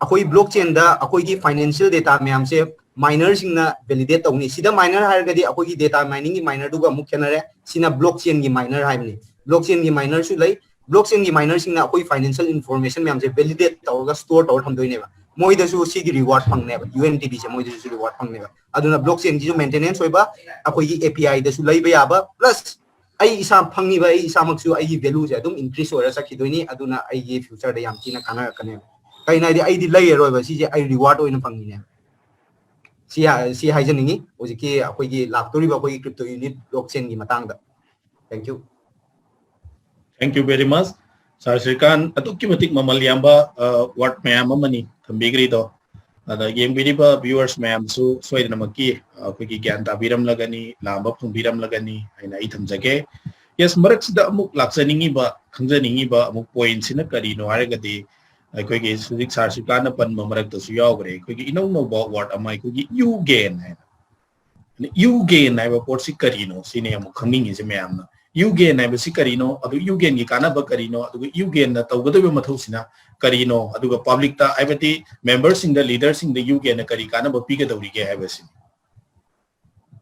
ꯑꯩꯈꯣꯏ blockchainꯗ ꯑꯩꯈꯣꯏꯒꯤ financial data ꯃꯌꯥꯝꯁꯦ minerꯁꯤꯡꯅ validate ꯇꯧꯅꯤ꯫ ꯁꯤꯗ miner ꯍꯥꯏꯔꯒꯗꯤ ꯑꯩꯈꯣꯏꯒꯤ data miningꯒꯤ minerꯗꯨꯒ ꯑꯃꯨꯛ ꯈꯦꯠꯅꯔꯦ꯫ ꯁꯤꯅ blockchainꯒꯤ miner ꯍꯥꯏꯕꯅꯤ꯫ Blockchainꯒꯤ minerꯁꯨ ꯂꯩ꯫ Blockchainꯒꯤ minerꯁꯤꯡꯅ ꯑꯩꯈꯣꯏ financial information ꯃꯌꯥꯝꯁꯦ validate ꯇꯧꯔꯒ store ꯇꯧꯔ ꯊꯝꯗꯣꯏꯅꯦꯕ꯫ ꯃꯣꯏꯗꯁꯨ ꯁꯤꯒꯤ reward ꯐꯪꯅꯦꯕ, UNTBꯁꯦ ꯃꯣꯏꯗꯁꯨ reward ꯐꯪꯅꯦꯕ꯫ ꯑꯗꯨꯅ blockchainꯒꯤꯁꯨ maintenance ꯑꯣꯏꯕ, ꯑꯩꯈꯣꯏꯒꯤ APIꯗꯁꯨ ꯂꯩꯕ ꯌꯥꯕ, plus ꯑꯩ ꯏꯁꯥ ꯐꯪꯉꯤꯕ, ꯑꯩ ꯏꯁꯥꯃꯛꯁꯨ ꯑꯩꯒꯤ valueꯁꯦ ꯑꯗꯨꯝ increase ꯑꯣꯏꯔ ꯆꯠꯈꯤꯗꯣꯏꯅꯤ꯫ ꯑꯗꯨꯅ ꯑꯩꯒꯤ futureꯗ ꯌꯥꯝ ꯊꯤꯅ ꯀꯥꯟꯅꯔꯛꯀꯅꯦꯕ꯫ ꯀꯩꯅꯣ ꯍꯥꯏꯗꯤ ꯑꯩꯗꯤ ꯂꯩꯔꯔꯣꯏꯕ, ꯁꯤꯁꯦ ꯑꯩ reward ꯑꯣꯏꯅ ꯐꯪꯉꯤꯅꯦꯕ꯫ ꯁꯤ ꯁꯤ ꯍꯥꯏꯖꯅꯤꯡꯉꯤ ꯍꯧꯖꯤꯛꯀꯤ ꯑꯩꯈꯣꯏꯒꯤ ꯂꯥꯛꯇꯧꯔꯤꯕ ꯑꯩꯈꯣꯏꯒꯤ crypto unit blockchainꯒꯤ ꯃꯇꯥꯡꯗ꯫ Thank you. Thank you very much, Sir ꯁ꯭ꯔꯤꯀꯥꯟ꯫ ꯑꯗꯨꯛꯀꯤ ꯃꯇꯤꯛ ꯃꯃꯜ ꯌꯥꯝꯕ word ꯃꯌꯥꯝ ꯑꯃꯅꯤ ꯊꯝꯕꯤꯈ꯭ꯔꯤꯗꯣ꯫ ꯑꯗ ꯌꯦꯡꯕꯤꯔꯤꯕ viewers ꯃꯌꯥꯝꯁꯨ ꯁꯣꯏꯗꯅꯃꯛꯀꯤ ꯑꯩꯈꯣꯏꯒꯤ ꯒ꯭ꯌꯥꯟ ꯇꯥꯕꯤꯔꯝꯂꯒꯅꯤ, ꯂꯥꯝꯕ ꯐꯣꯡꯕꯤꯔꯝꯂꯒꯅꯤ ꯍꯥꯏꯅ ꯑꯩ ꯊꯝꯖꯒꯦ꯫ Yes, ꯃꯔꯛꯁꯤꯗ ꯑꯃꯨꯛ ꯂꯥꯛꯆꯅꯤꯡꯉꯤꯕ, ꯈꯪꯖꯅꯤꯡꯉꯤꯕ ꯑꯃꯨꯛ pointꯁꯤꯅ ꯀꯔꯤꯅꯣ ꯍꯥꯏꯔꯒꯗꯤ, ꯑꯩꯈꯣꯏꯒꯤ ꯍꯧꯖꯤꯛ Sir ꯁ꯭ꯔꯤꯀꯥꯟꯅ ꯄꯟꯕ ꯃꯔꯛꯇꯁꯨ ꯌꯥꯎꯈ꯭ꯔꯦ, ꯑꯩꯈꯣꯏꯒꯤ ꯏꯅꯧ ꯅꯧꯕ word ꯑꯃ, ꯑꯩꯈꯣꯏꯒꯤ UGEN ꯍꯥꯏꯅ꯫ UGEN ꯍꯥꯏꯕ ꯄꯣꯠꯁꯤ ꯀꯔꯤꯅꯣ ꯁꯤꯅꯦ ꯑꯃꯨꯛ ꯈꯪꯅꯤꯡꯉꯤꯁꯦ ꯃꯌꯥꯝꯅ꯫ UGEN ꯍꯥꯏꯕꯁꯤ ꯀꯔꯤꯅꯣ, ꯑꯗꯨ UGENꯒꯤ ꯀꯥꯟꯅꯕ ꯀꯔꯤꯅꯣ, ꯑꯗꯨꯒ UGENꯅ ꯇꯧꯒꯗꯧꯔꯤꯕ ꯃꯊꯧꯁꯤꯅ ꯀꯔꯤꯅꯣ, ꯑꯗꯨꯒ publicꯇ, ꯍꯥꯏꯕꯗꯤ memberꯁꯤꯡꯗ, leaderꯁꯤꯡꯗ UGENꯅ ꯀꯔꯤ ꯀꯥꯟꯅꯕ ꯄꯤꯒꯗꯧꯔꯤꯒꯦ ꯍꯥꯏꯕꯁꯤꯅꯤ꯫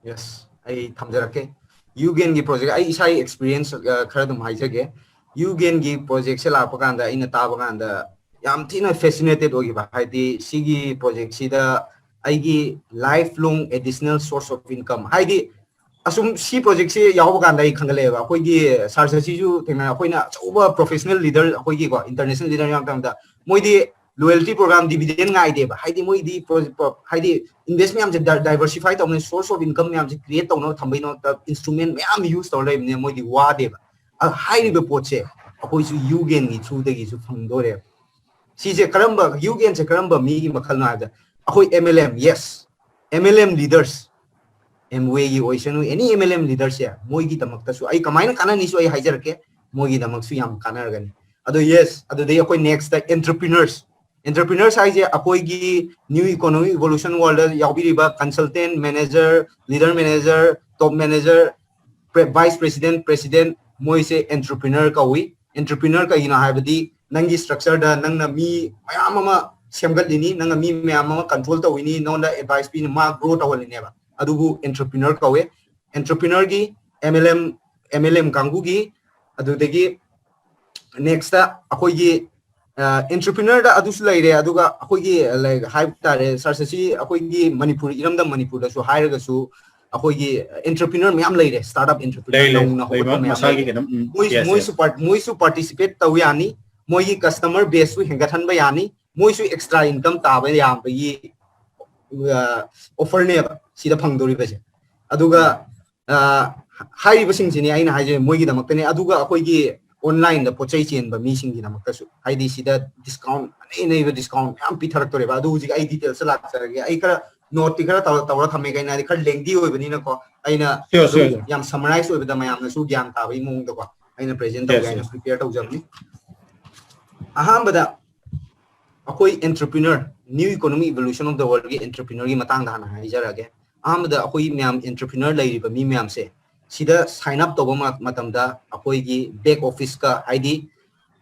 Yes, ꯑꯩ ꯊꯝꯖꯔꯛꯀꯦ꯫ UGENꯒꯤ project, ꯑꯩ ꯏꯁꯥꯒꯤ experience ꯈꯔ ꯑꯗꯨꯝ ꯍꯥꯏꯖꯒꯦ꯫ UGENꯒꯤ projectꯁꯦ ꯂꯥꯛꯄ ꯀꯥꯟꯗ ꯑꯩꯅ ꯇꯥꯕ ꯀꯥꯟꯗ ꯌꯥꯝ ꯊꯤꯅ ꯐꯦꯁꯤꯅꯦꯇꯦꯠ ꯑꯣꯏꯈꯤꯕ, ꯍꯥꯏꯗꯤ ꯁꯤꯒꯤ ꯄ꯭ꯔꯣꯖꯦꯛꯁꯤꯗ ꯑꯩꯒꯤ life long additional source of income, ꯍꯥꯏꯗꯤ ꯑꯁꯨꯝ ꯁꯤ ꯄ꯭ꯔꯣꯖꯦꯛꯁꯤ ꯌꯥꯎꯕ ꯀꯥꯟꯗ ꯑꯩ ꯈꯪꯒꯠꯂꯛꯑꯦꯕ, ꯑꯩꯈꯣꯏꯒꯤ ꯁꯥꯔ ꯁꯁꯤꯁꯨ ꯊꯦꯡꯅ, ꯑꯩꯈꯣꯏꯅ ꯑꯆꯧꯕ ꯄ꯭ꯔꯣꯐꯦꯁꯅꯦꯜ ꯂꯤꯗꯔ, ꯑꯩꯈꯣꯏꯒꯤꯀꯣ ꯏꯟꯇꯔꯅꯦꯁꯅꯦꯜ ꯂꯤꯗꯔ ꯌꯥꯎꯕ ꯃꯇꯝꯗ ꯃꯣꯏꯗꯤ ꯂꯣꯌꯦꯜꯇꯤ ꯄ꯭ꯔꯣꯒ꯭ꯔꯥꯝ ꯗꯤꯚꯤꯗꯦꯟ ꯉꯥꯏꯗꯦꯕ, ꯍꯥꯏꯗꯤ ꯃꯣꯏꯗꯤ ꯄ꯭ꯔꯣ-, ꯄ꯭ꯔꯣ-, ꯍꯥꯏꯗꯤ ꯏꯟꯚꯦꯁ ꯃꯌꯥꯝꯁꯦ ꯗꯥꯏꯚꯔꯁꯤꯐꯥꯏ ꯇꯧꯅ, ꯁꯣꯔꯁ ꯑꯣꯐ ꯏꯟꯀꯝ ꯃꯌꯥꯝꯁꯦ ꯀ꯭ꯔꯤꯌꯦꯠ ꯇꯧꯅꯕ ꯊꯝꯕꯩꯗꯃꯛꯇ ꯏꯟꯁꯇ꯭ꯔꯨꯃꯦꯟ ꯃꯌꯥꯝ ꯌꯨꯁ ꯇꯧꯔ ꯂꯩꯕꯅꯤꯅ ꯃꯣꯏꯗꯤ ꯋꯥꯗꯦꯕ꯫ ꯑ, ꯍꯥꯏꯔꯤꯕ ꯄꯣꯠꯁꯦ ꯑꯩꯈꯣꯏꯁꯨ ꯌꯨꯒꯦꯟꯒꯤ ꯊ꯭ꯔꯨꯗꯒꯤꯁꯨ ꯐꯪꯗꯣꯔꯦꯕ꯫ ꯁꯤꯁꯦ ꯀꯔꯝꯕ, ꯌꯨꯒꯦꯟꯁꯦ ꯀꯔꯝꯕ ꯃꯤꯒꯤ ꯃꯈꯜꯅꯣ ꯍꯥꯏꯕꯗ ꯑꯩꯈꯣꯏ M L M, yes, M L M leaders, ꯑꯦꯝꯋꯦꯒꯤ ꯑꯣꯏꯁꯅꯨ, ꯑꯦꯅꯤ ꯑꯦꯝ ꯑꯦꯜ ꯑꯦꯝ ꯂꯤꯗꯔꯁꯦ ꯃꯣꯏꯒꯤꯗꯃꯛꯇꯁꯨ ꯑꯩ ꯀꯃꯥꯏꯅ ꯀꯥꯟꯅꯅꯤꯁꯨ ꯑꯩ ꯍꯥꯏꯖꯔꯛꯀꯦ, ꯃꯣꯏꯒꯤꯗꯃꯛꯁꯨ ꯌꯥꯝ ꯀꯥꯟꯅꯔꯒꯅꯤ꯫ ꯑꯗꯣ ꯌꯦꯁ, ꯑꯗꯨꯗꯩ ꯑꯩꯈꯣꯏ ꯅꯦꯛꯁꯇ ꯑꯦꯟꯇꯔꯄ꯭ꯔꯤꯅꯔꯁ꯫ ꯑꯦꯟꯇꯔꯄ꯭ꯔꯤꯅꯔꯁ ꯍꯥꯏꯁꯦ ꯑꯩꯈꯣꯏꯒꯤ ꯅ꯭ꯌꯨ ꯏꯀꯣꯅꯣꯃꯤꯛ ꯏꯚꯣꯂꯨꯁꯟ ꯋꯥꯔꯜꯗ ꯌꯥꯎꯕꯤꯔꯤꯕ consultant, manager, leader manager, top manager, vice president, president, ꯃꯣꯏꯁꯦ ꯑꯦꯟꯇꯔꯄ꯭ꯔꯤꯅꯔ ꯀꯧꯏ꯫ ꯑꯦꯟꯇꯔꯄ꯭ꯔꯤꯅꯔ ꯀꯩꯒꯤꯅꯣ ꯍꯥꯏꯕꯗꯤ ꯅꯪꯒꯤ ꯁ꯭ꯇ꯭ꯔꯛꯆꯔꯗ ꯅꯪꯅ ꯃꯤ ꯃꯌꯥꯝ ꯑꯃ ꯁꯦꯝꯒꯠꯂꯤꯅꯤ, ꯅꯪꯅ ꯃꯤ ꯃꯌꯥꯝ ꯑꯃ ꯀꯟꯇ꯭ꯔꯣꯜ ꯇꯧꯏꯅꯤ, ꯅꯉꯣꯟꯗ ꯑꯦꯗꯚꯥꯏꯁ ꯄꯤꯅꯤ, ꯃꯥ ꯒ꯭ꯔꯣ ꯇꯧꯍꯜꯂꯤꯅꯦꯕ꯫ ꯑꯗꯨꯕꯨ ꯑꯦꯟꯇꯔꯄ꯭ꯔꯤꯅꯔ ꯀꯧꯋꯦ꯫ ꯑꯦꯟꯇꯔꯄ꯭ꯔꯤꯅꯔꯒꯤ M L M, M L M ꯀꯥꯡꯕꯨꯒꯤ, ꯑꯗꯨꯗꯒꯤ ꯅꯦꯛꯁꯇ ꯑꯩꯈꯣꯏꯒꯤ ꯑꯦꯟꯇꯔꯄ꯭ꯔꯤꯅꯔꯗ ꯑꯗꯨꯁꯨ ꯂꯩꯔꯦ, ꯑꯗꯨꯒ ꯑꯩꯈꯣꯏꯒꯤ, ꯂꯥꯏꯛ, ꯍꯥꯏꯕ ꯇꯥꯔꯦ, ꯁꯥꯔ ꯁꯁꯤ, ꯑꯩꯈꯣꯏꯒꯤ ꯃꯅꯤꯄꯨꯔ, ꯏꯔꯝꯗꯝ ꯃꯅꯤꯄꯨꯔꯗꯁꯨ ꯍꯥꯏꯔꯒꯁꯨ ꯑꯩꯈꯣꯏꯒꯤ ꯑꯦꯟꯇꯔꯄ꯭ꯔꯤꯅꯔ ꯃꯌꯥꯝ ꯂꯩꯔꯦ, ꯁ꯭ꯇꯥꯔꯠ ꯑꯞ ꯑꯦꯟꯇꯔꯄ꯭ꯔꯤꯅꯔ ꯂꯩ, ꯂꯩ, ꯅꯧꯅ ꯂꯩꯕ, ꯍꯧꯒꯠꯄ ꯃꯌꯥꯝ ꯃꯁꯥꯒꯤ ꯂꯩꯔꯦ꯫ ꯀꯩꯅꯣꯝ, ꯎꯝ, ꯃꯣꯏ, yes, ꯃꯣꯏꯁꯨ yes꯫ ꯄꯥꯔ-, ꯃꯣꯏꯁꯨ ꯄꯥꯔꯇꯤꯁꯤꯄꯦꯠ ꯇꯧ ꯌꯥꯅꯤ, ꯃꯣꯏꯒꯤ ꯀꯁꯇꯃꯔ ꯕꯦꯁꯁꯨ ꯍꯦꯟꯒꯠꯍꯟꯕ ꯌꯥꯅꯤ, ꯃꯣꯏꯁꯨ ꯑꯦꯛꯁꯇ꯭ꯔꯥ ꯏꯟꯀꯝ ꯇꯥꯕ ꯌꯥꯕꯒꯤ ꯑꯣꯐꯔꯅꯦꯕ ꯁꯤꯗ ꯐꯪꯗꯣꯔꯤꯕꯁꯦ꯫ ꯑꯗꯨꯒ ꯑ, ꯍꯥꯏꯔꯤꯕꯁꯤꯡꯁꯤꯅꯤ ꯑꯩꯅ ꯍꯥꯏꯖꯩ ꯃꯣꯏꯒꯤꯗꯃꯛꯇꯅꯦ꯫ ꯑꯗꯨꯒ ꯑꯩꯈꯣꯏꯒꯤ ꯑꯣꯟꯂꯥꯏꯟꯗ ꯄꯣꯠ ꯆꯩ ꯆꯦꯟꯕ ꯃꯤꯁꯤꯡꯒꯤꯗꯃꯛꯇꯁꯨ, ꯍꯥꯏꯗꯤ ꯁꯤꯗ ꯗꯤꯁꯀꯥꯎꯟ, ꯑꯅꯩ ꯑꯅꯩꯕ ꯗꯤꯁꯀꯥꯎꯟ ꯃꯌꯥꯝ ꯄꯤꯊꯔꯛꯇꯣꯔꯦꯕ꯫ ꯑꯗꯨ ꯍꯧꯖꯤꯛ ꯑꯩ ꯗꯤꯇꯦꯜꯁꯇ ꯂꯥꯛꯆꯔꯒꯦ꯫ ꯑꯩ ꯈꯔ ꯅꯣꯠꯇꯤ ꯈꯔ ꯇꯧꯔ, ꯇꯧꯔ ꯊꯝꯃꯦ, ꯀꯩꯅꯣ ꯍꯥꯏꯗꯤ ꯈꯔ ꯂꯦꯡꯗꯤ ꯑꯣꯏꯕꯅꯤꯅꯀꯣ, ꯑꯩꯅ sure, ꯑꯗꯨꯝ sure, sure꯫ ꯌꯥꯝ ꯁꯃꯔꯥꯏꯁ ꯑꯣꯏꯕꯗ ꯃꯌꯥꯝꯅꯁꯨ ꯒ꯭ꯌꯥꯟ ꯇꯥꯕꯒꯤ ꯃꯑꯣꯡꯗꯀꯣ ꯑꯩꯅ ꯄ꯭ꯔꯦꯖꯦꯟ ꯇꯧꯒꯦ Yes, ꯍꯥꯏꯅ yes꯫ ꯄ꯭ꯔꯤꯄꯦꯌꯔ ꯇꯧꯖꯕꯅꯤ꯫ ꯑꯍꯥꯟꯕꯗ ꯑꯩꯈꯣꯏ entrepreneur, new economic evolution of the ꯋꯥꯔꯜꯒꯤ ꯑꯦꯟꯇꯔꯄ꯭ꯔꯤꯅꯔꯒꯤ ꯃꯇꯥꯡꯗ ꯍꯥꯟꯅ ꯍꯥꯏꯖꯔꯛꯑꯒꯦ꯫ ꯑꯍꯥꯟꯕꯗ ꯑꯩꯈꯣꯏ ꯃꯌꯥꯝ ꯑꯦꯟꯇꯔꯄ꯭ꯔꯤꯅꯔ ꯂꯩꯔꯤꯕ ꯃꯤ ꯃꯌꯥꯝꯁꯦ ꯁꯤꯗ ꯁꯥꯏꯟ ꯑꯞ ꯇꯧꯕ ꯃ-, ꯃꯇꯝꯗ ꯑꯩꯈꯣꯏꯒꯤ ꯕꯦꯛ ꯑꯣꯐꯤꯁꯀ, ꯍꯥꯏꯗꯤ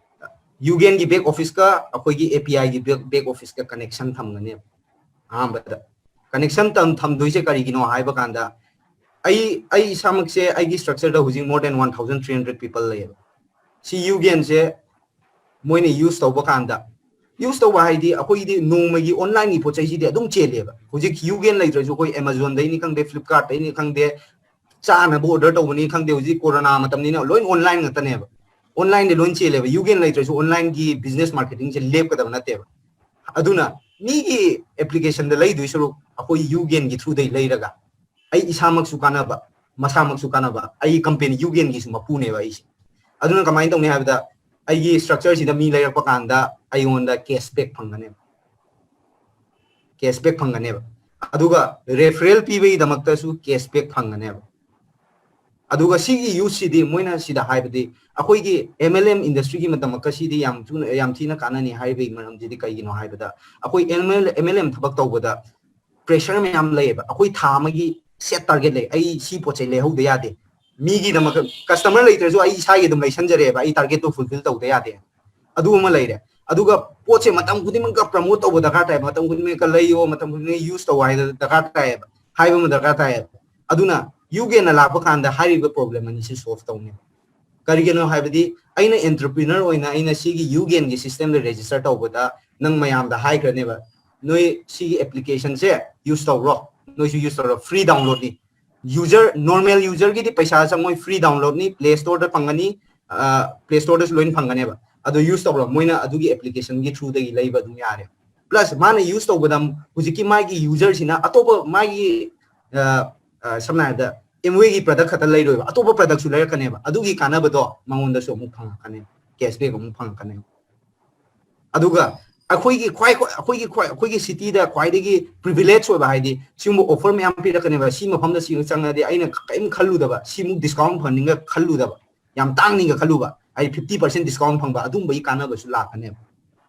ꯌꯨꯒꯦꯟꯒꯤ ꯕꯦꯛ ꯑꯣꯐꯤꯁꯀ ꯑꯩꯈꯣꯏꯒꯤ ꯑꯦ ꯄꯤ ꯑꯥꯏꯒꯤ ꯕꯦꯛ, ꯕꯦꯛ ꯑꯣꯐꯤꯁꯀ ꯀꯅꯦꯛꯁꯟ ꯊꯝꯒꯅꯦꯕ꯫ ꯑꯍꯥꯟꯕꯗ ꯀꯅꯦꯛꯁꯟ ꯊꯝ-, ꯊꯝꯗꯣꯏꯁꯦ ꯀꯔꯤꯒꯤꯅꯣ ꯍꯥꯏꯕ ꯀꯥꯟꯗ, ꯑꯩ, ꯑꯩ ꯏꯁꯥꯃꯛꯁꯦ ꯑꯩꯒꯤ ꯁ꯭ꯇ꯭ꯔꯛꯆꯔꯗ ꯍꯧꯖꯤꯛ more than one thousand three hundred people ꯂꯩꯌꯦꯕ꯫ ꯁꯤ ꯌꯨꯒꯦꯟꯁꯦ ꯃꯣꯏꯅ ꯌꯨꯁ ꯇꯧꯕ ꯀꯥꯟꯗ ꯌꯨꯁ ꯇꯧꯕ ꯍꯥꯏꯗꯤ ꯑꯩꯈꯣꯏꯒꯤꯗꯤ ꯅꯣꯡꯃꯒꯤ ꯑꯣꯟꯂꯥꯏꯟꯒꯤ ꯄꯣꯠ ꯆꯩꯁꯤꯗꯤ ꯑꯗꯨꯝ ꯆꯦꯜꯂꯦꯕ꯫ ꯍꯧꯖꯤꯛ ꯌꯨꯒꯦꯟ ꯂꯩꯇ꯭ꯔꯁꯨ ꯑꯩꯈꯣꯏ ꯑꯦꯃꯥꯖꯣꯟꯗꯩꯅꯤ ꯈꯪꯗꯦ, ꯐ꯭ꯂꯤꯞꯀꯥꯔꯠꯇꯩꯅꯤ ꯈꯪꯗꯦ, ꯆꯥꯅꯕ ꯑꯣꯔꯗꯔ ꯇꯧꯕꯅꯤ ꯈꯪꯗꯦ, ꯍꯧꯖꯤꯛ ꯀꯣꯔꯣꯅꯥ ꯃꯇꯝꯅꯤꯅ ꯂꯣꯏ ꯑꯣꯟꯂꯥꯏꯟ ꯉꯥꯛꯇꯅꯦꯕ꯫ ꯑꯣꯟꯂꯥꯏꯟꯗ ꯂꯣꯏ ꯆꯦꯜꯂꯦꯕ꯫ ꯌꯨꯒꯦꯟ ꯂꯩꯇ꯭ꯔꯁꯨ ꯑꯣꯟꯂꯥꯏꯟꯒꯤ ꯕꯤꯖꯤꯅꯦꯁ ꯃꯥꯔꯀꯦꯇꯤꯡꯁꯦ ꯂꯦꯞꯀꯗꯕ ꯅꯠꯇꯦꯕ꯫ ꯑꯗꯨꯅ ꯃꯤꯒꯤ ꯑꯦꯄ꯭ꯂꯤꯀꯦꯁꯟꯗ ꯂꯩꯗꯣꯏ ꯁꯔꯨꯛ ꯑꯩꯈꯣꯏ ꯌꯨꯒꯦꯟꯒꯤ ꯊ꯭ꯔꯨꯗꯩ ꯂꯩꯔꯒ ꯑꯩ ꯏꯁꯥꯃꯛꯁꯨ ꯀꯥꯟꯅꯕ, ꯃꯁꯥꯃꯛꯁꯨ ꯀꯥꯟꯅꯕ, ꯑꯩꯒꯤ ꯀꯝꯄꯦꯅꯤ ꯌꯨꯒꯦꯟꯒꯤꯁꯨ ꯃꯄꯨꯅꯦꯕ ꯑꯩꯁꯦ꯫ ꯑꯗꯨꯅ ꯀꯃꯥꯏꯅ ꯇꯧꯅꯤ ꯍꯥꯏꯕꯗ, ꯑꯩꯒꯤ ꯁ꯭ꯇ꯭ꯔꯛꯆꯔꯁꯤꯗ ꯃꯤ ꯂꯩꯔꯛꯄ ꯀꯥꯟꯗ ꯑꯩꯉꯣꯟꯗ ꯀꯦꯁꯕꯦꯛ ꯐꯪꯒꯅꯦꯕ, ꯀꯦꯁꯕꯦꯛ ꯐꯪꯒꯅꯦꯕ꯫ ꯑꯗꯨꯒ ꯔꯦꯐꯔꯦꯜ ꯄꯤꯕꯒꯤꯗꯃꯛꯇꯁꯨ ꯀꯦꯁꯕꯦꯛ ꯐꯪꯒꯅꯦꯕ꯫ ꯑꯗꯨꯒ ꯁꯤꯒꯤ ꯌꯨꯁꯁꯤꯗꯤ ꯃꯣꯏꯅ ꯁꯤꯗ ꯍꯥꯏꯕꯗꯤ ꯑꯩꯈꯣꯏꯒꯤ ꯑꯦꯝ ꯑꯦꯜ ꯑꯦꯝ ꯏꯟꯗꯁꯇ꯭ꯔꯤꯒꯤ ꯃꯇꯝ ꯁꯤꯗꯤ ꯌꯥꯝ ꯊꯨꯅ, ꯌꯥꯝ ꯊꯤꯅ ꯀꯥꯟꯅꯅꯤ ꯍꯥꯏꯕꯒꯤ ꯃꯔꯝꯁꯤꯗꯤ ꯀꯩꯒꯤꯅꯣ ꯍꯥꯏꯕꯗ, ꯑꯩꯈꯣꯏ ꯑꯦꯝ ꯑꯦꯜ ꯑꯦꯝ ꯊꯕꯛ ꯇꯧꯕꯗ ꯄ꯭ꯔꯦꯁꯔ ꯃꯌꯥꯝ ꯂꯩꯌꯦꯕ꯫ ꯑꯩꯈꯣꯏ ꯊꯥ ꯑꯃꯒꯤ ꯁꯦꯠ ꯇꯥꯔꯒꯦꯠ ꯂꯩ, ꯑꯩ ꯁꯤ ꯄꯣꯠ ꯆꯩ ꯂꯩꯍꯧꯗ ꯌꯥꯗꯦ꯫ ꯃꯤꯒꯤꯗꯃꯛꯇ ꯀꯁꯇꯃꯔ ꯂꯩꯇ꯭ꯔꯁꯨ ꯑꯩ ꯏꯁꯥꯒꯤ ꯑꯗꯨꯝ ꯂꯩꯁꯟꯖꯔꯦꯕ, ꯑꯩ ꯇꯥꯔꯒꯦꯠꯇꯣ ꯐꯨꯜꯐꯤꯜ ꯇꯧꯗ ꯌꯥꯗꯦ꯫ ꯑꯗꯨ ꯑꯃ ꯂꯩꯔꯦ꯫ ꯑꯗꯨꯒ ꯄꯣꯠꯁꯦ ꯃꯇꯝ ꯈꯨꯗꯤꯡꯃꯛꯇ ꯄ꯭ꯔꯃꯣꯠ ꯇꯧꯕ ꯗꯔꯀꯥꯔ ꯇꯥꯏ, ꯃꯇꯝ ꯈꯨꯗꯤꯡꯃꯛꯇ ꯂꯩꯌꯣ, ꯃꯇꯝ ꯈꯨꯗꯤꯡꯃꯛꯇ ꯌꯨꯁ ꯇꯧ ꯍꯥꯏꯕ ꯗꯔꯀꯥꯔ ꯇꯥꯏꯌꯦꯕ, ꯍꯥꯏꯕ ꯑꯃ ꯗꯔꯀꯥꯔ ꯇꯥꯏꯌꯦꯕ꯫ ꯑꯗꯨꯅ ꯌꯨꯒꯦꯟꯅ ꯂꯥꯛꯄ ꯀꯥꯟꯗ ꯍꯥꯏꯔꯤꯕ ꯄ꯭ꯔꯣꯕ꯭ꯂꯦꯝ ꯑꯅꯤꯁꯤ ꯁꯣꯜꯚ ꯇꯧꯅꯤ꯫ ꯀꯔꯤꯒꯤꯅꯣ ꯍꯥꯏꯕꯗꯤ ꯑꯩꯅ ꯑꯦꯟꯇꯔꯄ꯭ꯔꯤꯅꯔ ꯑꯣꯏꯅ ꯑꯩꯅ ꯁꯤꯒꯤ ꯌꯨꯒꯦꯟꯒꯤ ꯁꯤꯁꯇꯦꯝꯗ ꯔꯦꯖꯤꯁꯇꯔ ꯇꯧꯕꯗ ꯅꯪ ꯃꯌꯥꯝꯗ ꯍꯥꯏꯈ꯭ꯔꯅꯦꯕ, ꯅꯣꯏ ꯁꯤꯒꯤ ꯑꯦꯄ꯭ꯂꯤꯀꯦꯁꯟꯁꯦ ꯌꯨꯁ ꯇꯧꯔꯣ, ꯅꯣꯏꯁꯨ ꯌꯨꯁ ꯇꯧꯔꯣ, ꯐ꯭ꯔꯤ ꯗꯥꯎꯟꯂꯣꯗꯅꯤ꯫ ꯌꯨꯖꯔ, ꯅꯣꯔꯃꯦꯜ ꯌꯨꯖꯔꯒꯤꯗꯤ ꯄꯩꯁꯥ ꯆꯪꯉꯣꯏ, ꯐ꯭ꯔꯤ ꯗꯥꯎꯟꯂꯣꯗꯅꯤ, ꯄ꯭ꯂꯦ ꯁ꯭ꯇꯣꯔꯗ ꯐꯪꯒꯅꯤ, ꯄ꯭ꯂꯦ ꯁ꯭ꯇꯣꯔꯗꯁꯨ ꯂꯣꯏꯅ ꯐꯪꯒꯅꯦꯕ꯫ ꯑꯗꯣ ꯌꯨꯁ ꯇꯧꯔꯣ, ꯃꯣꯏꯅ ꯑꯗꯨꯒꯤ ꯑꯦꯄ꯭ꯂꯤꯀꯦꯁꯟꯒꯤ ꯊ꯭ꯔꯨꯗꯒꯤ ꯂꯩꯕ ꯑꯗꯨꯝ ꯌꯥꯔꯦ꯫ ꯄ꯭ꯂꯁ ꯃꯥꯅ ꯌꯨꯁ ꯇꯧꯕꯗ ꯍꯧꯖꯤꯛꯀꯤ ꯃꯥꯒꯤ ꯌꯨꯖꯔꯁꯤꯅ ꯑꯇꯣꯞꯄ ꯃꯥꯒꯤ, ꯑ, ꯑ, ꯁꯝꯅ ꯍꯥꯏꯔꯕꯗ ꯑꯦꯝꯋꯦꯒꯤ ꯄ꯭ꯔꯗꯛ ꯈꯛꯇ ꯂꯩꯔꯣꯏꯕ, ꯑꯇꯣꯞꯄ ꯄ꯭ꯔꯗꯛꯁꯨ ꯂꯩꯔꯛꯀꯅꯦꯕ꯫ ꯑꯗꯨꯒꯤ ꯀꯥꯟꯅꯕꯗꯣ ꯃꯉꯣꯟꯗꯁꯨ ꯑꯃꯨꯛ ꯐꯪꯉꯛꯀꯅꯦꯕ, ꯀꯦꯁꯕꯦꯛ ꯑꯃꯨꯛ ꯐꯪꯉꯛꯀꯅꯦꯕ꯫ ꯑꯗꯨꯒ ꯑꯩꯈꯣꯏꯒꯤ ꯈ꯭ꯋꯥꯏ, ꯑꯩꯈꯣꯏꯒꯤ ꯈ꯭ꯋꯥꯏ, ꯑꯩꯈꯣꯏꯒꯤ ꯁꯤꯇꯤꯗ ꯈ꯭ꯋꯥꯏꯗꯒꯤ ꯄ꯭ꯔꯤꯚꯤꯂꯦꯖ ꯑꯣꯏꯕ ꯍꯥꯏꯗꯤ ꯁꯤꯒꯨꯝꯕ ꯑꯣꯐꯔ ꯃꯌꯥꯝ ꯄꯤꯔꯛꯀꯅꯦꯕ, ꯁꯤ ꯃꯐꯝꯗ ꯁꯤ ꯆꯪꯉꯗꯤ ꯑꯩꯅ ꯀꯔꯤꯝ ꯈꯜꯂꯨꯗꯕ, ꯁꯤꯃꯨꯛ ꯗꯤꯁꯀꯥꯎꯟ ꯐꯪꯅꯤꯡꯒ ꯈꯜꯂꯨꯗꯕ, ꯌꯥꯝ ꯇꯥꯡꯅꯤꯒ ꯈꯜꯂꯨꯕ, ꯍꯥꯏꯗꯤ ꯐꯤꯐꯇꯤ ꯄꯥꯔꯁꯦꯟ ꯗꯤꯁꯀꯥꯎꯟ ꯐꯪꯕ, ꯑꯗꯨꯝꯕꯒꯤ ꯀꯥꯟꯅꯕꯁꯨ ꯂꯥꯛꯀꯅꯦꯕ꯫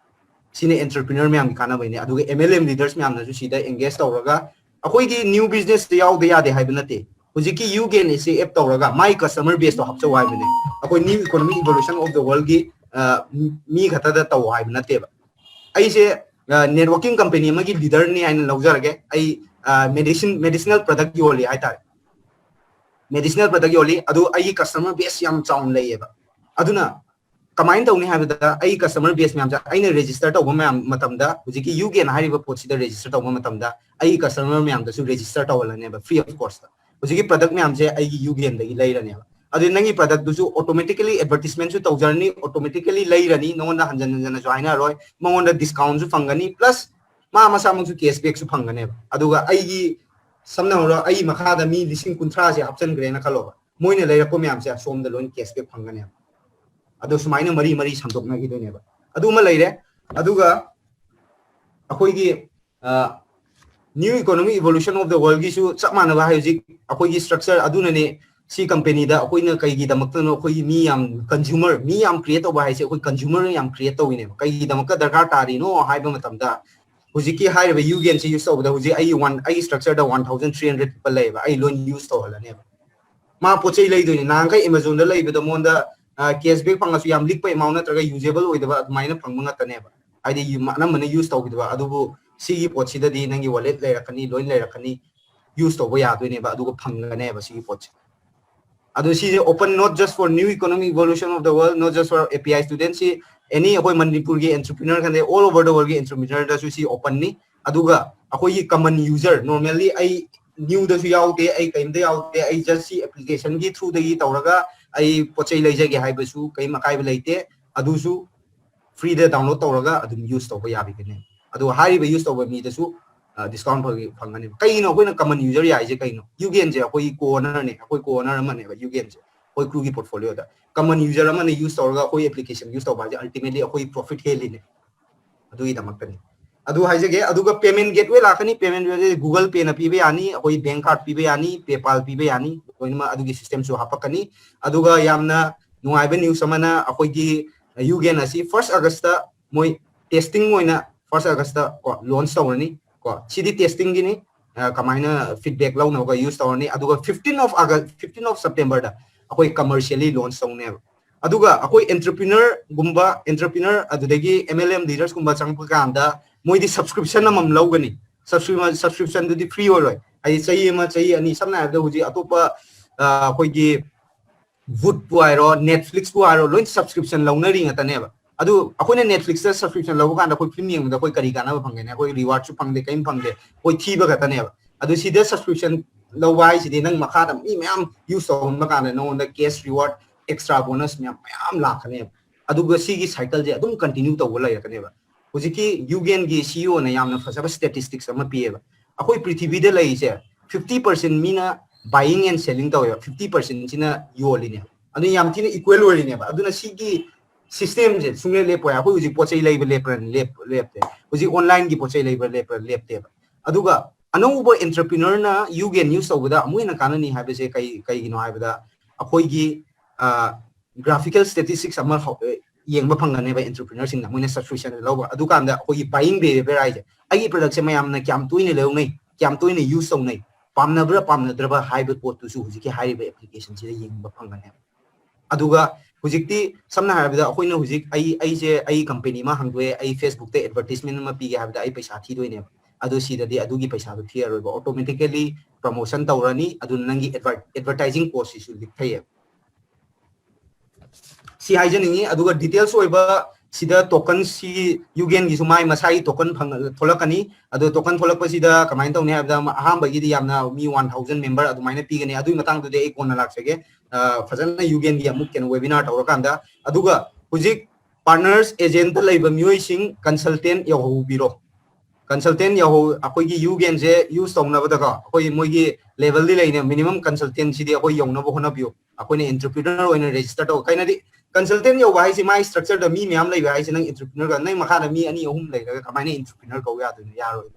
ꯁꯤꯅ ꯑꯦꯟꯇꯔꯄ꯭ꯔꯤꯅꯔ ꯃꯌꯥꯝꯒꯤ ꯀꯥꯟꯅꯕꯩꯅꯦ꯫ ꯑꯗꯨꯒ ꯑꯦꯝ ꯑꯦꯜ ꯑꯦꯝ ꯂꯤꯗꯔꯁ ꯃꯌꯥꯝꯅꯁꯨ ꯁꯤꯗ ꯑꯦꯡꯒꯦꯖ ꯇꯧꯔꯒ ꯑꯩꯈꯣꯏꯒꯤ ꯅ꯭ꯌꯨ ꯕꯤꯖꯤꯅꯦꯁꯇ ꯌꯥꯎꯗ ꯌꯥꯗꯦ ꯍꯥꯏꯕ ꯅꯠꯇꯦ꯫ ꯍꯧꯖꯤꯛꯀꯤ ꯌꯨꯒꯦꯟ ꯑꯁꯤ ꯑꯦꯞ ꯇꯧꯔꯒ ꯃꯥꯏ ꯀꯁꯇꯃꯔ ꯕꯦꯁꯇꯣ ꯍꯥꯞꯆꯧ ꯍꯥꯏꯕꯅꯦ꯫ ꯑꯩꯈꯣꯏ new economic evolution of the ꯋꯥꯔꯜꯒꯤ ꯃꯤ ꯈꯛꯇꯗ ꯇꯧ ꯍꯥꯏꯕ ꯅꯠꯇꯦꯕ꯫ ꯑꯩꯁꯦ ꯅꯦꯠꯋꯔꯀꯤꯡ ꯀꯝꯄꯦꯅꯤ ꯑꯃꯒꯤ ꯂꯤꯗꯔꯅꯤ ꯍꯥꯏꯅ ꯂꯧꯖꯔꯒꯦ꯫ ꯑꯩ ꯃꯦꯗꯤꯁꯤꯟ, ꯃꯦꯗꯤꯁꯤꯅꯦꯜ ꯄ꯭ꯔꯗꯛ ꯌꯣꯜꯂꯤ ꯍꯥꯏꯇꯥꯔꯦ꯫ ꯃꯦꯗꯤꯁꯤꯅꯦꯜ ꯄ꯭ꯔꯗꯛ ꯌꯣꯜꯂꯤ, ꯑꯗꯨ ꯑꯩꯒꯤ ꯀꯁꯇꯃꯔ ꯕꯦꯁ ꯌꯥꯝ ꯆꯥꯎꯅ ꯂꯩꯌꯦꯕ꯫ ꯑꯗꯨꯅ ꯀꯃꯥꯏꯅ ꯇꯧꯅꯤ ꯍꯥꯏꯕꯗ, ꯑꯩ customer base ꯃꯌꯥꯝꯁꯦ ꯑꯩꯅ register ꯇꯧꯕ ꯃꯌꯥꯝ ꯃꯇꯝꯗ, ꯍꯧꯖꯤꯛꯀꯤ ꯌꯨꯒꯦꯟ ꯍꯥꯏꯔꯤꯕ ꯄꯣꯠꯁꯤꯗ register ꯇꯧꯕ ꯃꯇꯝꯗ ꯑꯩ customer ꯃꯌꯥꯝꯗꯁꯨ register ꯇꯧꯍꯜꯂꯅꯦꯕ, free of cost꯫ ꯍꯧꯖꯤꯛꯀꯤ product ꯃꯌꯥꯝꯁꯦ ꯑꯩꯒꯤ ꯌꯨꯒꯦꯟꯗꯒꯤ ꯂꯩꯔꯅꯦꯕ꯫ ꯑꯗꯨ ꯅꯪꯒꯤ product ꯇꯨꯁꯨ automatically advertisement ꯁꯨ ꯇꯧꯖꯔꯅꯤ, automatically ꯂꯩꯔꯅꯤ, ꯅꯉꯣꯟꯗ ꯍꯟꯖꯟ ꯍꯟꯖꯟꯅꯁꯨ ꯍꯥꯏꯅꯔꯣꯏ, ꯃꯉꯣꯟꯗ discount ꯁꯨ ꯐꯪꯒꯅꯤ, plus ꯃꯥ ꯃꯁꯥꯃꯛꯁꯨ cash back ꯁꯨ ꯐꯪꯒꯅꯦꯕ꯫ ꯑꯗꯨꯒ ꯑꯩꯒꯤ, ꯁꯝꯅ ꯍꯥꯏꯔꯕꯗ, ꯑꯩ ꯃꯈꯥꯗ ꯃꯤ ꯂꯤꯁꯤꯡ ꯀꯨꯟꯊ꯭ꯔꯥꯁꯦ ꯍꯥꯞꯆꯤꯟꯈ꯭ꯔꯦꯅ ꯈꯜꯂꯣꯕ, ꯃꯣꯏꯅ ꯂꯩꯔꯛꯄ ꯃꯌꯥꯝꯁꯦ ꯑꯁꯣꯝꯗ ꯂꯣꯏꯅ cash back ꯐꯪꯒꯅꯦꯕ꯫ ꯑꯗꯣ ꯁꯨꯃꯥꯏꯅ ꯃꯔꯤ ꯃꯔꯤ ꯁꯟꯗꯣꯛꯅꯈꯤꯗꯣꯏꯅꯦꯕ꯫ ꯑꯗꯨꯃ ꯂꯩꯔꯦ꯫ ꯑꯗꯨꯒ ꯑꯩꯈꯣꯏꯒꯤ new economic evolution of the world ꯒꯤꯁꯨ ꯆꯞ ꯃꯥꯟꯅꯕ, ꯍꯧꯖꯤꯛ ꯑꯩꯈꯣꯏꯒꯤ structure ꯑꯗꯨꯅꯅꯦ꯫ ꯁꯤ company ꯗ ꯑꯩꯈꯣꯏꯅ ꯀꯩꯒꯤꯗꯃꯛꯇꯅꯣ, ꯑꯩꯈꯣꯏꯒꯤ ꯃꯤ ꯌꯥꯝ consumer, ꯃꯤ ꯌꯥꯝ create ꯇꯧꯕ ꯍꯥꯏꯁꯦ ꯑꯩꯈꯣꯏ consumer ꯌꯥꯝ create ꯇꯧꯋꯤꯅꯦꯕ꯫ ꯀꯩꯒꯤꯗꯃꯛꯇ ꯗꯔꯀꯥꯔ ꯇꯥꯔꯤꯅꯣ ꯍꯥꯏꯕ ꯃꯇꯝꯗ, ꯍꯧꯖꯤꯛꯀꯤ ꯍꯥꯏꯔꯤꯕ ꯌꯨꯒꯦꯟꯁꯤ use ꯇꯧꯕꯗ ꯍꯧꯖꯤꯛ ꯑꯩ one, ꯑꯩꯒꯤ structure ꯗ one thousand three hundred people ꯂꯩꯌꯦꯕ, ꯑꯩ ꯂꯣꯏ use ꯇꯧꯍꯜꯂꯅꯦꯕ꯫ ꯃꯥ ꯄꯣꯠ ꯆꯩ ꯂꯩꯗꯣꯏꯅꯦ, ꯅꯍꯥꯟꯈꯩ Amazon ꯗ ꯂꯩꯕꯗꯣ ꯃꯉꯣꯟꯗ cash back ꯐꯪꯉꯁꯨ ꯌꯥꯝ ꯂꯤꯛꯄ amount ꯅꯠꯇ꯭ꯔꯒ usable ꯑꯣꯏꯗꯕ ꯑꯗꯨꯃꯥꯏꯅ ꯐꯪꯕ ꯉꯥꯛꯇꯅꯦꯕ꯫ ꯍꯥꯏꯗꯤ ꯑꯅꯝꯕꯅ use ꯇꯧꯈꯤꯗꯕ꯫ ꯑꯗꯨꯕꯨ ꯁꯤꯒꯤ ꯄꯣꯠꯁꯤꯗꯗꯤ ꯅꯪꯒꯤ wallet ꯂꯩꯔꯛꯀꯅꯤ, ꯂꯣꯏ ꯂꯩꯔꯛꯀꯅꯤ, use ꯇꯧꯕ ꯌꯥꯗꯣꯏꯅꯦꯕ, ꯑꯗꯨꯒ ꯐꯪꯒꯅꯦꯕ ꯁꯤꯒꯤ ꯄꯣꯠꯁꯦ꯫ ꯑꯗꯨ ꯁꯤꯁꯦ open not just for new economic evolution of the world, not just for API students, ꯁꯤ any ꯑꯩꯈꯣꯏ ꯃꯅꯤꯄꯨꯔꯒꯤ entrepreneur ꯈꯪꯗꯦ, all over the world ꯒꯤ entrepreneur ꯗꯁꯨ ꯁꯤ open ꯅꯤ꯫ ꯑꯗꯨꯒ ꯑꯩꯈꯣꯏꯒꯤ common user, normally ꯑꯩ new ꯗꯁꯨ ꯌꯥꯎꯗꯦ, ꯑꯩ ꯀꯔꯤꯝꯇ ꯌꯥꯎꯗꯦ, ꯑꯩ just ꯁꯤ application ꯒꯤ through ꯗꯒꯤ ꯇꯧꯔꯒ ꯑꯩ ꯄꯣꯠ ꯆꯩ ꯂꯩꯖꯒꯦ ꯍꯥꯏꯕꯁꯨ ꯀꯔꯤꯝ ꯑꯀꯥꯏꯕ ꯂꯩꯇꯦ꯫ ꯑꯗꯨꯁꯨ free ꯗ download ꯇꯧꯔꯒ ꯑꯗꯨꯝ use ꯇꯧꯕ ꯌꯥꯕꯤꯒꯅꯤ꯫ ꯑꯗꯨꯒ ꯍꯥꯏꯔꯤꯕ use ꯇꯧꯕ ꯃꯤꯗꯁꯨ discount ꯐꯪꯒꯅꯦꯕ꯫ ꯀꯩꯒꯤꯅꯣ ꯑꯩꯈꯣꯏꯅ common user ꯌꯥꯏꯁꯦ ꯀꯩꯅꯣ? ꯌꯨꯒꯦꯟꯁꯦ ꯑꯩꯈꯣꯏꯒꯤ co-owner ꯅꯦ, ꯑꯩꯈꯣꯏ co-owner ꯑꯃꯅꯦꯕ ꯌꯨꯒꯦꯟꯁꯦ꯫ ꯑꯩꯈꯣꯏ crew ꯒꯤ portfolio ꯗ common user ꯑꯃꯅ use ꯇꯧꯔꯒ ꯑꯩꯈꯣꯏ application use ꯇꯧꯕ ꯍꯥꯏꯁꯦ ultimately ꯑꯩꯈꯣꯏ profit ꯍꯦꯜꯂꯤꯅꯦ꯫ ꯑꯗꯨꯒꯤꯗꯃꯛꯇꯅꯤ꯫ ꯑꯗꯨ ꯍꯥꯏꯖꯒꯦ꯫ ꯑꯗꯨꯒ payment gateway ꯂꯥꯛꯀꯅꯤ꯫ Payment gateway Google Pay ꯅ ꯄꯤꯕ ꯌꯥꯅꯤ, ꯑꯩꯈꯣꯏ bank card ꯄꯤꯕ ꯌꯥꯅꯤ, PayPal ꯄꯤꯕ ꯌꯥꯅꯤ, ꯂꯣꯏꯅꯃꯛ ꯑꯗꯨꯒꯤ system ꯁꯨ ꯍꯥꯞꯄꯛꯀꯅꯤ꯫ ꯑꯗꯨꯒ ꯌꯥꯝꯅ ꯅꯨꯡꯉꯥꯏꯕ news ꯑꯃꯅ ꯑꯩꯈꯣꯏꯒꯤ ꯌꯨꯒꯦꯟ ꯑꯁꯤ first August ꯇ ꯃꯣꯏ testing ꯑꯣꯏꯅ first August ꯇ ꯀꯣ launch ꯇꯧꯔꯅꯤ꯫ ꯀꯣ ꯁꯤꯗꯤ testing ꯒꯤꯅꯤ꯫ ꯀꯃꯥꯏꯅ feedback ꯂꯧꯅꯕ use ꯇꯧꯔꯅꯤ꯫ ꯑꯗꯨꯒ fifteen of August, fifteen of September ꯗ ꯑꯩꯈꯣꯏ commercially launch ꯇꯧꯅꯦꯕ꯫ ꯑꯗꯨꯒ ꯑꯩꯈꯣꯏ entrepreneur ꯒꯨꯝꯕ, entrepreneur ꯑꯗꯨꯗꯒꯤ MLM leaders ꯀꯨꯝꯕ ꯆꯪꯉꯛꯄ ꯀꯥꯟꯗ ꯃꯣꯏꯗꯤ subscription ꯑꯃꯃꯝ ꯂꯧꯒꯅꯤ꯫ Subscription ꯗꯨꯗꯤ free ꯑꯣꯏꯔꯣꯏ꯫ ꯍꯥꯏꯗꯤ ꯆꯍꯤ ꯑꯃ, ꯆꯍꯤ ꯑꯅꯤ, ꯁꯝꯅ ꯍꯥꯏꯔꯕꯗ ꯍꯧꯖꯤꯛ ꯑꯇꯣꯞꯄ ꯑꯩꯈꯣꯏꯒꯤ ꯚꯨꯠꯄꯨ ꯍꯥꯏꯔꯣ, ꯅꯦꯠꯐ꯭ꯂꯤꯛꯁꯄꯨ ꯍꯥꯏꯔꯣ, ꯂꯣꯏ ꯁꯕꯁꯀ꯭ꯔꯤꯞꯁꯟ ꯂꯧꯅꯔꯤ ꯉꯥꯛꯇꯅꯦꯕ꯫ ꯑꯗꯨ ꯑꯩꯈꯣꯏꯅ ꯅꯦꯠꯐ꯭ꯂꯤꯛꯁꯇ ꯁꯕꯁꯀ꯭ꯔꯤꯞꯁꯟ ꯂꯧꯕ ꯀꯥꯟꯗ ꯑꯩꯈꯣꯏ ꯐꯤꯂꯝ ꯌꯦꯡꯕꯗ ꯑꯩꯈꯣꯏ ꯀꯔꯤ ꯀꯥꯟꯅꯕ ꯐꯪꯒꯅꯤ? ꯑꯩꯈꯣꯏ ꯔꯤꯋꯥꯔꯗꯁꯨ ꯐꯪꯗꯦ, ꯀꯔꯤꯝ ꯐꯪꯗꯦ, ꯑꯩꯈꯣꯏ ꯊꯤꯕ ꯈꯛꯇꯅꯦꯕ꯫ ꯑꯗꯨ ꯁꯤꯗ ꯁꯕꯁꯀ꯭ꯔꯤꯞꯁꯟ ꯂꯧꯕ ꯍꯥꯏꯁꯤꯗꯤ ꯅꯪ ꯃꯈꯥꯗ ꯃꯤ ꯃꯌꯥꯝ ꯌꯨꯁ ꯇꯧꯍꯟꯕ ꯀꯥꯟꯗ ꯅꯉꯣꯟꯗ ꯀꯦꯁ ꯔꯤꯋꯥꯔꯗ, ꯑꯦꯛꯁꯇ꯭ꯔꯥ ꯕꯣꯅꯁ ꯃꯌꯥꯝ ꯃꯌꯥꯝ ꯂꯥꯛꯀꯅꯦꯕ꯫ ꯑꯗꯨꯒ ꯁꯤꯒꯤ ꯁꯥꯏꯀꯜꯁꯦ ꯑꯗꯨꯝ ꯀꯟꯇꯤꯅ꯭ꯌꯨ ꯇꯧꯕ ꯂꯩꯔꯛꯀꯅꯦꯕ꯫ ꯍꯧꯖꯤꯛꯀꯤ ꯌꯨꯒꯦꯟꯒꯤ ꯁꯤꯏꯑꯣꯅ ꯌꯥꯝꯅ ꯐꯖꯕ ꯁ꯭ꯇꯦꯇꯤꯁꯇꯤꯛꯁ ꯑꯃ ꯄꯤꯌꯦꯕ꯫ ꯑꯩꯈꯣꯏ ꯄ꯭ꯔꯤꯊꯤꯕꯤꯗ ꯂꯩꯔꯤꯁꯦ ꯐꯤꯐꯇꯤ ꯄꯥꯔꯁꯦꯟ ꯃꯤꯅ ꯕꯥꯏꯌꯤꯡ ꯑꯦꯟ ꯁꯦꯂꯤꯡ ꯇꯧꯋꯦꯕ, ꯐꯤꯐꯇꯤ ꯄꯥꯔꯁꯦꯟꯁꯤꯅ ꯌꯣꯜꯂꯤꯅꯦꯕ꯫ ꯑꯗꯨ ꯌꯥꯝ ꯊꯤꯅ ꯏꯀ꯭ꯋꯦꯜ ꯑꯣꯏꯔꯤꯅꯦꯕ꯫ ꯑꯗꯨꯅ ꯁꯤꯒꯤ ꯁꯤꯁꯇꯦꯝꯁꯦ ꯁꯨꯡꯂꯦꯞ ꯂꯦꯞꯄꯣꯏ꯫ ꯑꯩꯈꯣꯏ ꯍꯧꯖꯤꯛ ꯄꯣꯠ ꯆꯩ ꯂꯩꯕ ꯂꯦꯞꯄ꯭ꯔꯥ? ꯂꯦꯞ- ꯂꯦꯞꯇꯦ꯫ ꯍꯧꯖꯤꯛ ꯑꯣꯟꯂꯥꯏꯟꯒꯤ ꯄꯣꯠ ꯆꯩ ꯂꯩꯕ꯭ꯔꯥ? ꯂꯦꯞꯄ꯭ꯔꯥ? ꯂꯦꯞꯇꯦꯕ꯫ ꯑꯗꯨꯒ ꯑꯅꯧꯕ ꯑꯦꯟꯇꯔꯄ꯭ꯔꯤꯅꯔꯅ ꯌꯨꯒꯦꯟ ꯌꯨꯁ ꯇꯧꯕꯗ ꯑꯃꯨꯛ ꯍꯦꯟꯅ ꯀꯥꯟꯅꯅꯤ ꯍꯥꯏꯕꯁꯦ ꯀꯩ ꯀꯩꯒꯤꯅꯣ ꯍꯥꯏꯕꯗ, ꯑꯩꯈꯣꯏꯒꯤ ꯒ꯭ꯔꯥꯐꯤꯀꯦꯜ ꯁ꯭ꯇꯦꯇꯤꯁꯇꯤꯛꯁ ꯑꯃ ꯍꯧ- ꯌꯦꯡꯕ ꯐꯪꯒꯅꯦꯕ ꯑꯦꯟꯇꯔꯄ꯭ꯔꯤꯅꯔꯁꯤꯡꯅ ꯃꯣꯏꯅ ꯁꯕꯁꯀ꯭ꯔꯤꯞꯁꯟ ꯂꯧꯕ꯫ ꯑꯗꯨꯀꯥꯟꯗ ꯑꯩꯈꯣꯏꯒꯤ ꯕꯥꯏꯌꯤꯡ ꯕꯤꯍꯦꯕꯤꯌꯔ ꯍꯥꯏꯁꯦ, ꯑꯩꯒꯤ ꯄ꯭ꯔꯗꯛꯁꯦ ꯃꯌꯥꯝꯅ ꯀꯌꯥꯝ ꯇꯣꯏꯅ ꯂꯧꯅꯩ, ꯀꯌꯥꯝ ꯇꯣꯏꯅ ꯌꯨꯁ ꯇꯧꯅꯩ, ꯄꯥꯝꯅꯕ꯭ꯔꯥ ꯄꯥꯝꯅꯗ꯭ꯔꯕ ꯍꯥꯏꯕ ꯄꯣꯠꯇꯨꯁꯨ ꯍꯧꯖꯤꯛꯀꯤ ꯍꯥꯏꯔꯤꯕ ꯑꯦꯄ꯭ꯂꯤꯀꯦꯁꯟꯁꯤꯗ ꯌꯦꯡꯕ ꯐꯪꯒꯅꯦꯕ꯫ ꯑꯗꯨꯒ ꯍꯧꯖꯤꯛꯇꯤ ꯁꯝꯅ ꯍꯥꯏꯔꯕꯗ ꯑꯩꯈꯣꯏꯅ ꯍꯧꯖꯤꯛ ꯑꯩ ꯑꯩꯁꯦ ꯑꯩ ꯀꯝꯄꯦꯅꯤ ꯑꯃ ꯍꯥꯡꯗꯣꯛꯑꯦ, ꯑꯩ ꯐꯦꯁꯕꯨꯛꯇ ꯑꯦꯗꯚꯔꯇꯤꯁꯃꯦꯟ ꯑꯃ ꯄꯤꯒꯦ ꯍꯥꯏꯕꯗ ꯑꯩ ꯄꯩꯁꯥ ꯊꯤꯗꯣꯏꯅꯦꯕ꯫ ꯑꯗꯣ ꯁꯤꯗꯗꯤ ꯑꯗꯨꯒꯤ ꯄꯩꯁꯥꯗꯣ ꯊꯤꯔꯔꯣꯏꯕ, ꯑꯣꯇꯣꯃꯦꯇꯤꯀꯦꯂꯤ ꯄ꯭ꯔꯃꯣꯁꯟ ꯇꯧꯔꯅꯤ꯫ ꯑꯗꯨꯅ ꯅꯪꯒꯤ ꯑꯦꯗꯚꯔ- ꯑꯦꯗꯚꯔꯇꯥꯏꯖꯤꯡ ꯀꯣꯁꯁꯤꯁꯨ ꯂꯤꯛꯊꯩꯌꯦꯕ꯫ ꯁꯤ ꯍꯥꯏꯖꯅꯤꯡꯉꯤ꯫ ꯑꯗꯨꯒ ꯗꯤꯇꯦꯜꯁ ꯑꯣꯏꯕ ꯁꯤꯗ ꯇꯣꯀꯟꯁꯤ, ꯌꯨꯒꯦꯟꯒꯤꯁꯨ ꯃꯥꯏ ꯃꯁꯥꯒꯤ ꯇꯣꯀꯟ ꯐꯪ- ꯊꯣꯛꯂꯛꯀꯅꯤ꯫ ꯑꯗꯣ ꯇꯣꯀꯟ ꯊꯣꯛꯂꯛꯄꯁꯤꯗ ꯀꯃꯥꯏꯅ ꯇꯧꯅꯤ ꯍꯥꯏꯕꯗ, ꯑꯍꯥꯟꯕꯒꯤꯗꯤ ꯌꯥꯝꯅ ꯃꯤ ꯋꯥꯟ ꯊꯥꯎꯖꯟ ꯃꯦꯝꯕꯔ ꯑꯗꯨꯃꯥꯏꯅ ꯄꯤꯒꯅꯤ꯫ ꯑꯗꯨꯒꯤ ꯃꯇꯥꯡꯗꯨꯗꯤ ꯑꯩ ꯀꯣꯟꯅ ꯂꯥꯛꯆꯒꯦ꯫ ꯑ, ꯐꯖꯅ ꯌꯨꯒꯦꯟꯒꯤ ꯑꯃꯨꯛ ꯀꯩꯅꯣ ꯋꯦꯕꯤꯅꯥꯔ ꯇꯧꯔꯀꯥꯟꯗ꯫ ꯑꯗꯨꯒ ꯍꯧꯖꯤꯛ ꯄꯥꯔꯠꯅꯔꯁ ꯑꯦꯖꯦꯟꯇ ꯂꯩꯕ ꯃꯤꯑꯣꯏꯁꯤꯡ ꯀꯟꯁꯜꯇꯦꯟ ꯌꯧꯍꯧꯕꯤꯔꯣ꯫ ꯀꯟꯁꯜꯇꯦꯟ ꯌꯧꯍꯧ ꯑꯩꯈꯣꯏꯒꯤ ꯌꯨꯒꯦꯟꯁꯦ ꯌꯨꯁ ꯇꯧꯅꯕꯗꯀꯣ ꯑꯩꯈꯣꯏ ꯃꯣꯏꯒꯤ ꯂꯦꯚꯦꯜꯗꯤ ꯂꯩꯅꯦ꯫ ꯃꯤꯅꯤꯃꯝ ꯀꯟꯁꯜꯇꯦꯟꯁꯤꯗꯤ ꯑꯩꯈꯣꯏ ꯌꯧꯅꯕ ꯍꯣꯠꯅꯕꯤꯌꯨ꯫ ꯑꯩꯈꯣꯏꯅ ꯑꯦꯟꯇꯔꯄ꯭ꯔꯤꯅꯔ ꯑꯣꯏꯅ ꯔꯦꯖꯤꯁꯇꯔ ꯇꯧ꯫ ꯀꯩꯅꯣꯗꯤ ꯀꯟꯁꯜꯇꯦꯟ ꯌꯧꯕ ꯍꯥꯏꯁꯦ ꯃꯥꯏ ꯁ꯭ꯇ꯭ꯔꯛꯆꯔꯗ ꯃꯤ ꯃꯌꯥꯝ ꯂꯩꯕ ꯍꯥꯏꯁꯦ ꯅꯪ ꯑꯦꯟꯇꯔꯄ꯭ꯔꯤꯅꯔꯒ ꯅꯪ ꯃꯈꯥꯗ ꯃꯤ ꯑꯅꯤ ꯑꯍꯨꯝ ꯂꯩꯔꯒ ꯀꯃꯥꯏꯅ ꯑꯦꯟꯇꯔꯄ꯭ꯔꯤꯅꯔ ꯀꯧ ꯌꯥꯗꯣꯏꯅꯣ? ꯌꯥꯔꯣꯏ꯫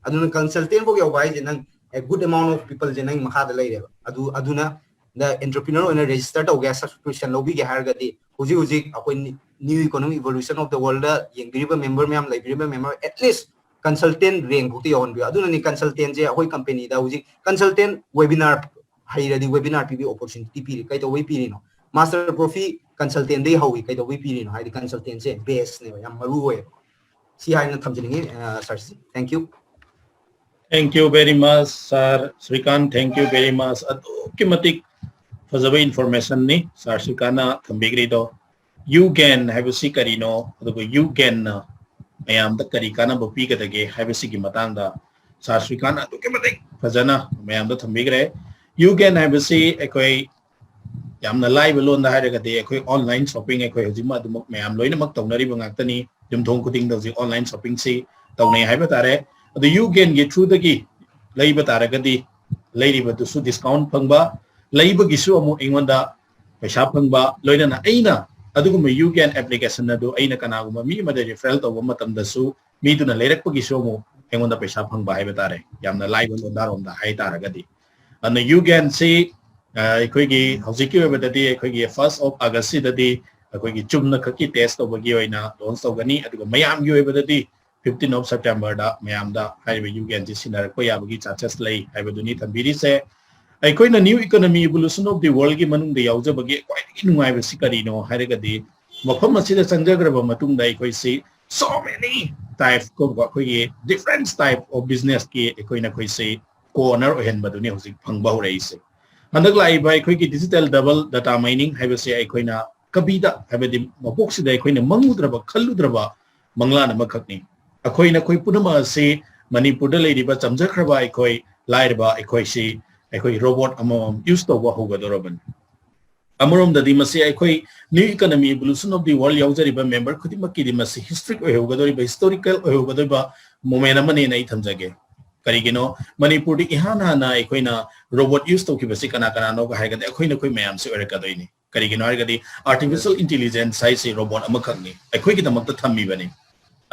ꯑꯗꯨꯅ ꯀꯟꯁꯜꯇꯦꯟ ꯐꯥꯎ ꯌꯧꯕ ꯍꯥꯏꯁꯦ ꯅꯪ a good amount of people ꯁꯦ ꯅꯪ ꯃꯈꯥꯗ ꯂꯩꯔꯦꯕ꯫ ꯑꯗꯨ ꯑꯗꯨꯅ the entrepreneur ꯑꯣꯏꯅ ꯔꯦꯖꯤꯁꯇꯔ ꯇꯧꯒꯦ, ꯁꯕꯁꯀ꯭ꯔꯤꯞꯁꯟ ꯂꯧꯕꯤꯒꯦ ꯍꯥꯏꯔꯒꯗꯤ ꯍꯧꯖꯤꯛ ꯍꯧꯖꯤꯛ ꯑꯩꯈꯣꯏ New Economic Evolution of the World ꯗ ꯌꯦꯡꯕꯤꯔꯤꯕ ꯃꯦꯝꯕꯔ ꯃꯌꯥꯝ, ꯂꯩꯕꯤꯔꯤꯕ ꯃꯦꯝꯕꯔ at least ꯀꯟꯁꯜꯇꯦꯟ ꯔꯦꯡ ꯐꯥꯎꯇ ꯌꯧꯍꯟꯕꯤꯌꯨ꯫ ꯑꯗꯨꯅꯅꯤ ꯀꯟꯁꯜꯇꯦꯟꯁꯦ ꯑꯩꯈꯣꯏ ꯀꯝꯄꯦꯅꯤꯗ ꯍꯧꯖꯤꯛ ꯀꯟꯁꯜꯇꯦꯟ ꯋꯦꯕꯤꯅꯥꯔ ꯍꯩꯔꯗꯤ ꯋꯦꯕꯤꯅꯥꯔ ꯄꯤꯕꯤ ꯑꯣꯄꯣꯔꯆꯨꯅꯤꯇꯤ ꯄꯤꯔꯤ꯫ ꯀꯩꯗꯧꯕꯩ ꯄꯤꯔꯤꯅꯣ? ꯃꯥꯁꯇꯔ ꯄ꯭ꯔꯣꯐꯤ ꯀꯟꯁꯜꯇꯦꯟꯗꯩ ꯍꯧꯏ꯫ ꯀꯩꯗꯧꯕꯩ ꯄꯤꯔꯤꯅꯣ ꯍꯥꯏꯗꯤ ꯀꯟꯁꯜꯇꯦꯟꯁꯦ ꯕꯦꯁꯅꯦꯕ, ꯌꯥꯝ ꯃꯔꯨ ꯑꯣꯏꯌꯦꯕ꯫ ꯁꯤ ꯍꯥꯏꯅ ꯊꯝꯖꯅꯤꯡꯉꯤ ꯁꯥꯔꯁꯤ꯫ Thank you. Thank you very much, sir. Srikant, thank you very much. ꯑꯗꯨꯛꯀꯤ ꯃꯇꯤꯛ ꯐꯖꯕ informationꯅꯤ ꯁꯥꯔ ꯁ꯭ꯔꯤꯀꯥꯟꯅ ꯊꯝꯕꯤꯈ꯭ꯔꯤꯗꯣ꯫ ꯌꯨ ꯒꯦꯟ ꯍꯥꯏꯕꯁꯤ ꯀꯔꯤꯅꯣ, ꯑꯗꯨꯒ ꯌꯨ ꯒꯦꯟꯅ ꯃꯌꯥꯝꯗ ꯀꯔꯤ ꯀꯥꯟꯅꯕ ꯄꯤꯒꯗꯒꯦ ꯍꯥꯏꯕꯁꯤꯒꯤ ꯃꯇꯥꯡꯗ ꯁꯥꯔ ꯁ꯭ꯔꯤꯀꯥꯟꯅ ꯑꯗꯨꯛꯀꯤ ꯃꯇꯤꯛ ꯐꯖꯅ ꯃꯌꯥꯝꯗ ꯊꯝꯕꯤꯈ꯭ꯔꯦ꯫ ꯌꯨ ꯒꯦꯟ ꯍꯥꯏꯕꯁꯤ ꯑꯩꯈꯣꯏ ꯌꯥꯝꯅ ꯂꯥꯏꯕ ꯂꯣꯟꯗ ꯍꯥꯏꯔꯒꯗꯤ ꯑꯩꯈꯣꯏ online shopping, ꯑꯩꯈꯣꯏ ꯍꯧꯖꯤꯛꯃꯛ ꯑꯗꯨꯃꯛ ꯃꯌꯥꯝ ꯂꯣꯏꯅꯃꯛ ꯇꯧꯅꯔꯤꯕ ꯉꯥꯛꯇꯅꯤ꯫ ꯌꯨꯝꯊꯣꯡ ꯈꯨꯗꯤꯡꯗ ꯍꯧꯖꯤꯛ online shoppingꯁꯤ ꯇꯧꯅꯩ ꯍꯥꯏꯕ ꯇꯥꯔꯦ꯫ ꯑꯗꯨ ꯌꯨ ꯒꯦꯟꯒꯤ throughꯗꯒꯤ ꯂꯩꯕ ꯇꯥꯔꯒꯗꯤ ꯂꯩꯔꯤꯕꯗꯨꯁꯨ discount ꯐꯪꯕ, ꯂꯩꯕꯒꯤꯁꯨ ꯑꯃꯨꯛ ꯑꯩꯉꯣꯟꯗ ꯄꯩꯁꯥ ꯐꯪꯕ, ꯂꯣꯏꯅꯅ ꯑꯩꯅ ꯑꯗꯨꯒꯨꯝꯕ ꯌꯨ ꯒꯦꯟ application ꯑꯗꯨ ꯑꯩꯅ ꯀꯅꯥꯒꯨꯝꯕ ꯃꯤ ꯑꯃꯗ refer ꯇꯧꯕ ꯃꯇꯝꯗꯁꯨ ꯃꯤꯗꯨꯅ ꯂꯩꯔꯛꯄꯒꯤꯁꯨ ꯑꯃꯨꯛ ꯑꯩꯉꯣꯟꯗ ꯄꯩꯁꯥ ꯐꯪꯕ ꯍꯥꯏꯕ ꯇꯥꯔꯦ, ꯌꯥꯝꯅ ꯂꯥꯏꯕ ꯂꯣꯟꯗꯥꯔꯣꯝꯗ ꯍꯥꯏ ꯇꯥꯔꯒꯗꯤ꯫ ꯑꯗꯨꯅ ꯌꯨ ꯒꯦꯟꯁꯤ ꯑ, ꯑꯩꯈꯣꯏꯒꯤ ꯍꯧꯖꯤꯛꯀꯤ ꯑꯣꯏꯕꯗꯗꯤ ꯑꯩꯈꯣꯏꯒꯤ first of Augustꯁꯤꯗꯗꯤ ꯑꯩꯈꯣꯏꯒꯤ ꯆꯨꯝꯅ ꯈꯛꯀꯤ test ꯇꯧꯕꯒꯤ ꯑꯣꯏꯅ launch ꯇꯧꯒꯅꯤ, ꯑꯗꯨꯒ ꯃꯌꯥꯝꯒꯤ ꯑꯣꯏꯕꯗꯗꯤ fifteen of Septemberꯗ ꯃꯌꯥꯝꯗ ꯍꯥꯏꯔꯤꯕ ꯌꯨ ꯒꯦꯟꯁꯤ ꯁꯤꯟꯅꯔꯛꯄ ꯌꯥꯕꯒꯤ chances ꯂꯩ ꯍꯥꯏꯕꯗꯨꯅꯤ ꯊꯝꯕꯤꯔꯤꯁꯦ꯫ ꯑꯩꯈꯣꯏꯅ New Economy Evolution of the Worldꯒꯤ ꯃꯅꯨꯡꯗ ꯌꯥꯎꯖꯕꯒꯤ ꯈ꯭ꯋꯥꯏꯗꯒꯤ ꯅꯨꯡꯉꯥꯏꯕꯁꯤ ꯀꯔꯤꯅꯣ ꯍꯥꯏꯔꯒꯗꯤ, ꯃꯐꯝ ꯑꯁꯤꯗ ꯆꯪꯖꯈ꯭ꯔꯕ ꯃꯇꯨꯡꯗ ꯑꯩꯈꯣꯏꯁꯤ so many type ꯀꯧꯕ ꯑꯩꯈꯣꯏꯒꯤ different type of businessꯀꯤ ꯑꯩꯈꯣꯏꯅ ꯑꯩꯈꯣꯏꯁꯤ co-owner ꯑꯣꯏꯍꯟꯕꯗꯨꯅꯤ ꯍꯧꯖꯤꯛ ꯐꯪꯕ ꯍꯧꯔꯛꯏꯁꯦ꯫ ꯍꯟꯗꯛ ꯂꯥꯛꯏꯕ ꯑꯩꯈꯣꯏꯒꯤ digital double data mining ꯍꯥꯏꯕꯁꯦ ꯑꯩꯈꯣꯏꯅ ꯀꯕꯤꯗ, ꯍꯥꯏꯕꯗꯤ ꯃꯄꯣꯛꯁꯤꯗ ꯑꯩꯈꯣꯏꯅ ꯃꯪꯉꯨꯗ꯭ꯔꯕ, ꯈꯜꯂꯨꯗ꯭ꯔꯕ ꯃꯪꯂꯥꯟ ꯑꯃꯈꯛꯅꯤ꯫ ꯑꯩꯈꯣꯏ ꯅꯈꯣꯏ ꯄꯨꯝꯅꯃꯛ ꯑꯁꯤ ꯃꯅꯤꯄꯨꯔꯗ ꯂꯩꯔꯤꯕ ꯆꯝꯖꯈ꯭ꯔꯕ ꯑꯩꯈꯣꯏ ꯂꯥꯏꯔꯕ ꯑꯩꯈꯣꯏꯁꯤ ꯑꯩꯈꯣꯏ robot ꯑꯃꯃꯝ use ꯇꯧꯕ ꯍꯧꯒꯗꯧꯔꯕꯅꯤ꯫ ꯑꯃꯔꯣꯝꯗꯗꯤ ꯃꯁꯤ ꯑꯩꯈꯣꯏ New Economy Evolution of the World ꯌꯥꯎꯖꯔꯤꯕ member ꯈꯨꯗꯤꯡꯃꯛꯀꯤꯗꯤ ꯃꯁꯤ historic ꯑꯣꯏꯍꯧꯒꯗꯧꯔꯤꯕ, historical ꯑꯣꯏꯍꯧꯒꯗꯧꯔꯤꯕ moment ꯑꯃꯅꯦꯅ ꯑꯩ ꯊꯝꯖꯒꯦ꯫ ꯀꯔꯤꯒꯤꯅꯣ, ꯃꯅꯤꯄꯨꯔꯗ ꯏꯍꯥꯟ ꯍꯥꯟꯅ ꯑꯩꯈꯣꯏꯅ robot use ꯇꯧꯈꯤꯕꯁꯤ ꯀꯅꯥ ꯀꯅꯥꯅꯣꯒ ꯍꯥꯏꯔꯒꯗꯤ ꯑꯩꯈꯣꯏ ꯅꯈꯣꯏ ꯃꯌꯥꯝꯁꯤ ꯑꯣꯏꯔꯛꯀꯗꯣꯏꯅꯤ꯫ ꯀꯔꯤꯒꯤꯅꯣ ꯍꯥꯏꯔꯒꯗꯤ artificial intelligence ꯍꯥꯏꯁꯤ robot ꯑꯃꯈꯛꯅꯤ, ꯑꯩꯈꯣꯏꯒꯤꯗꯃꯛꯇ ꯊꯝꯃꯤꯕꯅꯤ꯫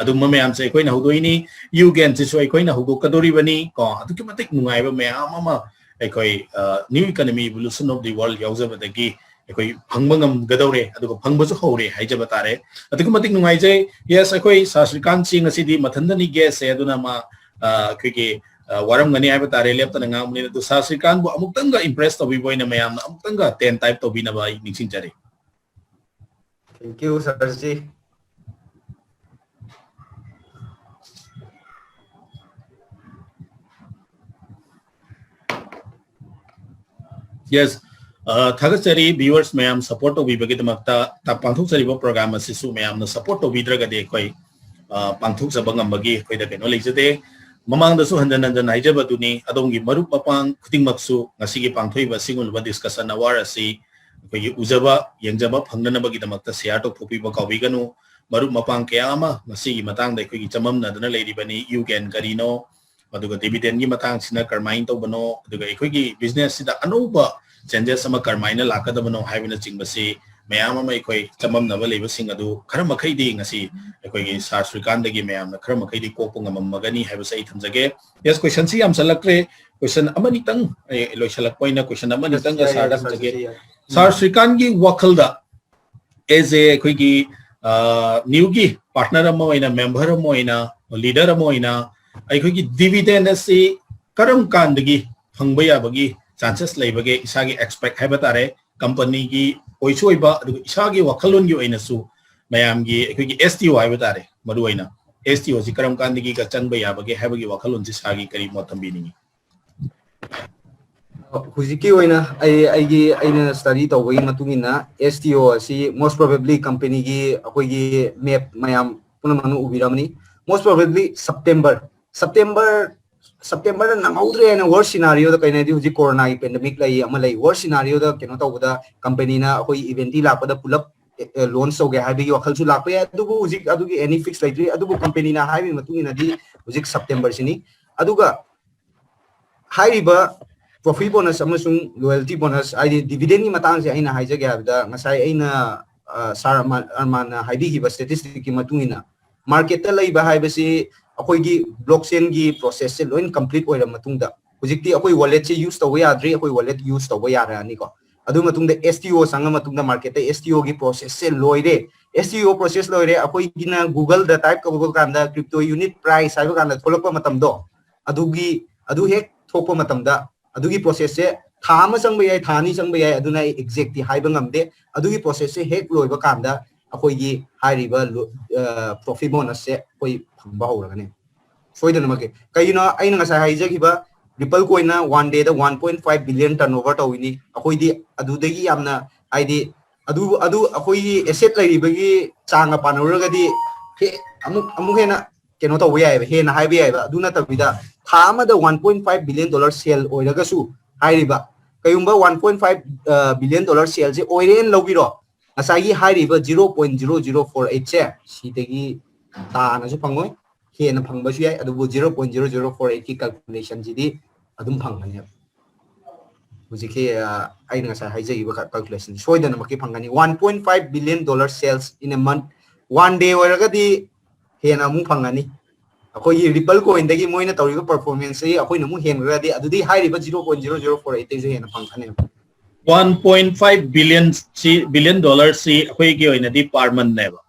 ꯑꯗꯨꯒꯨꯝꯕ ꯃꯌꯥꯝꯁꯦ ꯑꯩꯈꯣꯏꯅ ꯍꯧꯗꯣꯛꯏꯅꯤ꯫ ꯌꯨ ꯒꯦꯟꯁꯤꯁꯨ ꯑꯩꯈꯣꯏꯅ ꯍꯧꯗꯣꯛꯀꯗꯧꯔꯤꯕꯅꯤ ꯀꯣ꯫ ꯑꯗꯨꯛꯀꯤ ꯃꯇꯤꯛ ꯅꯨꯡꯉꯥꯏꯕ ꯃꯌꯥꯝ ꯑꯃ ꯑꯩꯈꯣꯏ, ꯑ, New Economy Evolution of the World ꯌꯥꯎꯖꯕꯗꯒꯤ ꯑꯩꯈꯣꯏ ꯐꯪꯕ ꯉꯝꯒꯗꯧꯔꯦ, ꯑꯗꯨꯒ ꯐꯪꯕꯁꯨ ꯍꯧꯔꯦ ꯍꯥꯏꯖꯕ ꯇꯥꯔꯦ꯫ ꯑꯗꯨꯛꯀꯤ ꯃꯇꯤꯛ ꯅꯨꯡꯉꯥꯏꯖꯩ꯫ Yes, ꯑꯩꯈꯣꯏ ꯁꯥꯔ ꯁ꯭ꯔꯤꯀꯥꯟꯁꯤ ꯉꯁꯤꯗꯤ ꯃꯊꯟꯇꯅꯤ guestꯁꯦ, ꯑꯗꯨꯅ ꯃꯥ, ꯑ, ꯑꯩꯈꯣꯏꯒꯤ, ꯑ, ꯋꯥꯔꯝꯒꯅꯤ ꯍꯥꯏꯕ ꯇꯥꯔꯦ, ꯂꯦꯞꯇꯅ ꯉꯥꯡꯕꯅꯤꯅ꯫ ꯑꯗꯨ ꯁꯥꯔ ꯁ꯭ꯔꯤꯀꯥꯟꯕꯨ ꯑꯃꯨꯛꯇꯪꯒ impress ꯇꯧꯕꯤꯕ ꯑꯣꯏꯅ ꯃꯌꯥꯝꯅ ꯑꯃꯨꯛꯇꯪꯒ ten type ꯇꯧꯕꯤꯅꯕ ꯑꯩ ꯅꯤꯡꯁꯤꯡꯖꯔꯤ꯫ Thank you, ꯁꯥꯔꯖꯤ꯫ Yes, ꯑ, ꯊꯥꯒꯠꯆꯔꯤ viewers ꯃꯌꯥꯝ support ꯇꯧꯕꯤꯕꯒꯤꯗꯃꯛꯇ꯫ ꯇ-, ꯄꯥꯡꯊꯣꯛꯆꯔꯤꯕ program ꯑꯁꯤꯁꯨ ꯃꯌꯥꯝꯅ support ꯇꯧꯕꯤꯗ꯭ꯔꯒꯗꯤ ꯑꯩꯈꯣꯏ, ꯑ, ꯄꯥꯡꯊꯣꯛꯆꯕ ꯉꯝꯕꯒꯤ ꯑꯩꯈꯣꯏꯗ ꯀꯩꯅꯣ ꯂꯩꯖꯗꯦ꯫ ꯃꯃꯥꯡꯗꯁꯨ ꯍꯟꯖꯟ ꯍꯟꯖꯟ ꯍꯥꯏꯖꯕꯗꯨꯅꯤ, ꯑꯗꯣꯝꯒꯤ ꯃꯔꯨꯞ ꯃꯄꯥꯡ ꯈꯨꯗꯤꯡꯃꯛꯁꯨ ꯉꯁꯤꯒꯤ ꯄꯥꯡꯊꯣꯛꯏꯕ ꯑꯁꯤꯒꯨꯝꯂꯕ discussion hour ꯑꯁꯤ ꯑꯩꯈꯣꯏꯒꯤ ꯎꯖꯕ ꯌꯦꯡꯖꯕ ꯐꯪꯅꯅꯕꯒꯤꯗꯃꯛꯇ share ꯇꯧꯊꯣꯛꯄꯤꯕ ꯀꯥꯎꯕꯤꯒꯅꯨ꯫ ꯃꯔꯨꯞ ꯃꯄꯥꯡ ꯀꯌꯥ ꯑꯃ ꯃꯁꯤꯒꯤ ꯃꯇꯥꯡꯗ ꯑꯩꯈꯣꯏꯒꯤ ꯆꯃꯝꯅꯗꯨꯅ ꯂꯩꯔꯤꯕꯅꯤ꯫ ꯌꯨ ꯒꯦꯟ ꯀꯔꯤꯅꯣ? ꯑꯗꯨꯒ dividend ꯒꯤ ꯃꯇꯥꯡꯁꯤꯅ ꯀꯔꯝꯍꯥꯏꯅ ꯇꯧꯕꯅꯣ? ꯑꯗꯨꯒ ꯑꯩꯈꯣꯏꯒꯤ business ꯁꯤꯗ ꯑꯅꯧꯕ changes ꯑꯃ ꯀꯔꯝꯍꯥꯏꯅ ꯂꯥꯛꯀꯗꯕꯅꯣ ꯍꯥꯏꯕꯅꯆꯤꯡꯕꯁꯤ ꯃꯌꯥꯝ ꯑꯃ ꯑꯩꯈꯣꯏ ꯆꯃꯝꯅꯕ ꯂꯩꯕꯁꯤꯡ ꯑꯗꯨ ꯈꯔ ꯃꯈꯩꯗꯤ ꯉꯁꯤ ꯑꯩꯈꯣꯏꯒꯤ ꯁꯥꯔ ꯁ꯭ꯔꯤꯀꯥꯟꯗꯒꯤ ꯃꯌꯥꯝꯅ ꯈꯔ ꯃꯈꯩꯗꯤ ꯀꯣꯛꯄ ꯉꯝꯃꯝꯃꯒꯅꯤ ꯍꯥꯏꯕꯁꯦ ꯑꯩ ꯊꯝꯖꯒꯦ꯫ Yes, question ꯁꯤ ꯌꯥꯝ ꯆꯠꯂꯛꯇ꯭ꯔꯦ꯫ Question ꯑꯃꯅꯤꯇꯪ, ꯑꯩ ꯂꯣꯏꯁꯤꯜꯂꯛꯄ ꯑꯣꯏꯅ question ꯑꯃꯅꯤꯇꯪꯒ ꯌꯥꯏ, ꯁꯥꯔꯗ ꯌꯥꯏ, ꯍꯪꯖꯒꯦ꯫ ꯁꯥꯔ ꯁ꯭ꯔꯤꯀꯥꯟꯒꯤ ꯋꯥꯈꯜꯗ as a ꯑꯩꯈꯣꯏꯒꯤ, ꯑ, new ꯒꯤ partner ꯑꯃ ꯑꯣꯏꯅ, member ꯑꯃ ꯑꯣꯏꯅ, leader ꯑꯃ ꯑꯣꯏꯅ ꯑꯩꯈꯣꯏꯒꯤ dividend ꯑꯁꯤ ꯀꯔꯝ ꯀꯥꯟꯗꯒꯤ ꯐꯪꯕ ꯌꯥꯕꯒꯤ chances ꯂꯩꯕꯒꯦ? ꯏꯁꯥꯒꯤ expect ꯍꯥꯏꯕ ꯇꯥꯔꯦ, company ꯒꯤ ꯑꯣꯏꯁꯨ ꯑꯣꯏꯕ, ꯑꯗꯨꯒ ꯏꯁꯥꯒꯤ ꯋꯥꯈꯜꯂꯣꯟꯒꯤ ꯑꯣꯏꯅꯁꯨ ꯃꯌꯥꯝꯒꯤ ꯑꯩꯈꯣꯏꯒꯤ S T O ꯍꯥꯏꯕ ꯇꯥꯔꯦ, ꯃꯔꯨ ꯑꯣꯏꯅ S T O ꯁꯤ ꯀꯔꯝ ꯀꯥꯟꯗꯒꯤꯒ ꯆꯪꯕ ꯌꯥꯕꯒꯦ ꯍꯥꯏꯕꯒꯤ ꯋꯥꯈꯜꯂꯣꯟꯁꯤ ꯁꯥꯔꯒꯤ ꯀꯔꯤ ꯃꯣꯠ ꯊꯝꯕꯤꯅꯤꯡꯉꯤ? ꯍꯧꯖꯤꯛꯀꯤ ꯑꯣꯏꯅ ꯑꯩ, ꯑꯩꯒꯤ, ꯑꯩꯅ study ꯇꯧꯕꯒꯤ ꯃꯇꯨꯡ ꯏꯟꯅ S T O ꯑꯁꯤ most probably company ꯒꯤ ꯑꯩꯈꯣꯏꯒꯤ map ꯃꯌꯥꯝ ꯄꯨꯝꯅꯃꯛꯅ ꯎꯕꯤꯔꯝꯃꯅꯤ꯫ Most probably September, September, September ꯗ ꯅꯪꯍꯧꯗ꯭ꯔꯦ ꯍꯥꯏꯅ worst scenario ꯗ, ꯀꯩꯅꯣ ꯍꯥꯏꯗꯤ ꯍꯧꯖꯤꯛ corona ꯒꯤ pandemic ꯂꯩ ꯑꯃ ꯂꯩ, worst scenario ꯗ ꯀꯩꯅꯣ ꯇꯧꯕꯗ company ꯅ ꯑꯩꯈꯣꯏ event ꯇꯤ ꯂꯥꯛꯄꯗ ꯄꯨꯂꯞ launch ꯇꯧꯒꯦ ꯍꯥꯏꯕꯒꯤ ꯋꯥꯈꯜꯁꯨ ꯂꯥꯛꯄ ꯌꯥꯏ꯫ ꯑꯗꯨꯕꯨ ꯍꯧꯖꯤꯛ ꯑꯗꯨꯒꯤ any fix ꯂꯩꯇ꯭ꯔꯤ꯫ ꯑꯗꯨꯕꯨ company ꯅ ꯍꯥꯏꯕꯒꯤ ꯃꯇꯨꯡ ꯏꯟꯅꯗꯤ ꯍꯧꯖꯤꯛ September ꯁꯤꯅꯤ꯫ ꯑꯗꯨꯒ ꯍꯥꯏꯔꯤꯕ profit bonus ꯑꯃꯁꯨꯡ loyalty bonus, ꯍꯥꯏꯗꯤ dividend ꯒꯤ ꯃꯇꯥꯡꯁꯦ ꯑꯩꯅ ꯍꯥꯏꯖꯒꯦ ꯍꯥꯏꯕꯗ, ꯉꯁꯥꯏ ꯑꯩꯅ, ꯑ, ꯁꯥꯔ ꯑꯔꯃꯥꯟ, ꯑꯔꯃꯥꯟꯅ ꯍꯥꯏꯕꯤꯈꯤꯕ statistic ꯀꯤ ꯃꯇꯨꯡ ꯏꯟꯅ, market ꯇ ꯂꯩꯕ ꯍꯥꯏꯕꯁꯤ ꯑꯩꯈꯣꯏꯒꯤ blockchain ꯒꯤ process ꯁꯦ ꯂꯣꯏꯅ complete ꯑꯣꯏꯔꯕ ꯃꯇꯨꯡꯗ, ꯍꯧꯖꯤꯛꯇꯤ ꯑꯩꯈꯣꯏ wallet ꯁꯦ use ꯇꯧꯕ ꯌꯥꯗ꯭ꯔꯤ, ꯑꯩꯈꯣꯏ wallet use ꯇꯧꯕ ꯌꯥꯔꯛꯑꯅꯤꯀꯣ꯫ ꯑꯗꯨ ꯃꯇꯨꯡꯗ S T O ꯆꯪꯉ ꯃꯇꯨꯡꯗ market ꯇ S T O ꯒꯤ process ꯁꯦ ꯂꯣꯏꯔꯦ꯫ S T O process ꯂꯣꯏꯔꯦ, ꯑꯩꯈꯣꯏꯒꯤꯅ Google ꯗ type ꯇꯧꯕ ꯀꯥꯟꯗ crypto unit price ꯍꯥꯏꯕ ꯀꯥꯟꯗ ꯊꯣꯛꯂꯛꯄ ꯃꯇꯝꯗꯣ, ꯑꯗꯨꯒꯤ, ꯑꯗꯨ ꯍꯦꯛ ꯊꯣꯛꯄ ꯃꯇꯝꯗ ꯑꯗꯨꯒꯤ process ꯁꯦ ꯊꯥ ꯑꯃ ꯆꯪꯕ ꯌꯥꯏ, ꯊꯥ ꯑꯅꯤ ꯆꯪꯕ ꯌꯥꯏ, ꯑꯗꯨꯅ ꯑꯩ exact ꯇꯤ ꯍꯥꯏꯕ ꯉꯝꯗꯦ꯫ ꯑꯗꯨꯒꯤ process ꯁꯦ ꯍꯦꯛ ꯂꯣꯏꯕ ꯀꯥꯟꯗ ꯑꯩꯈꯣꯏꯒꯤ ꯍꯥꯏꯔꯤꯕ ꯂꯣ-, ꯑ, profit bonus ꯁꯦ ꯑꯩꯈꯣꯏ ꯐꯪꯕ ꯍꯧꯔꯒꯅꯤ ꯁꯣꯏꯗꯅꯃꯛꯀꯤ꯫ ꯀꯩꯒꯤꯅꯣ ꯑꯩꯅ ꯉꯁꯥꯏ ꯍꯥꯏꯖꯈꯤꯕ Ripple coinꯅ one dayꯗ one point five billion turnover ꯇꯧꯏꯅꯤ꯫ ꯑꯩꯈꯣꯏꯗꯤ ꯑꯗꯨꯗꯒꯤ ꯌꯥꯝꯅ, ꯍꯥꯏꯗꯤ, ꯑꯗꯨ ꯑꯗꯨ ꯑꯩꯈꯣꯏꯒꯤ asset ꯂꯩꯔꯤꯕꯒꯤ ꯆꯥꯡꯒ ꯄꯥꯟꯅꯔꯨꯔꯒꯗꯤ ꯍꯦ-, ꯑꯃꯨꯛ ꯑꯃꯨꯛ ꯍꯦꯟꯅ ꯀꯩꯅꯣ ꯇꯧꯕ ꯌꯥꯏꯑꯕ, ꯍꯦꯟꯅ ꯍꯥꯏꯕ ꯌꯥꯏꯑꯕ꯫ ꯑꯗꯨ ꯅꯠꯇꯕꯤꯗ ꯊꯥ ꯑꯃꯗ one point five billion dollar sale ꯑꯣꯏꯔꯒꯁꯨ, ꯍꯥꯏꯔꯤꯕ, ꯀꯩꯒꯨꯝꯕ one point five billion dollar saleꯁꯦ ꯑꯣꯏꯔꯦꯅ ꯂꯧꯕꯤꯔꯣ, ꯉꯁꯥꯏꯒꯤ ꯍꯥꯏꯔꯤꯕ zero point zero zero four eightꯁꯦ ꯁꯤꯗꯒꯤ ꯇꯥꯅꯁꯨ ꯐꯪꯉꯣꯏ, ꯍꯦꯟꯅ ꯐꯪꯕꯁꯨ ꯌꯥꯏ, ꯑꯗꯨꯕꯨ zero point zero zero four eightꯀꯤ calculationꯁꯤꯗꯤ ꯑꯗꯨꯝ ꯐꯪꯒꯅꯦꯕ꯫ ꯍꯧꯖꯤꯛꯀꯤ, ꯑ, ꯑꯩꯅ ꯉꯁꯥꯏ ꯍꯥꯏꯖꯈꯤꯕ calculation ꯁꯣꯏꯗꯅꯃꯛꯀꯤ ꯐꯪꯒꯅꯤ꯫ One point five billion dollar sales in a month, one day ꯑꯣꯏꯔꯒꯗꯤ ꯍꯦꯟꯅ ꯑꯃꯨꯛ ꯐꯪꯒꯅꯤ꯫ ꯑꯩꯈꯣꯏꯒꯤ Ripple coinꯗꯒꯤ ꯃꯣꯏꯅ ꯇꯧꯔꯤꯕ performanceꯁꯤ ꯑꯩꯈꯣꯏꯅ ꯑꯃꯨꯛ ꯍꯦꯟꯈ꯭ꯔꯒꯗꯤ, ꯑꯗꯨꯗꯤ ꯍꯥꯏꯔꯤꯕ zero point zero zero four eightꯇꯩꯁꯨ ꯍꯦꯟꯅ ꯐꯪꯒꯅꯦꯕ꯫ One point five billion ꯁꯤ, billion dollarꯁꯤ ꯑꯩꯈꯣꯏꯒꯤ ꯑꯣꯏꯅꯗꯤ per monthꯅꯦꯕ꯫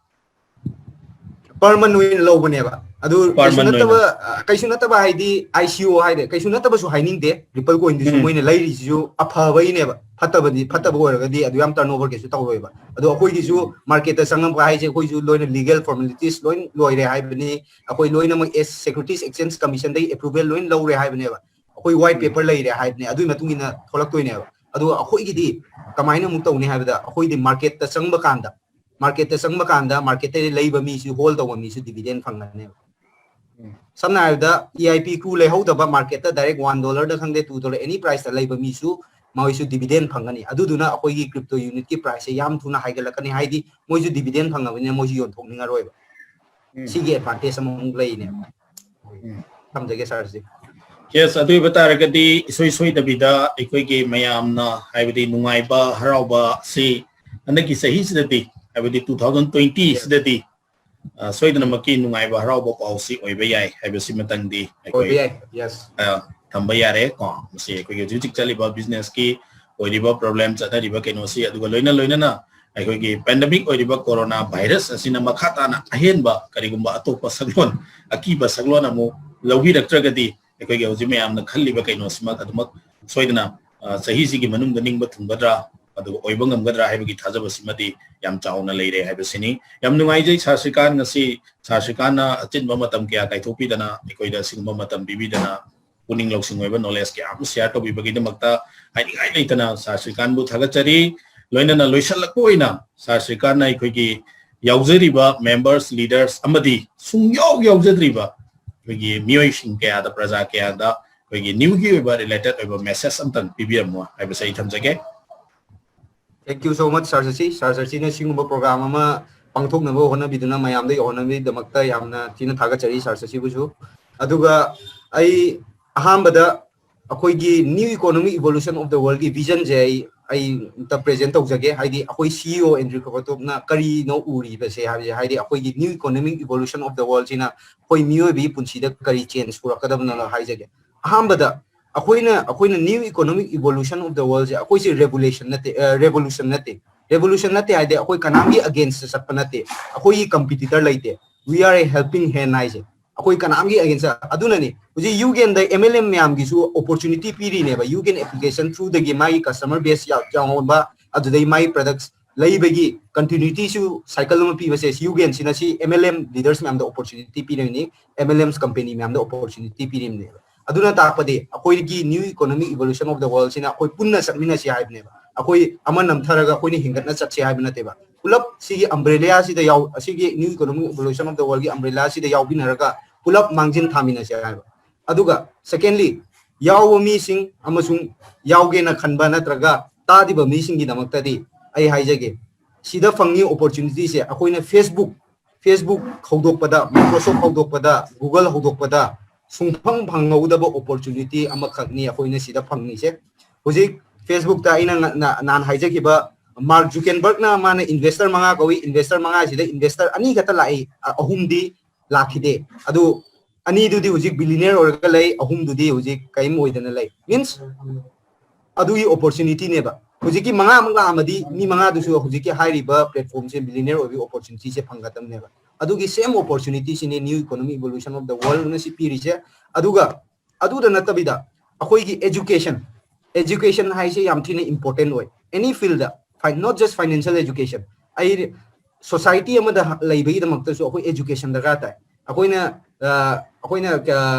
Per month ꯑꯣꯏꯅ ꯂꯧꯕꯅꯦꯕ꯫ ꯑꯗꯨ Per ꯀꯩꯁꯨ month ꯅꯠꯇꯕ, ꯑ, ꯀꯩꯁꯨ ꯅꯠꯇꯕ ꯍꯥꯏꯗꯤ ICO ꯍꯥꯏꯗꯤ ꯀꯩꯁꯨ ꯅꯠꯇꯕꯁꯨ ꯍꯥꯏꯅꯤꯡꯗꯦ꯫ Ripple coinꯗꯨꯁꯨ ꯎꯝ꯫ ꯃꯣꯏꯅ ꯂꯩꯔꯤꯁꯤꯁꯨ ꯑꯐꯕꯒꯤꯅꯦꯕ꯫ ꯐꯠꯇꯕꯗꯤ, ꯐꯠꯇꯕ ꯑꯣꯏꯔꯒꯗꯤ ꯑꯗꯨ ꯌꯥꯝ turnover ꯀꯩꯁꯨ ꯇꯧꯔꯣꯏꯕ꯫ ꯑꯗꯣ ꯑꯩꯈꯣꯏꯒꯤꯁꯨ marketꯇ ꯆꯪꯉꯛꯄ ꯍꯥꯏꯁꯦ ꯑꯩꯈꯣꯏꯁꯨ ꯂꯣꯏꯅ legal formalities ꯂꯣꯏ ꯂꯣꯏꯔꯦ ꯍꯥꯏꯕꯅꯤ꯫ ꯑꯩꯈꯣꯏ ꯂꯣꯏꯅꯃꯛ ꯑꯦꯁ Securities Exchange Commissionꯗꯒꯤ approval ꯂꯣꯏ ꯂꯧꯔꯦ ꯍꯥꯏꯕꯅꯦꯕ꯫ ꯑꯩꯈꯣꯏ white paper ꯂꯩꯔꯦ ꯍꯥꯏꯕꯅꯦ꯫ ꯑꯗꯨꯒꯤ ꯃꯇꯨꯡ ꯏꯟꯅ ꯊꯣꯛꯂꯛꯇꯣꯏꯅꯦꯕ꯫ ꯑꯗꯣ ꯑꯩꯈꯣꯏꯒꯤꯗꯤ ꯀꯃꯥꯏꯅ ꯑꯃꯨꯛ ꯇꯧꯅꯤ ꯍꯥꯏꯕꯗ, ꯑꯩꯈꯣꯏꯗꯤ marketꯇ ꯆꯪꯕ ꯀꯥꯟꯗ marketꯇ ꯆꯪꯕ ꯀꯥꯟꯗ marketꯇ ꯂꯩꯕ ꯃꯤꯁꯨ, hold ꯇꯧꯕ ꯃꯤꯁꯨ dividend ꯐꯪꯒꯅꯦꯕ꯫ ꯎꯝ꯫ ꯁꯝꯅ ꯍꯥꯏꯔꯕꯗ, E I P crew ꯂꯩꯍꯧꯗꯕ, marketꯇ direct one dollarꯗ ꯈꯪꯗꯦ, two dollar, any priceꯇ ꯂꯩꯕ ꯃꯤꯁꯨ ꯃꯣꯏꯁꯨ dividend ꯐꯪꯒꯅꯤ꯫ ꯑꯗꯨꯗꯨꯅ ꯑꯩꯈꯣꯏꯒꯤ crypto unitꯀꯤ priceꯁꯦ ꯌꯥꯝ ꯊꯨꯅ ꯍꯥꯏꯒꯠꯂꯛꯀꯅꯤ, ꯍꯥꯏꯗꯤ ꯃꯣꯏꯁꯨ dividend ꯐꯪꯉꯕꯅꯤꯅ ꯃꯣꯏꯁꯨ ꯌꯣꯟꯊꯣꯛꯅꯤꯡꯉꯔꯣꯏꯕ꯫ ꯎꯝ꯫ ꯁꯤꯒꯤ advantage ꯑꯃꯃꯨꯛ ꯂꯩꯅꯦꯕ꯫ ꯎꯝ꯫ ꯊꯝꯖꯒꯦ sirꯁꯤ꯫ Yes, ꯑꯗꯨ ꯑꯣꯏꯕ ꯇꯥꯔꯒꯗꯤ ꯏꯁꯣꯏ ꯁꯣꯏꯗꯕꯤꯗ ꯑꯩꯈꯣꯏꯒꯤ ꯃꯌꯥꯝꯅ, ꯍꯥꯏꯕꯗꯤ ꯅꯨꯡꯉꯥꯏꯕ ꯍꯔꯥꯎꯕ ꯑꯁꯤ ꯍꯟꯗꯛꯀꯤ ꯆꯍꯤꯁꯤꯗꯗꯤ, ꯍꯥꯏꯕꯗꯤ two thousand twenty ꯁꯤꯗꯗꯤ, ꯑ, ꯁꯣꯏꯗꯅꯃꯛꯀꯤ ꯅꯨꯡꯉꯥꯏꯕ ꯍꯔꯥꯎꯕ ꯄꯥꯎꯁꯤ ꯑꯣꯏꯕ ꯌꯥꯏ ꯍꯥꯏꯕꯁꯤꯃꯇꯪꯗꯤ ꯑꯩꯈꯣꯏ, ꯑꯣꯏꯕ ꯌꯥꯏ, yes꯫ ꯑ, ꯊꯝꯕ ꯌꯥꯔꯦ ꯀꯣ꯫ ꯃꯁꯤ ꯑꯩꯈꯣꯏꯒꯤ ꯍꯧꯖꯤꯛ ꯍꯧꯖꯤꯛ ꯆꯠꯂꯤꯕ businessꯀꯤ ꯑꯣꯏꯔꯤꯕ problem, ꯆꯠꯅꯔꯤꯕ ꯀꯩꯅꯣꯁꯤ, ꯑꯗꯨꯒ ꯂꯣꯏꯅ ꯂꯣꯏꯅꯅ ꯑꯩꯈꯣꯏꯒꯤ pandemic ꯑꯣꯏꯔꯤꯕ corona virus ꯑꯁꯤꯅ ꯃꯈꯥ ꯇꯥꯅ ꯑꯍꯦꯟꯕ ꯀꯔꯤꯒꯨꯝꯕ ꯑꯇꯣꯞꯄ ꯁꯛꯂꯣꯟ, ꯑꯀꯤꯕ ꯁꯛꯂꯣꯟ ꯑꯃꯨꯛ ꯂꯧꯕꯤꯔꯛꯇ꯭ꯔꯒꯗꯤ, ꯑꯩꯈꯣꯏꯒꯤ ꯍꯧꯖꯤꯛ ꯃꯌꯥꯝꯅ ꯈꯜꯂꯤꯕ ꯀꯩꯅꯣꯁꯤꯃꯛ ꯑꯗꯨꯃꯛ ꯁꯣꯏꯗꯅ, ꯑ, ꯆꯍꯤꯁꯤꯒꯤ ꯃꯅꯨꯡꯗ ꯅꯤꯡꯕ ꯊꯨꯡꯒꯗ꯭ꯔꯥ, ꯑꯗꯨꯒ ꯑꯣꯏꯕ ꯉꯝꯒꯗ꯭ꯔꯥ ꯍꯥꯏꯕꯒꯤ ꯊꯥꯖꯕꯁꯤꯃꯗꯤ ꯌꯥꯝ ꯆꯥꯎꯅ ꯂꯩꯔꯦ ꯍꯥꯏꯕꯁꯤꯅꯤ꯫ ꯌꯥꯝ ꯅꯨꯡꯉꯥꯏꯖꯩ ꯁꯥꯔ ꯁ꯭ꯔꯤꯀꯥꯟ, ꯉꯁꯤ ꯁꯥꯔ ꯁ꯭ꯔꯤꯀꯥꯟꯅ ꯑꯆꯤꯟꯕ ꯃꯇꯝ ꯀꯌꯥ ꯀꯥꯏꯊꯣꯛꯄꯤꯗꯅ ꯑꯩꯈꯣꯏꯗ ꯑꯁꯤꯒꯨꯝꯕ ꯃꯇꯝ ꯄꯤꯕꯤꯗꯅ ꯄꯨꯛꯅꯤꯡ ꯂꯧꯁꯤꯡ ꯑꯣꯏꯕ ꯅꯣꯂꯦꯖ ꯀꯌꯥ ꯑꯃ ꯁꯤꯌꯥꯔ ꯇꯧꯕꯤꯕꯒꯤꯗꯃꯛꯇ ꯍꯥꯏꯅꯤꯡꯉꯥꯏ ꯂꯩꯇꯅ ꯁꯥꯔ ꯁ꯭ꯔꯤꯀꯥꯟꯕꯨ ꯊꯥꯒꯠꯆꯔꯤ꯫ ꯂꯣꯏꯅꯅ ꯂꯣꯏꯁꯤꯜꯂꯛꯄ ꯑꯣꯏꯅ ꯁꯥꯔ ꯁ꯭ꯔꯤꯀꯥꯟꯅ ꯑꯩꯈꯣꯏꯒꯤ ꯌꯥꯎꯖꯔꯤꯕ ꯃꯦꯝꯕꯔꯁ, ꯂꯤꯗꯔꯁ ꯑꯃꯗꯤ ꯁꯨꯡꯌꯥꯎ ꯌꯥꯎꯖꯗ꯭ꯔꯤꯕ ꯑꯩꯈꯣꯏꯒꯤ ꯃꯤꯑꯣꯏꯁꯤꯡ ꯀꯌꯥꯗ, ꯄ꯭ꯔꯖꯥ ꯀꯌꯥꯗ ꯑꯩꯈꯣꯏꯒꯤ ꯅ꯭ꯌꯨꯒꯤ ꯑꯣꯏꯕ ꯔꯤꯂꯦꯇꯦꯠ ꯑꯣꯏꯕ ꯃꯦꯁꯦꯖ ꯑꯝꯇꯪ ꯄꯤꯕꯤꯔꯝꯃꯣ ꯍꯥꯏꯕꯁꯦ ꯑꯩ ꯊꯝꯖꯒꯦ꯫ Thank you so much, ꯁꯥꯔ ꯁꯁꯤ꯫ ꯁꯥꯔ ꯁꯁꯤꯅ ꯁꯤꯒꯨꯝꯕ ꯄ꯭ꯔꯣꯒ꯭ꯔꯥꯝ ꯑꯃ ꯄꯥꯡꯊꯣꯛꯅꯕ ꯍꯣꯠꯅꯕꯤꯗꯨꯅ, ꯃꯌꯥꯝꯗ ꯌꯧꯍꯟꯅꯕꯒꯤꯗꯃꯛꯇ ꯌꯥꯝꯅ ꯊꯤꯅ ꯊꯥꯒꯠꯆꯔꯤ ꯁꯥꯔ ꯁꯁꯤꯕꯨꯁꯨ꯫ ꯑꯗꯨꯒ ꯑꯩ ꯑꯍꯥꯟꯕꯗ ꯑꯩꯈꯣꯏꯒꯤ New Economic Evolution of the Worldꯒꯤ visionꯁꯦ ꯑꯩ ꯑꯩ ꯑꯝꯇ present ꯇꯧꯖꯒꯦ꯫ ꯍꯥꯏꯗꯤ ꯑꯩꯈꯣꯏ CEO Andrew Khartopꯅ ꯀꯔꯤꯅꯣ ꯎꯔꯤꯕꯁꯦ ꯍꯥꯏꯕꯁꯦ, ꯍꯥꯏꯗꯤ ꯑꯩꯈꯣꯏꯒꯤ New Economic Evolution of the Worldꯁꯤꯅ ꯑꯩꯈꯣꯏ ꯃꯤꯑꯣꯏꯕꯒꯤ ꯄꯨꯟꯁꯤꯗ ꯀꯔꯤ change ꯄꯨꯔꯛꯀꯗꯕꯅꯣ ꯍꯥꯏꯖꯒꯦ꯫ ꯑꯍꯥꯟꯕꯗ ꯑꯩꯈꯣꯏꯅ ꯑꯩꯈꯣꯏꯅ New Economic Evolution of the Worldꯁꯦ ꯑꯩꯈꯣꯏꯁꯦ revolution ꯅꯠꯇꯦ, revolution ꯅꯠꯇꯦ꯫ Revolution ꯅꯠꯇꯦ ꯍꯥꯏꯗꯤ ꯑꯩꯈꯣꯏ ꯀꯅꯥꯝꯒꯤ against ꯆꯠꯄ ꯅꯠꯇꯦ, ꯑꯩꯈꯣꯏꯒꯤ competitor ꯂꯩꯇꯦ꯫ We are a helping hand ꯍꯥꯏꯁꯦ꯫ ꯑꯩꯈꯣꯏ ꯀꯅꯥꯝꯒꯤ against, ꯑꯗꯨꯅꯅꯤ ꯍꯧꯖꯤꯛ ꯌꯨꯒꯦꯟꯗ MLM ꯃꯌꯥꯝꯒꯤꯁꯨ opportunity ꯄꯤꯔꯤꯅꯦꯕ꯫ ꯌꯨꯒꯦꯟ application throughꯗꯒꯤ ꯃꯥꯒꯤ customer base ꯌꯥꯎꯍꯟꯕ, ꯑꯗꯨꯗꯩ ꯃꯥꯒꯤ products ꯂꯩꯕꯒꯤ continuityꯁꯨ cycle ꯑꯃ ꯄꯤꯕꯁꯦ ꯌꯨꯒꯦꯟꯁꯤꯅ ꯁꯤ MLM leaders ꯃꯌꯥꯝꯗ opportunity ꯄꯤꯔꯤꯅꯤ, MLMs company ꯃꯌꯥꯝꯗ opportunity ꯄꯤꯔꯤꯕꯅꯦꯕ꯫ ꯑꯗꯨꯅ ꯇꯥꯛꯄꯗꯤ ꯑꯩꯈꯣꯏꯒꯤ New Economic Evolution of the Worldꯁꯤꯅ ꯑꯩꯈꯣꯏ ꯄꯨꯟꯅ ꯆꯠꯃꯤꯟꯅꯁꯤ ꯍꯥꯏꯕꯅꯦꯕ꯫ ꯑꯩꯈꯣꯏ ꯑꯃ ꯅꯝꯊꯔꯒ ꯑꯩꯈꯣꯏꯅ ꯍꯦꯟꯒꯠꯅ ꯆꯠꯁꯤ ꯍꯥꯏꯕ ꯅꯠꯇꯦꯕ꯫ ꯄꯨꯂꯞ ꯁꯤꯒꯤ umbrellaꯁꯤꯗ ꯌꯥꯎ ꯑꯁꯤꯒꯤ New Economic Evolution of the Worldꯒꯤ umbrellaꯁꯤꯗ ꯌꯥꯎꯕꯤꯟꯅꯔꯒ ꯄꯨꯂꯞ ꯃꯥꯡꯖꯤꯟ ꯊꯥꯃꯤꯟꯅꯁꯤ ꯍꯥꯏꯕ꯫ ꯑꯗꯨꯒ secondly, ꯌꯥꯎꯕ ꯃꯤꯁꯤꯡ ꯑꯃꯁꯨꯡ ꯌꯥꯎꯒꯦꯅ ꯈꯟꯕ ꯅꯠꯇ꯭ꯔꯒ ꯇꯥꯗ꯭ꯔꯤꯕ ꯃꯤꯁꯤꯡꯒꯤꯗꯃꯛꯇꯗꯤ ꯑꯩ ꯍꯥꯏꯖꯒꯦ, ꯁꯤꯗ ꯐꯪꯉꯤ opportunityꯁꯦ ꯑꯩꯈꯣꯏꯅ Facebook Facebook ꯍꯧꯗꯣꯛꯄꯗ, Microsoft ꯍꯧꯗꯣꯛꯄꯗ, Google ꯍꯧꯗꯣꯛꯄꯗ ꯁꯨꯡꯐꯪ ꯐꯪꯍꯧꯗꯕ opportunity ꯑꯃꯈꯛꯅꯤ ꯑꯩꯈꯣꯏꯅ ꯁꯤꯗ ꯐꯪꯉꯤꯁꯦ꯫ ꯍꯧꯖꯤꯛ Facebookꯇ ꯑꯩꯅ ꯅꯍꯥꯟ ꯍꯥꯏꯖꯈꯤꯕ Mark Zuckerbergꯅ ꯃꯥꯅ investor ꯃꯉꯥ ꯀꯧꯏ, investor ꯃꯉꯥꯁꯤꯗ investor ꯑꯅꯤ ꯈꯛꯇ ꯂꯥꯛꯏ, ꯑꯍꯨꯝꯗꯤ ꯂꯥꯛꯈꯤꯗꯦ꯫ ꯑꯗꯨ ꯑꯅꯤꯗꯨꯗꯤ ꯍꯧꯖꯤꯛ billionaire ꯑꯣꯏꯔꯒ ꯂꯩ, ꯑꯍꯨꯝꯗꯨꯗꯤ ꯍꯧꯖꯤꯛ ꯀꯔꯤꯝ ꯑꯣꯏꯗꯅ ꯂꯩ꯫ Means ꯑꯗꯨꯒꯤ opportunityꯅꯦꯕ꯫ ꯍꯧꯖꯤꯛꯀꯤ ꯃꯉꯥꯃꯨꯛ ꯂꯥꯛꯑꯝꯃꯗꯤ ꯃꯤ ꯃꯉꯥꯗꯨꯁꯨ ꯍꯧꯖꯤꯛꯀꯤ ꯍꯥꯏꯔꯤꯕ platformꯁꯦ billionaire ꯑꯣꯏꯕꯒꯤ opportunityꯁꯦ ꯐꯪꯒꯗꯕꯅꯦꯕ꯫ ꯑꯗꯨꯒꯤ same opportunityꯁꯤꯅꯤ New Economic Evolution of the Worldꯅ ꯁꯤ ꯄꯤꯔꯤꯁꯦ꯫ ꯑꯗꯨꯒ ꯑꯗꯨꯗ ꯅꯠꯇꯕꯤꯗ ꯑꯩꯈꯣꯏꯒꯤ education, education ꯍꯥꯏꯁꯦ ꯌꯥꯝ ꯊꯤꯅ important ꯑꯣꯏ any fieldꯗ, not just financial education꯫ ꯑꯩ society ꯑꯃꯗ ꯂꯩꯕꯒꯤꯗꯃꯛꯇꯁꯨ ꯑꯩꯈꯣꯏ education ꯗꯔꯀꯥꯔ ꯇꯥꯏ꯫ ꯑꯩꯈꯣꯏꯅ ꯑꯩꯈꯣꯏꯅ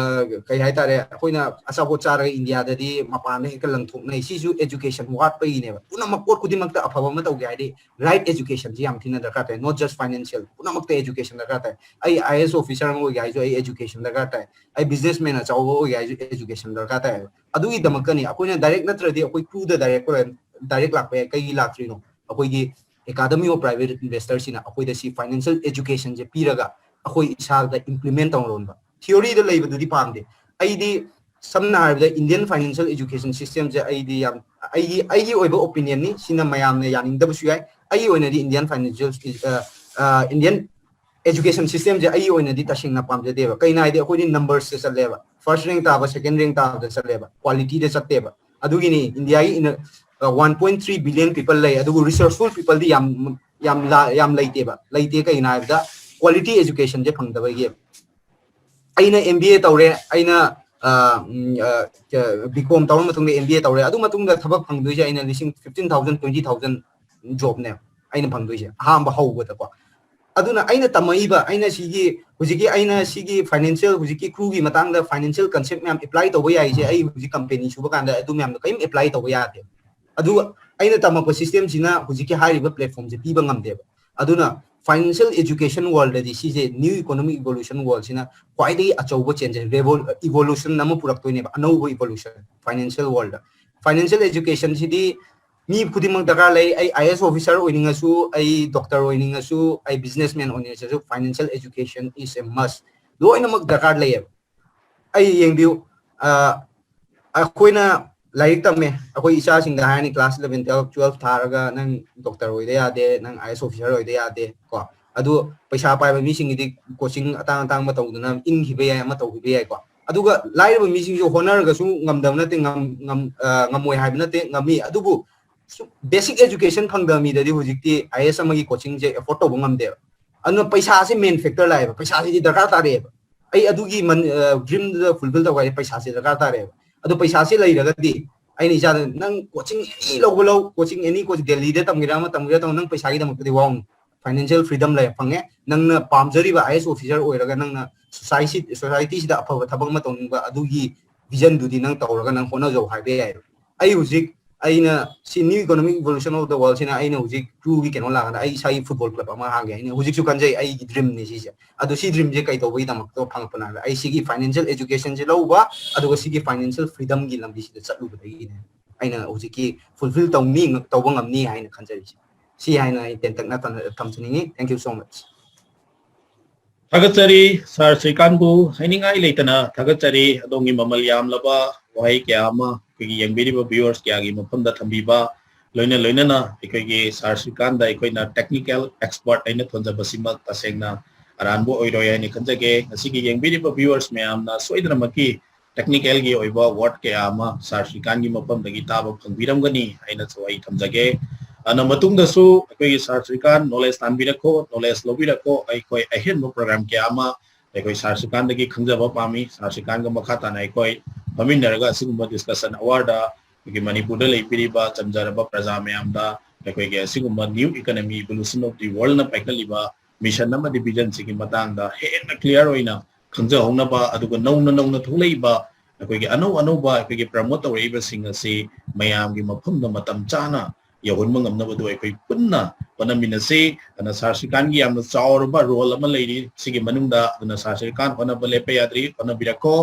ꯀꯩ ꯍꯥꯏꯇꯥꯔꯦ, ꯑꯩꯈꯣꯏꯅ ꯑꯆꯥꯄꯣꯠ ꯆꯥꯔꯒ ꯏꯟꯗꯤꯌꯥꯗꯗꯤ ꯃꯄꯥꯟꯗ ꯍꯦꯛꯇ ꯂꯪꯊꯣꯛꯅꯩ꯫ ꯁꯤꯁꯨ education ꯋꯥꯠꯄꯒꯤꯅꯦꯕ꯫ ꯄꯨꯝꯅꯃꯛ ꯄꯣꯠ ꯈꯨꯗꯤꯡꯃꯛꯇ ꯑꯐꯕ ꯑꯃ ꯇꯧꯒꯦ ꯍꯥꯏꯗꯤ right education ꯁꯤ ꯌꯥꯝ ꯊꯤꯅ ꯗꯔꯀꯥꯔ ꯇꯥꯏ꯫ Not just financial, ꯄꯨꯝꯅꯃꯛꯇ education ꯗꯔꯀꯥꯔ ꯇꯥꯏ꯫ ꯑꯩ IAS officer ꯑꯃ ꯑꯣꯏꯒꯦ ꯍꯥꯏꯁꯨ ꯑꯩ education ꯗꯔꯀꯥꯔ ꯇꯥꯏ꯫ ꯑꯩ businessman ꯑꯆꯧꯕ ꯑꯣꯏꯒꯦ ꯍꯥꯏꯁꯨ education ꯗꯔꯀꯥꯔ ꯇꯥꯏ꯫ ꯑꯗꯨꯒꯤꯗꯃꯛꯇꯅꯤ ꯑꯩꯈꯣꯏꯅ direct ꯅꯠꯇ꯭ꯔꯗꯤ ꯑꯩꯈꯣꯏ crew ꯗ direct direct ꯂꯥꯛꯄ ꯌꯥꯏ꯫ ꯀꯩꯒꯤ ꯂꯥꯛꯇ꯭ꯔꯤꯅꯣ? ꯑꯩꯈꯣꯏꯒꯤ Academy of Private Investor ꯁꯤꯅ ꯑꯩꯈꯣꯏꯗ ꯁꯤ financial education ꯁꯦ ꯄꯤꯔꯒ ꯑꯩꯈꯣꯏ ꯏꯁꯥꯗ implement ꯇꯧꯔꯣꯟꯕ꯫ Theory ꯗ ꯂꯩꯕꯗꯨꯗꯤ ꯄꯥꯝꯗꯦ꯫ ꯑꯩꯗꯤ ꯁꯝꯅ ꯍꯥꯏꯔꯕꯗ Indian financial education system ꯁꯦ ꯑꯩꯗꯤ ꯌꯥꯝ, ꯑꯩꯒꯤ ꯑꯩꯒꯤ ꯑꯣꯏꯕ opinion ꯅꯤ꯫ ꯁꯤꯅ ꯃꯌꯥꯝꯅ ꯌꯥꯅꯤꯡꯗꯕꯁꯨ ꯌꯥꯏ꯫ ꯑꯩꯒꯤ ꯑꯣꯏꯅꯗꯤ Indian financial Indian education system ꯁꯦ ꯑꯩꯒꯤ ꯑꯣꯏꯅꯗꯤ ꯇꯁꯦꯡꯅ ꯄꯥꯝꯖꯗꯦꯕ꯫ ꯀꯩꯅꯣ ꯍꯥꯏꯗꯤ ꯑꯩꯈꯣꯏꯗꯤ numbers ꯇ ꯆꯠꯂꯦꯕ, first rank ꯇꯥꯕ, second rank ꯇꯥꯕꯗ ꯆꯠꯂꯦꯕ, quality ꯗ ꯆꯠꯇꯦꯕ꯫ ꯑꯗꯨꯒꯤꯅꯤ ꯏꯟꯗꯤꯌꯥꯒꯤ one point three billion people ꯂꯩ, ꯑꯗꯨꯕꯨ resourceful people ꯗꯤ ꯌꯥꯝ ꯌꯥꯝ ꯌꯥꯝ ꯂꯩꯇꯦꯕ꯫ ꯂꯩꯇꯦ ꯀꯩꯒꯤꯅꯣ ꯍꯥꯏꯕꯗ quality education ꯁꯦ ꯐꯪꯗꯕꯒꯤ꯫ ꯑꯩꯅ MBA ꯇꯧꯔꯦ, ꯑꯩꯅ B.Com ꯇꯧꯔ ꯃꯇꯨꯡꯗ MBA ꯇꯧꯔꯦ꯫ ꯑꯗꯨ ꯃꯇꯨꯡꯗ ꯊꯕꯛ ꯐꯪꯗꯣꯏꯁꯦ ꯑꯩꯅ ꯂꯤꯁꯤꯡ fifteen thousand, twenty thousand job ꯅꯦ ꯑꯩꯅ ꯐꯪꯗꯣꯏꯁꯦ ꯑꯍꯥꯟꯕ ꯍꯧꯕꯗꯀꯣ꯫ ꯑꯗꯨꯅ ꯑꯩꯅ ꯇꯝꯃꯛꯏꯕ, ꯑꯩꯅ ꯁꯤꯒꯤ ꯍꯧꯖꯤꯛꯀꯤ ꯑꯩꯅ ꯁꯤꯒꯤ financial, ꯍꯧꯖꯤꯛꯀꯤ crew ꯒꯤ ꯃꯇꯥꯡꯗ financial concept ꯃꯌꯥꯝ apply ꯇꯧꯕ ꯌꯥꯏꯁꯦ ꯑꯩ ꯍꯧꯖꯤꯛ company ꯁꯨꯕ ꯀꯥꯟꯗ ꯑꯗꯨ ꯃꯌꯥꯝꯗꯣ ꯀꯔꯤꯝ apply ꯇꯧꯕ ꯌꯥꯗꯦ꯫ ꯑꯗꯨꯒ ꯑꯩꯅ ꯇꯝꯃꯛꯄ system ꯁꯤꯅ ꯍꯧꯖꯤꯛꯀꯤ ꯍꯥꯏꯔꯤꯕ platform ꯁꯦ ꯄꯤꯕ ꯉꯝꯗꯦꯕ꯫ ꯑꯗꯨꯅ financial education world ꯗꯗꯤ ꯁꯤꯁꯦ new economic evolution world ꯁꯤꯅ ꯈ꯭ꯋꯥꯏꯗꯒꯤ ꯑꯆꯧꯕ change, evolution ꯑꯃ ꯄꯨꯔꯛꯇꯣꯏꯅꯦꯕ, ꯑꯅꯧꯕ evolution financial world ꯗ꯫ Financial education ꯁꯤꯗꯤ ꯃꯤ ꯈꯨꯗꯤꯡꯃꯛ ꯗꯔꯀꯥꯔ ꯂꯩ꯫ ꯑꯩ IAS officer ꯑꯣꯏꯅꯤꯡꯉꯁꯨ, ꯑꯩ doctor ꯑꯣꯏꯅꯤꯡꯉꯁꯨ, ꯑꯩ businessman ꯑꯣꯏꯅꯤꯡꯉꯁꯨ, financial education is a must꯫ ꯂꯣꯏꯅꯃꯛ ꯗꯔꯀꯥꯔ ꯂꯩꯌꯦꯕ꯫ ꯑꯩ ꯌꯦꯡꯕꯤꯌꯨ, ꯑꯩꯈꯣꯏꯅ ꯂꯥꯏꯔꯤꯛ ꯇꯝꯃꯦ, ꯑꯩꯈꯣꯏ ꯏꯆꯥꯁꯤꯡꯗ ꯍꯥꯏꯔꯅꯤ class eleven, twelve, twelve ꯊꯥꯔꯒ ꯅꯪ doctor ꯑꯣꯏꯗ ꯌꯥꯗꯦ, ꯅꯪ IAS officer ꯑꯣꯏꯗ ꯌꯥꯗꯦ ꯀꯣ꯫ ꯑꯗꯨ ꯄꯩꯁꯥ ꯄꯥꯏꯕ ꯃꯤꯁꯤꯡꯒꯤꯗꯤ coaching ꯑꯇꯥꯡ ꯑꯇꯥꯡꯕ ꯇꯧꯗꯅ ꯏꯟꯈꯤꯕ ꯌꯥꯏ, ꯑꯃ ꯇꯧꯈꯤꯕ ꯌꯥꯏꯀꯣ꯫ ꯑꯗꯨꯒ ꯂꯥꯏꯔꯕ ꯃꯤꯁꯤꯡꯁꯨ ꯍꯣꯠꯅꯔꯒꯁꯨ ꯉꯝꯗꯕ ꯅꯠꯇꯦ, ꯉꯝꯃꯣꯏ ꯍꯥꯏꯕ ꯅꯠꯇꯦ, ꯉꯝꯃꯤ꯫ ꯑꯗꯨꯕꯨ basic education ꯐꯪꯗꯕ ꯃꯤꯗꯗꯤ ꯍꯧꯖꯤꯛꯇꯤ IAS ꯑꯃꯒꯤ coaching ꯁꯦ afford ꯇꯧꯕ ꯉꯝꯗꯦꯕ꯫ ꯑꯗꯨꯅ ꯄꯩꯁꯥꯁꯦ main factor ꯂꯥꯛꯑꯦꯕ, ꯄꯩꯁꯥꯁꯤꯗꯤ ꯗꯔꯀꯥꯔ ꯇꯥꯔꯛꯑꯦꯕ꯫ ꯑꯩ ꯑꯗꯨꯒꯤ dream ꯗꯨꯗ fulfill ꯇꯧꯕ ꯍꯥꯏꯁꯦ ꯄꯩꯁꯥꯁꯦ ꯗꯔꯀꯥꯔ ꯇꯥꯔꯛꯑꯦꯕ꯫ ꯑꯗꯣ ꯄꯩꯁꯥꯁꯦ ꯂꯩꯔꯒꯗꯤ ꯑꯩꯅ ꯏꯆꯥꯗ ꯅꯪ coaching any ꯂꯧꯕ ꯂꯧ, coaching any coaching, ꯗꯦꯜꯂꯤꯗ ꯇꯝꯒꯦꯔꯥ ꯑꯃ ꯇꯝꯒꯦꯔꯥ ꯇꯝ, ꯅꯪ ꯄꯩꯁꯥꯒꯤꯗꯃꯛꯇꯗꯤ ꯋꯥꯎꯅꯨ꯫ financial freedom ꯂꯩ ꯐꯪꯉꯦ꯫ ꯅꯪꯅ ꯄꯥꯝꯖꯔꯤꯕ IAS officer ꯑꯣꯏꯔꯒ ꯅꯪꯅ society society ꯁꯤꯗ ꯑꯐꯕ ꯊꯕꯛ ꯑꯃ ꯇꯧꯅꯤꯡꯕ ꯑꯗꯨꯒꯤ vision ꯗꯨꯗꯤ ꯅꯪ ꯇꯧꯔꯒ ꯅꯪ ꯍꯣꯠꯅꯖꯧ ꯍꯥꯏꯕ ꯌꯥꯏ꯫ ꯑꯩ ꯍꯧꯖꯤꯛ ꯑꯩꯅ ꯁꯤ new economic evolution of the world ꯁꯤꯅ ꯑꯩꯅ ꯍꯧꯖꯤꯛ ꯀ꯭ꯔꯨꯒꯤ ꯀꯩꯅꯣ ꯂꯥꯛꯀꯥꯟꯗ ꯑꯩ ꯏꯁꯥꯒꯤ football club ꯑꯃ ꯍꯥꯡꯒꯦ꯫ ꯑꯩꯅ ꯍꯧꯖꯤꯛꯁꯨ ꯈꯟꯖꯩ ꯑꯩꯒꯤ dream ꯅꯤ ꯁꯤꯁꯦ꯫ ꯑꯗꯣ ꯁꯤ dream ꯁꯦ ꯀꯩꯗꯧꯕꯒꯤꯗꯃꯛꯇ ꯐꯪꯉꯛꯄꯅꯣ ꯍꯥꯏꯕꯗ ꯑꯩ ꯁꯤꯒꯤ financial education ꯁꯦ ꯂꯧꯕ ꯑꯗꯨꯒ ꯁꯤꯒꯤ financial freedom ꯒꯤ ꯂꯝꯕꯤꯁꯤꯗ ꯆꯠꯂꯨꯕꯗꯒꯤꯅꯦ ꯑꯩꯅ ꯍꯧꯖꯤꯛꯀꯤ fulfill ꯇꯧꯅꯤ ꯇꯧꯕ ꯉꯝꯅꯤ ꯍꯥꯏꯅ ꯈꯟꯖꯔꯤꯁꯦ꯫ ꯁꯤ ꯍꯥꯏꯅ ꯑꯩ ꯇꯦꯟꯇꯛꯅ ꯊꯝ- ꯊꯝꯖꯅꯤꯡꯉꯤ꯫ Thank you so much. ꯊꯥꯒꯠꯆꯔꯤ ꯁꯥꯔ ꯁ꯭ꯔꯤꯀꯥꯟꯕꯨ, ꯍꯥꯏꯅꯤꯡꯉꯥꯏ ꯂꯩꯇꯅ ꯊꯥꯒꯠꯆꯔꯤ꯫ ꯑꯗꯣꯝꯒꯤ ꯃꯃꯜ ꯌꯥꯝꯂꯕ ꯋꯥꯍꯩ ꯀꯌꯥ ꯑꯃ ꯑꯩꯈꯣꯏꯒꯤ ꯌꯦꯡꯕꯤꯔꯤꯕ viewers ꯀꯌꯥꯒꯤ ꯃꯐꯝꯗ ꯊꯝꯕꯤꯕ, ꯂꯣꯏꯅ ꯂꯣꯏꯅꯅ ꯑꯩꯈꯣꯏꯒꯤ ꯁꯥꯔ ꯁ꯭ꯔꯤꯀꯥꯟꯗ ꯑꯩꯈꯣꯏꯅ technical expert ꯍꯥꯏꯅ ꯊꯣꯟꯖꯕꯁꯤꯃꯛ ꯇꯁꯦꯡꯅ ꯑꯔꯥꯟꯕ ꯑꯣꯏꯔꯣꯏ ꯍꯥꯏꯅ ꯈꯟꯖꯒꯦ꯫ ꯉꯁꯤꯒꯤ ꯌꯦꯡꯕꯤꯔꯤꯕ viewers ꯃꯌꯥꯝꯅ ꯁꯣꯏꯗꯅꯃꯛꯀꯤ technical ꯒꯤ ꯑꯣꯏꯕ word ꯀꯌꯥ ꯑꯃ ꯁꯥꯔ ꯁ꯭ꯔꯤꯀꯥꯟꯒꯤ ꯃꯐꯝꯗꯒꯤ ꯇꯥꯕ ꯐꯪꯕꯤꯔꯝꯒꯅꯤ ꯍꯥꯏꯅꯁꯨ ꯑꯩ ꯊꯝꯖꯒꯦ꯫ ꯑꯗꯨꯅ ꯃꯇꯨꯡꯗꯁꯨ ꯑꯩꯈꯣꯏꯒꯤ ꯁꯥꯔ ꯁ꯭ꯔꯤꯀꯥꯟ knowledge ꯇꯥꯟꯕꯤꯔꯛꯈꯣ, knowledge ꯂꯧꯕꯤꯔꯛꯈꯣ꯫ ꯑꯩꯈꯣꯏ ꯑꯍꯦꯟꯕ program ꯀꯌꯥ ꯑꯃ ꯑꯩꯈꯣꯏ ꯁꯥꯔ ꯁ꯭ꯔꯤꯀꯥꯟꯗꯒꯤ ꯈꯪꯖꯕ ꯄꯥꯝꯃꯤ꯫ ꯁꯥꯔ ꯁ꯭ꯔꯤꯀꯥꯟꯒ ꯃꯈꯥ ꯇꯥꯅ ꯑꯩꯈꯣꯏ ꯐꯝꯃꯤꯟꯅꯔꯒ ꯑꯁꯤꯒꯨꯝꯕ discussion hour ꯗ ꯑꯩꯈꯣꯏꯒꯤ ꯃꯅꯤꯄꯨꯔꯗ ꯂꯩꯕꯤꯔꯤꯕ ꯆꯝꯖꯔꯕ ꯄ꯭ꯔꯖꯥ ꯃꯌꯥꯝꯗ ꯑꯩꯈꯣꯏꯒꯤ ꯑꯁꯤꯒꯨꯝꯕ new economy evolution of the world ꯅ ꯄꯥꯏꯈꯠꯂꯤꯕ mission ꯑꯃꯗꯤ vision ꯁꯤꯒꯤ ꯃꯇꯥꯡꯗ ꯍꯦꯟꯅ clear ꯑꯣꯏꯅ ꯈꯪꯖꯍꯧꯅꯕ, ꯑꯗꯨꯒ ꯅꯧꯅ ꯅꯧꯅ ꯊꯣꯛꯂꯛꯏꯕ ꯑꯩꯈꯣꯏꯒꯤ ꯑꯅꯧ ꯑꯅꯧꯕ ꯑꯩꯈꯣꯏꯒꯤ promote ꯇꯧꯔꯛꯏꯕꯁꯤꯡ ꯑꯁꯤ ꯃꯌꯥꯝꯒꯤ ꯃꯐꯝꯗ ꯃꯇꯝ ꯆꯥꯅ ꯌꯧꯍꯟꯕ ꯉꯝꯅꯕꯗꯨ ꯑꯩꯈꯣꯏ ꯄꯨꯟꯅ ꯍꯣꯠꯅꯃꯤꯟꯅꯁꯤ꯫ ꯑꯗꯨꯅ ꯁꯥꯔ ꯁ꯭ꯔꯤꯀꯥꯟꯒꯤ ꯌꯥꯝꯅ ꯆꯥꯎꯔꯕ role ꯑꯃ ꯂꯩꯔꯤ ꯁꯤꯒꯤ ꯃꯅꯨꯡꯗ꯫ ꯑꯗꯨꯅ ꯁꯥꯔ ꯁ꯭ꯔꯤꯀꯥꯟ ꯍꯣꯠꯅꯕ ꯂꯦꯞꯄ ꯌꯥꯗ꯭ꯔꯤ, ꯍꯣꯠꯅꯕꯤꯔꯛꯈꯣ꯫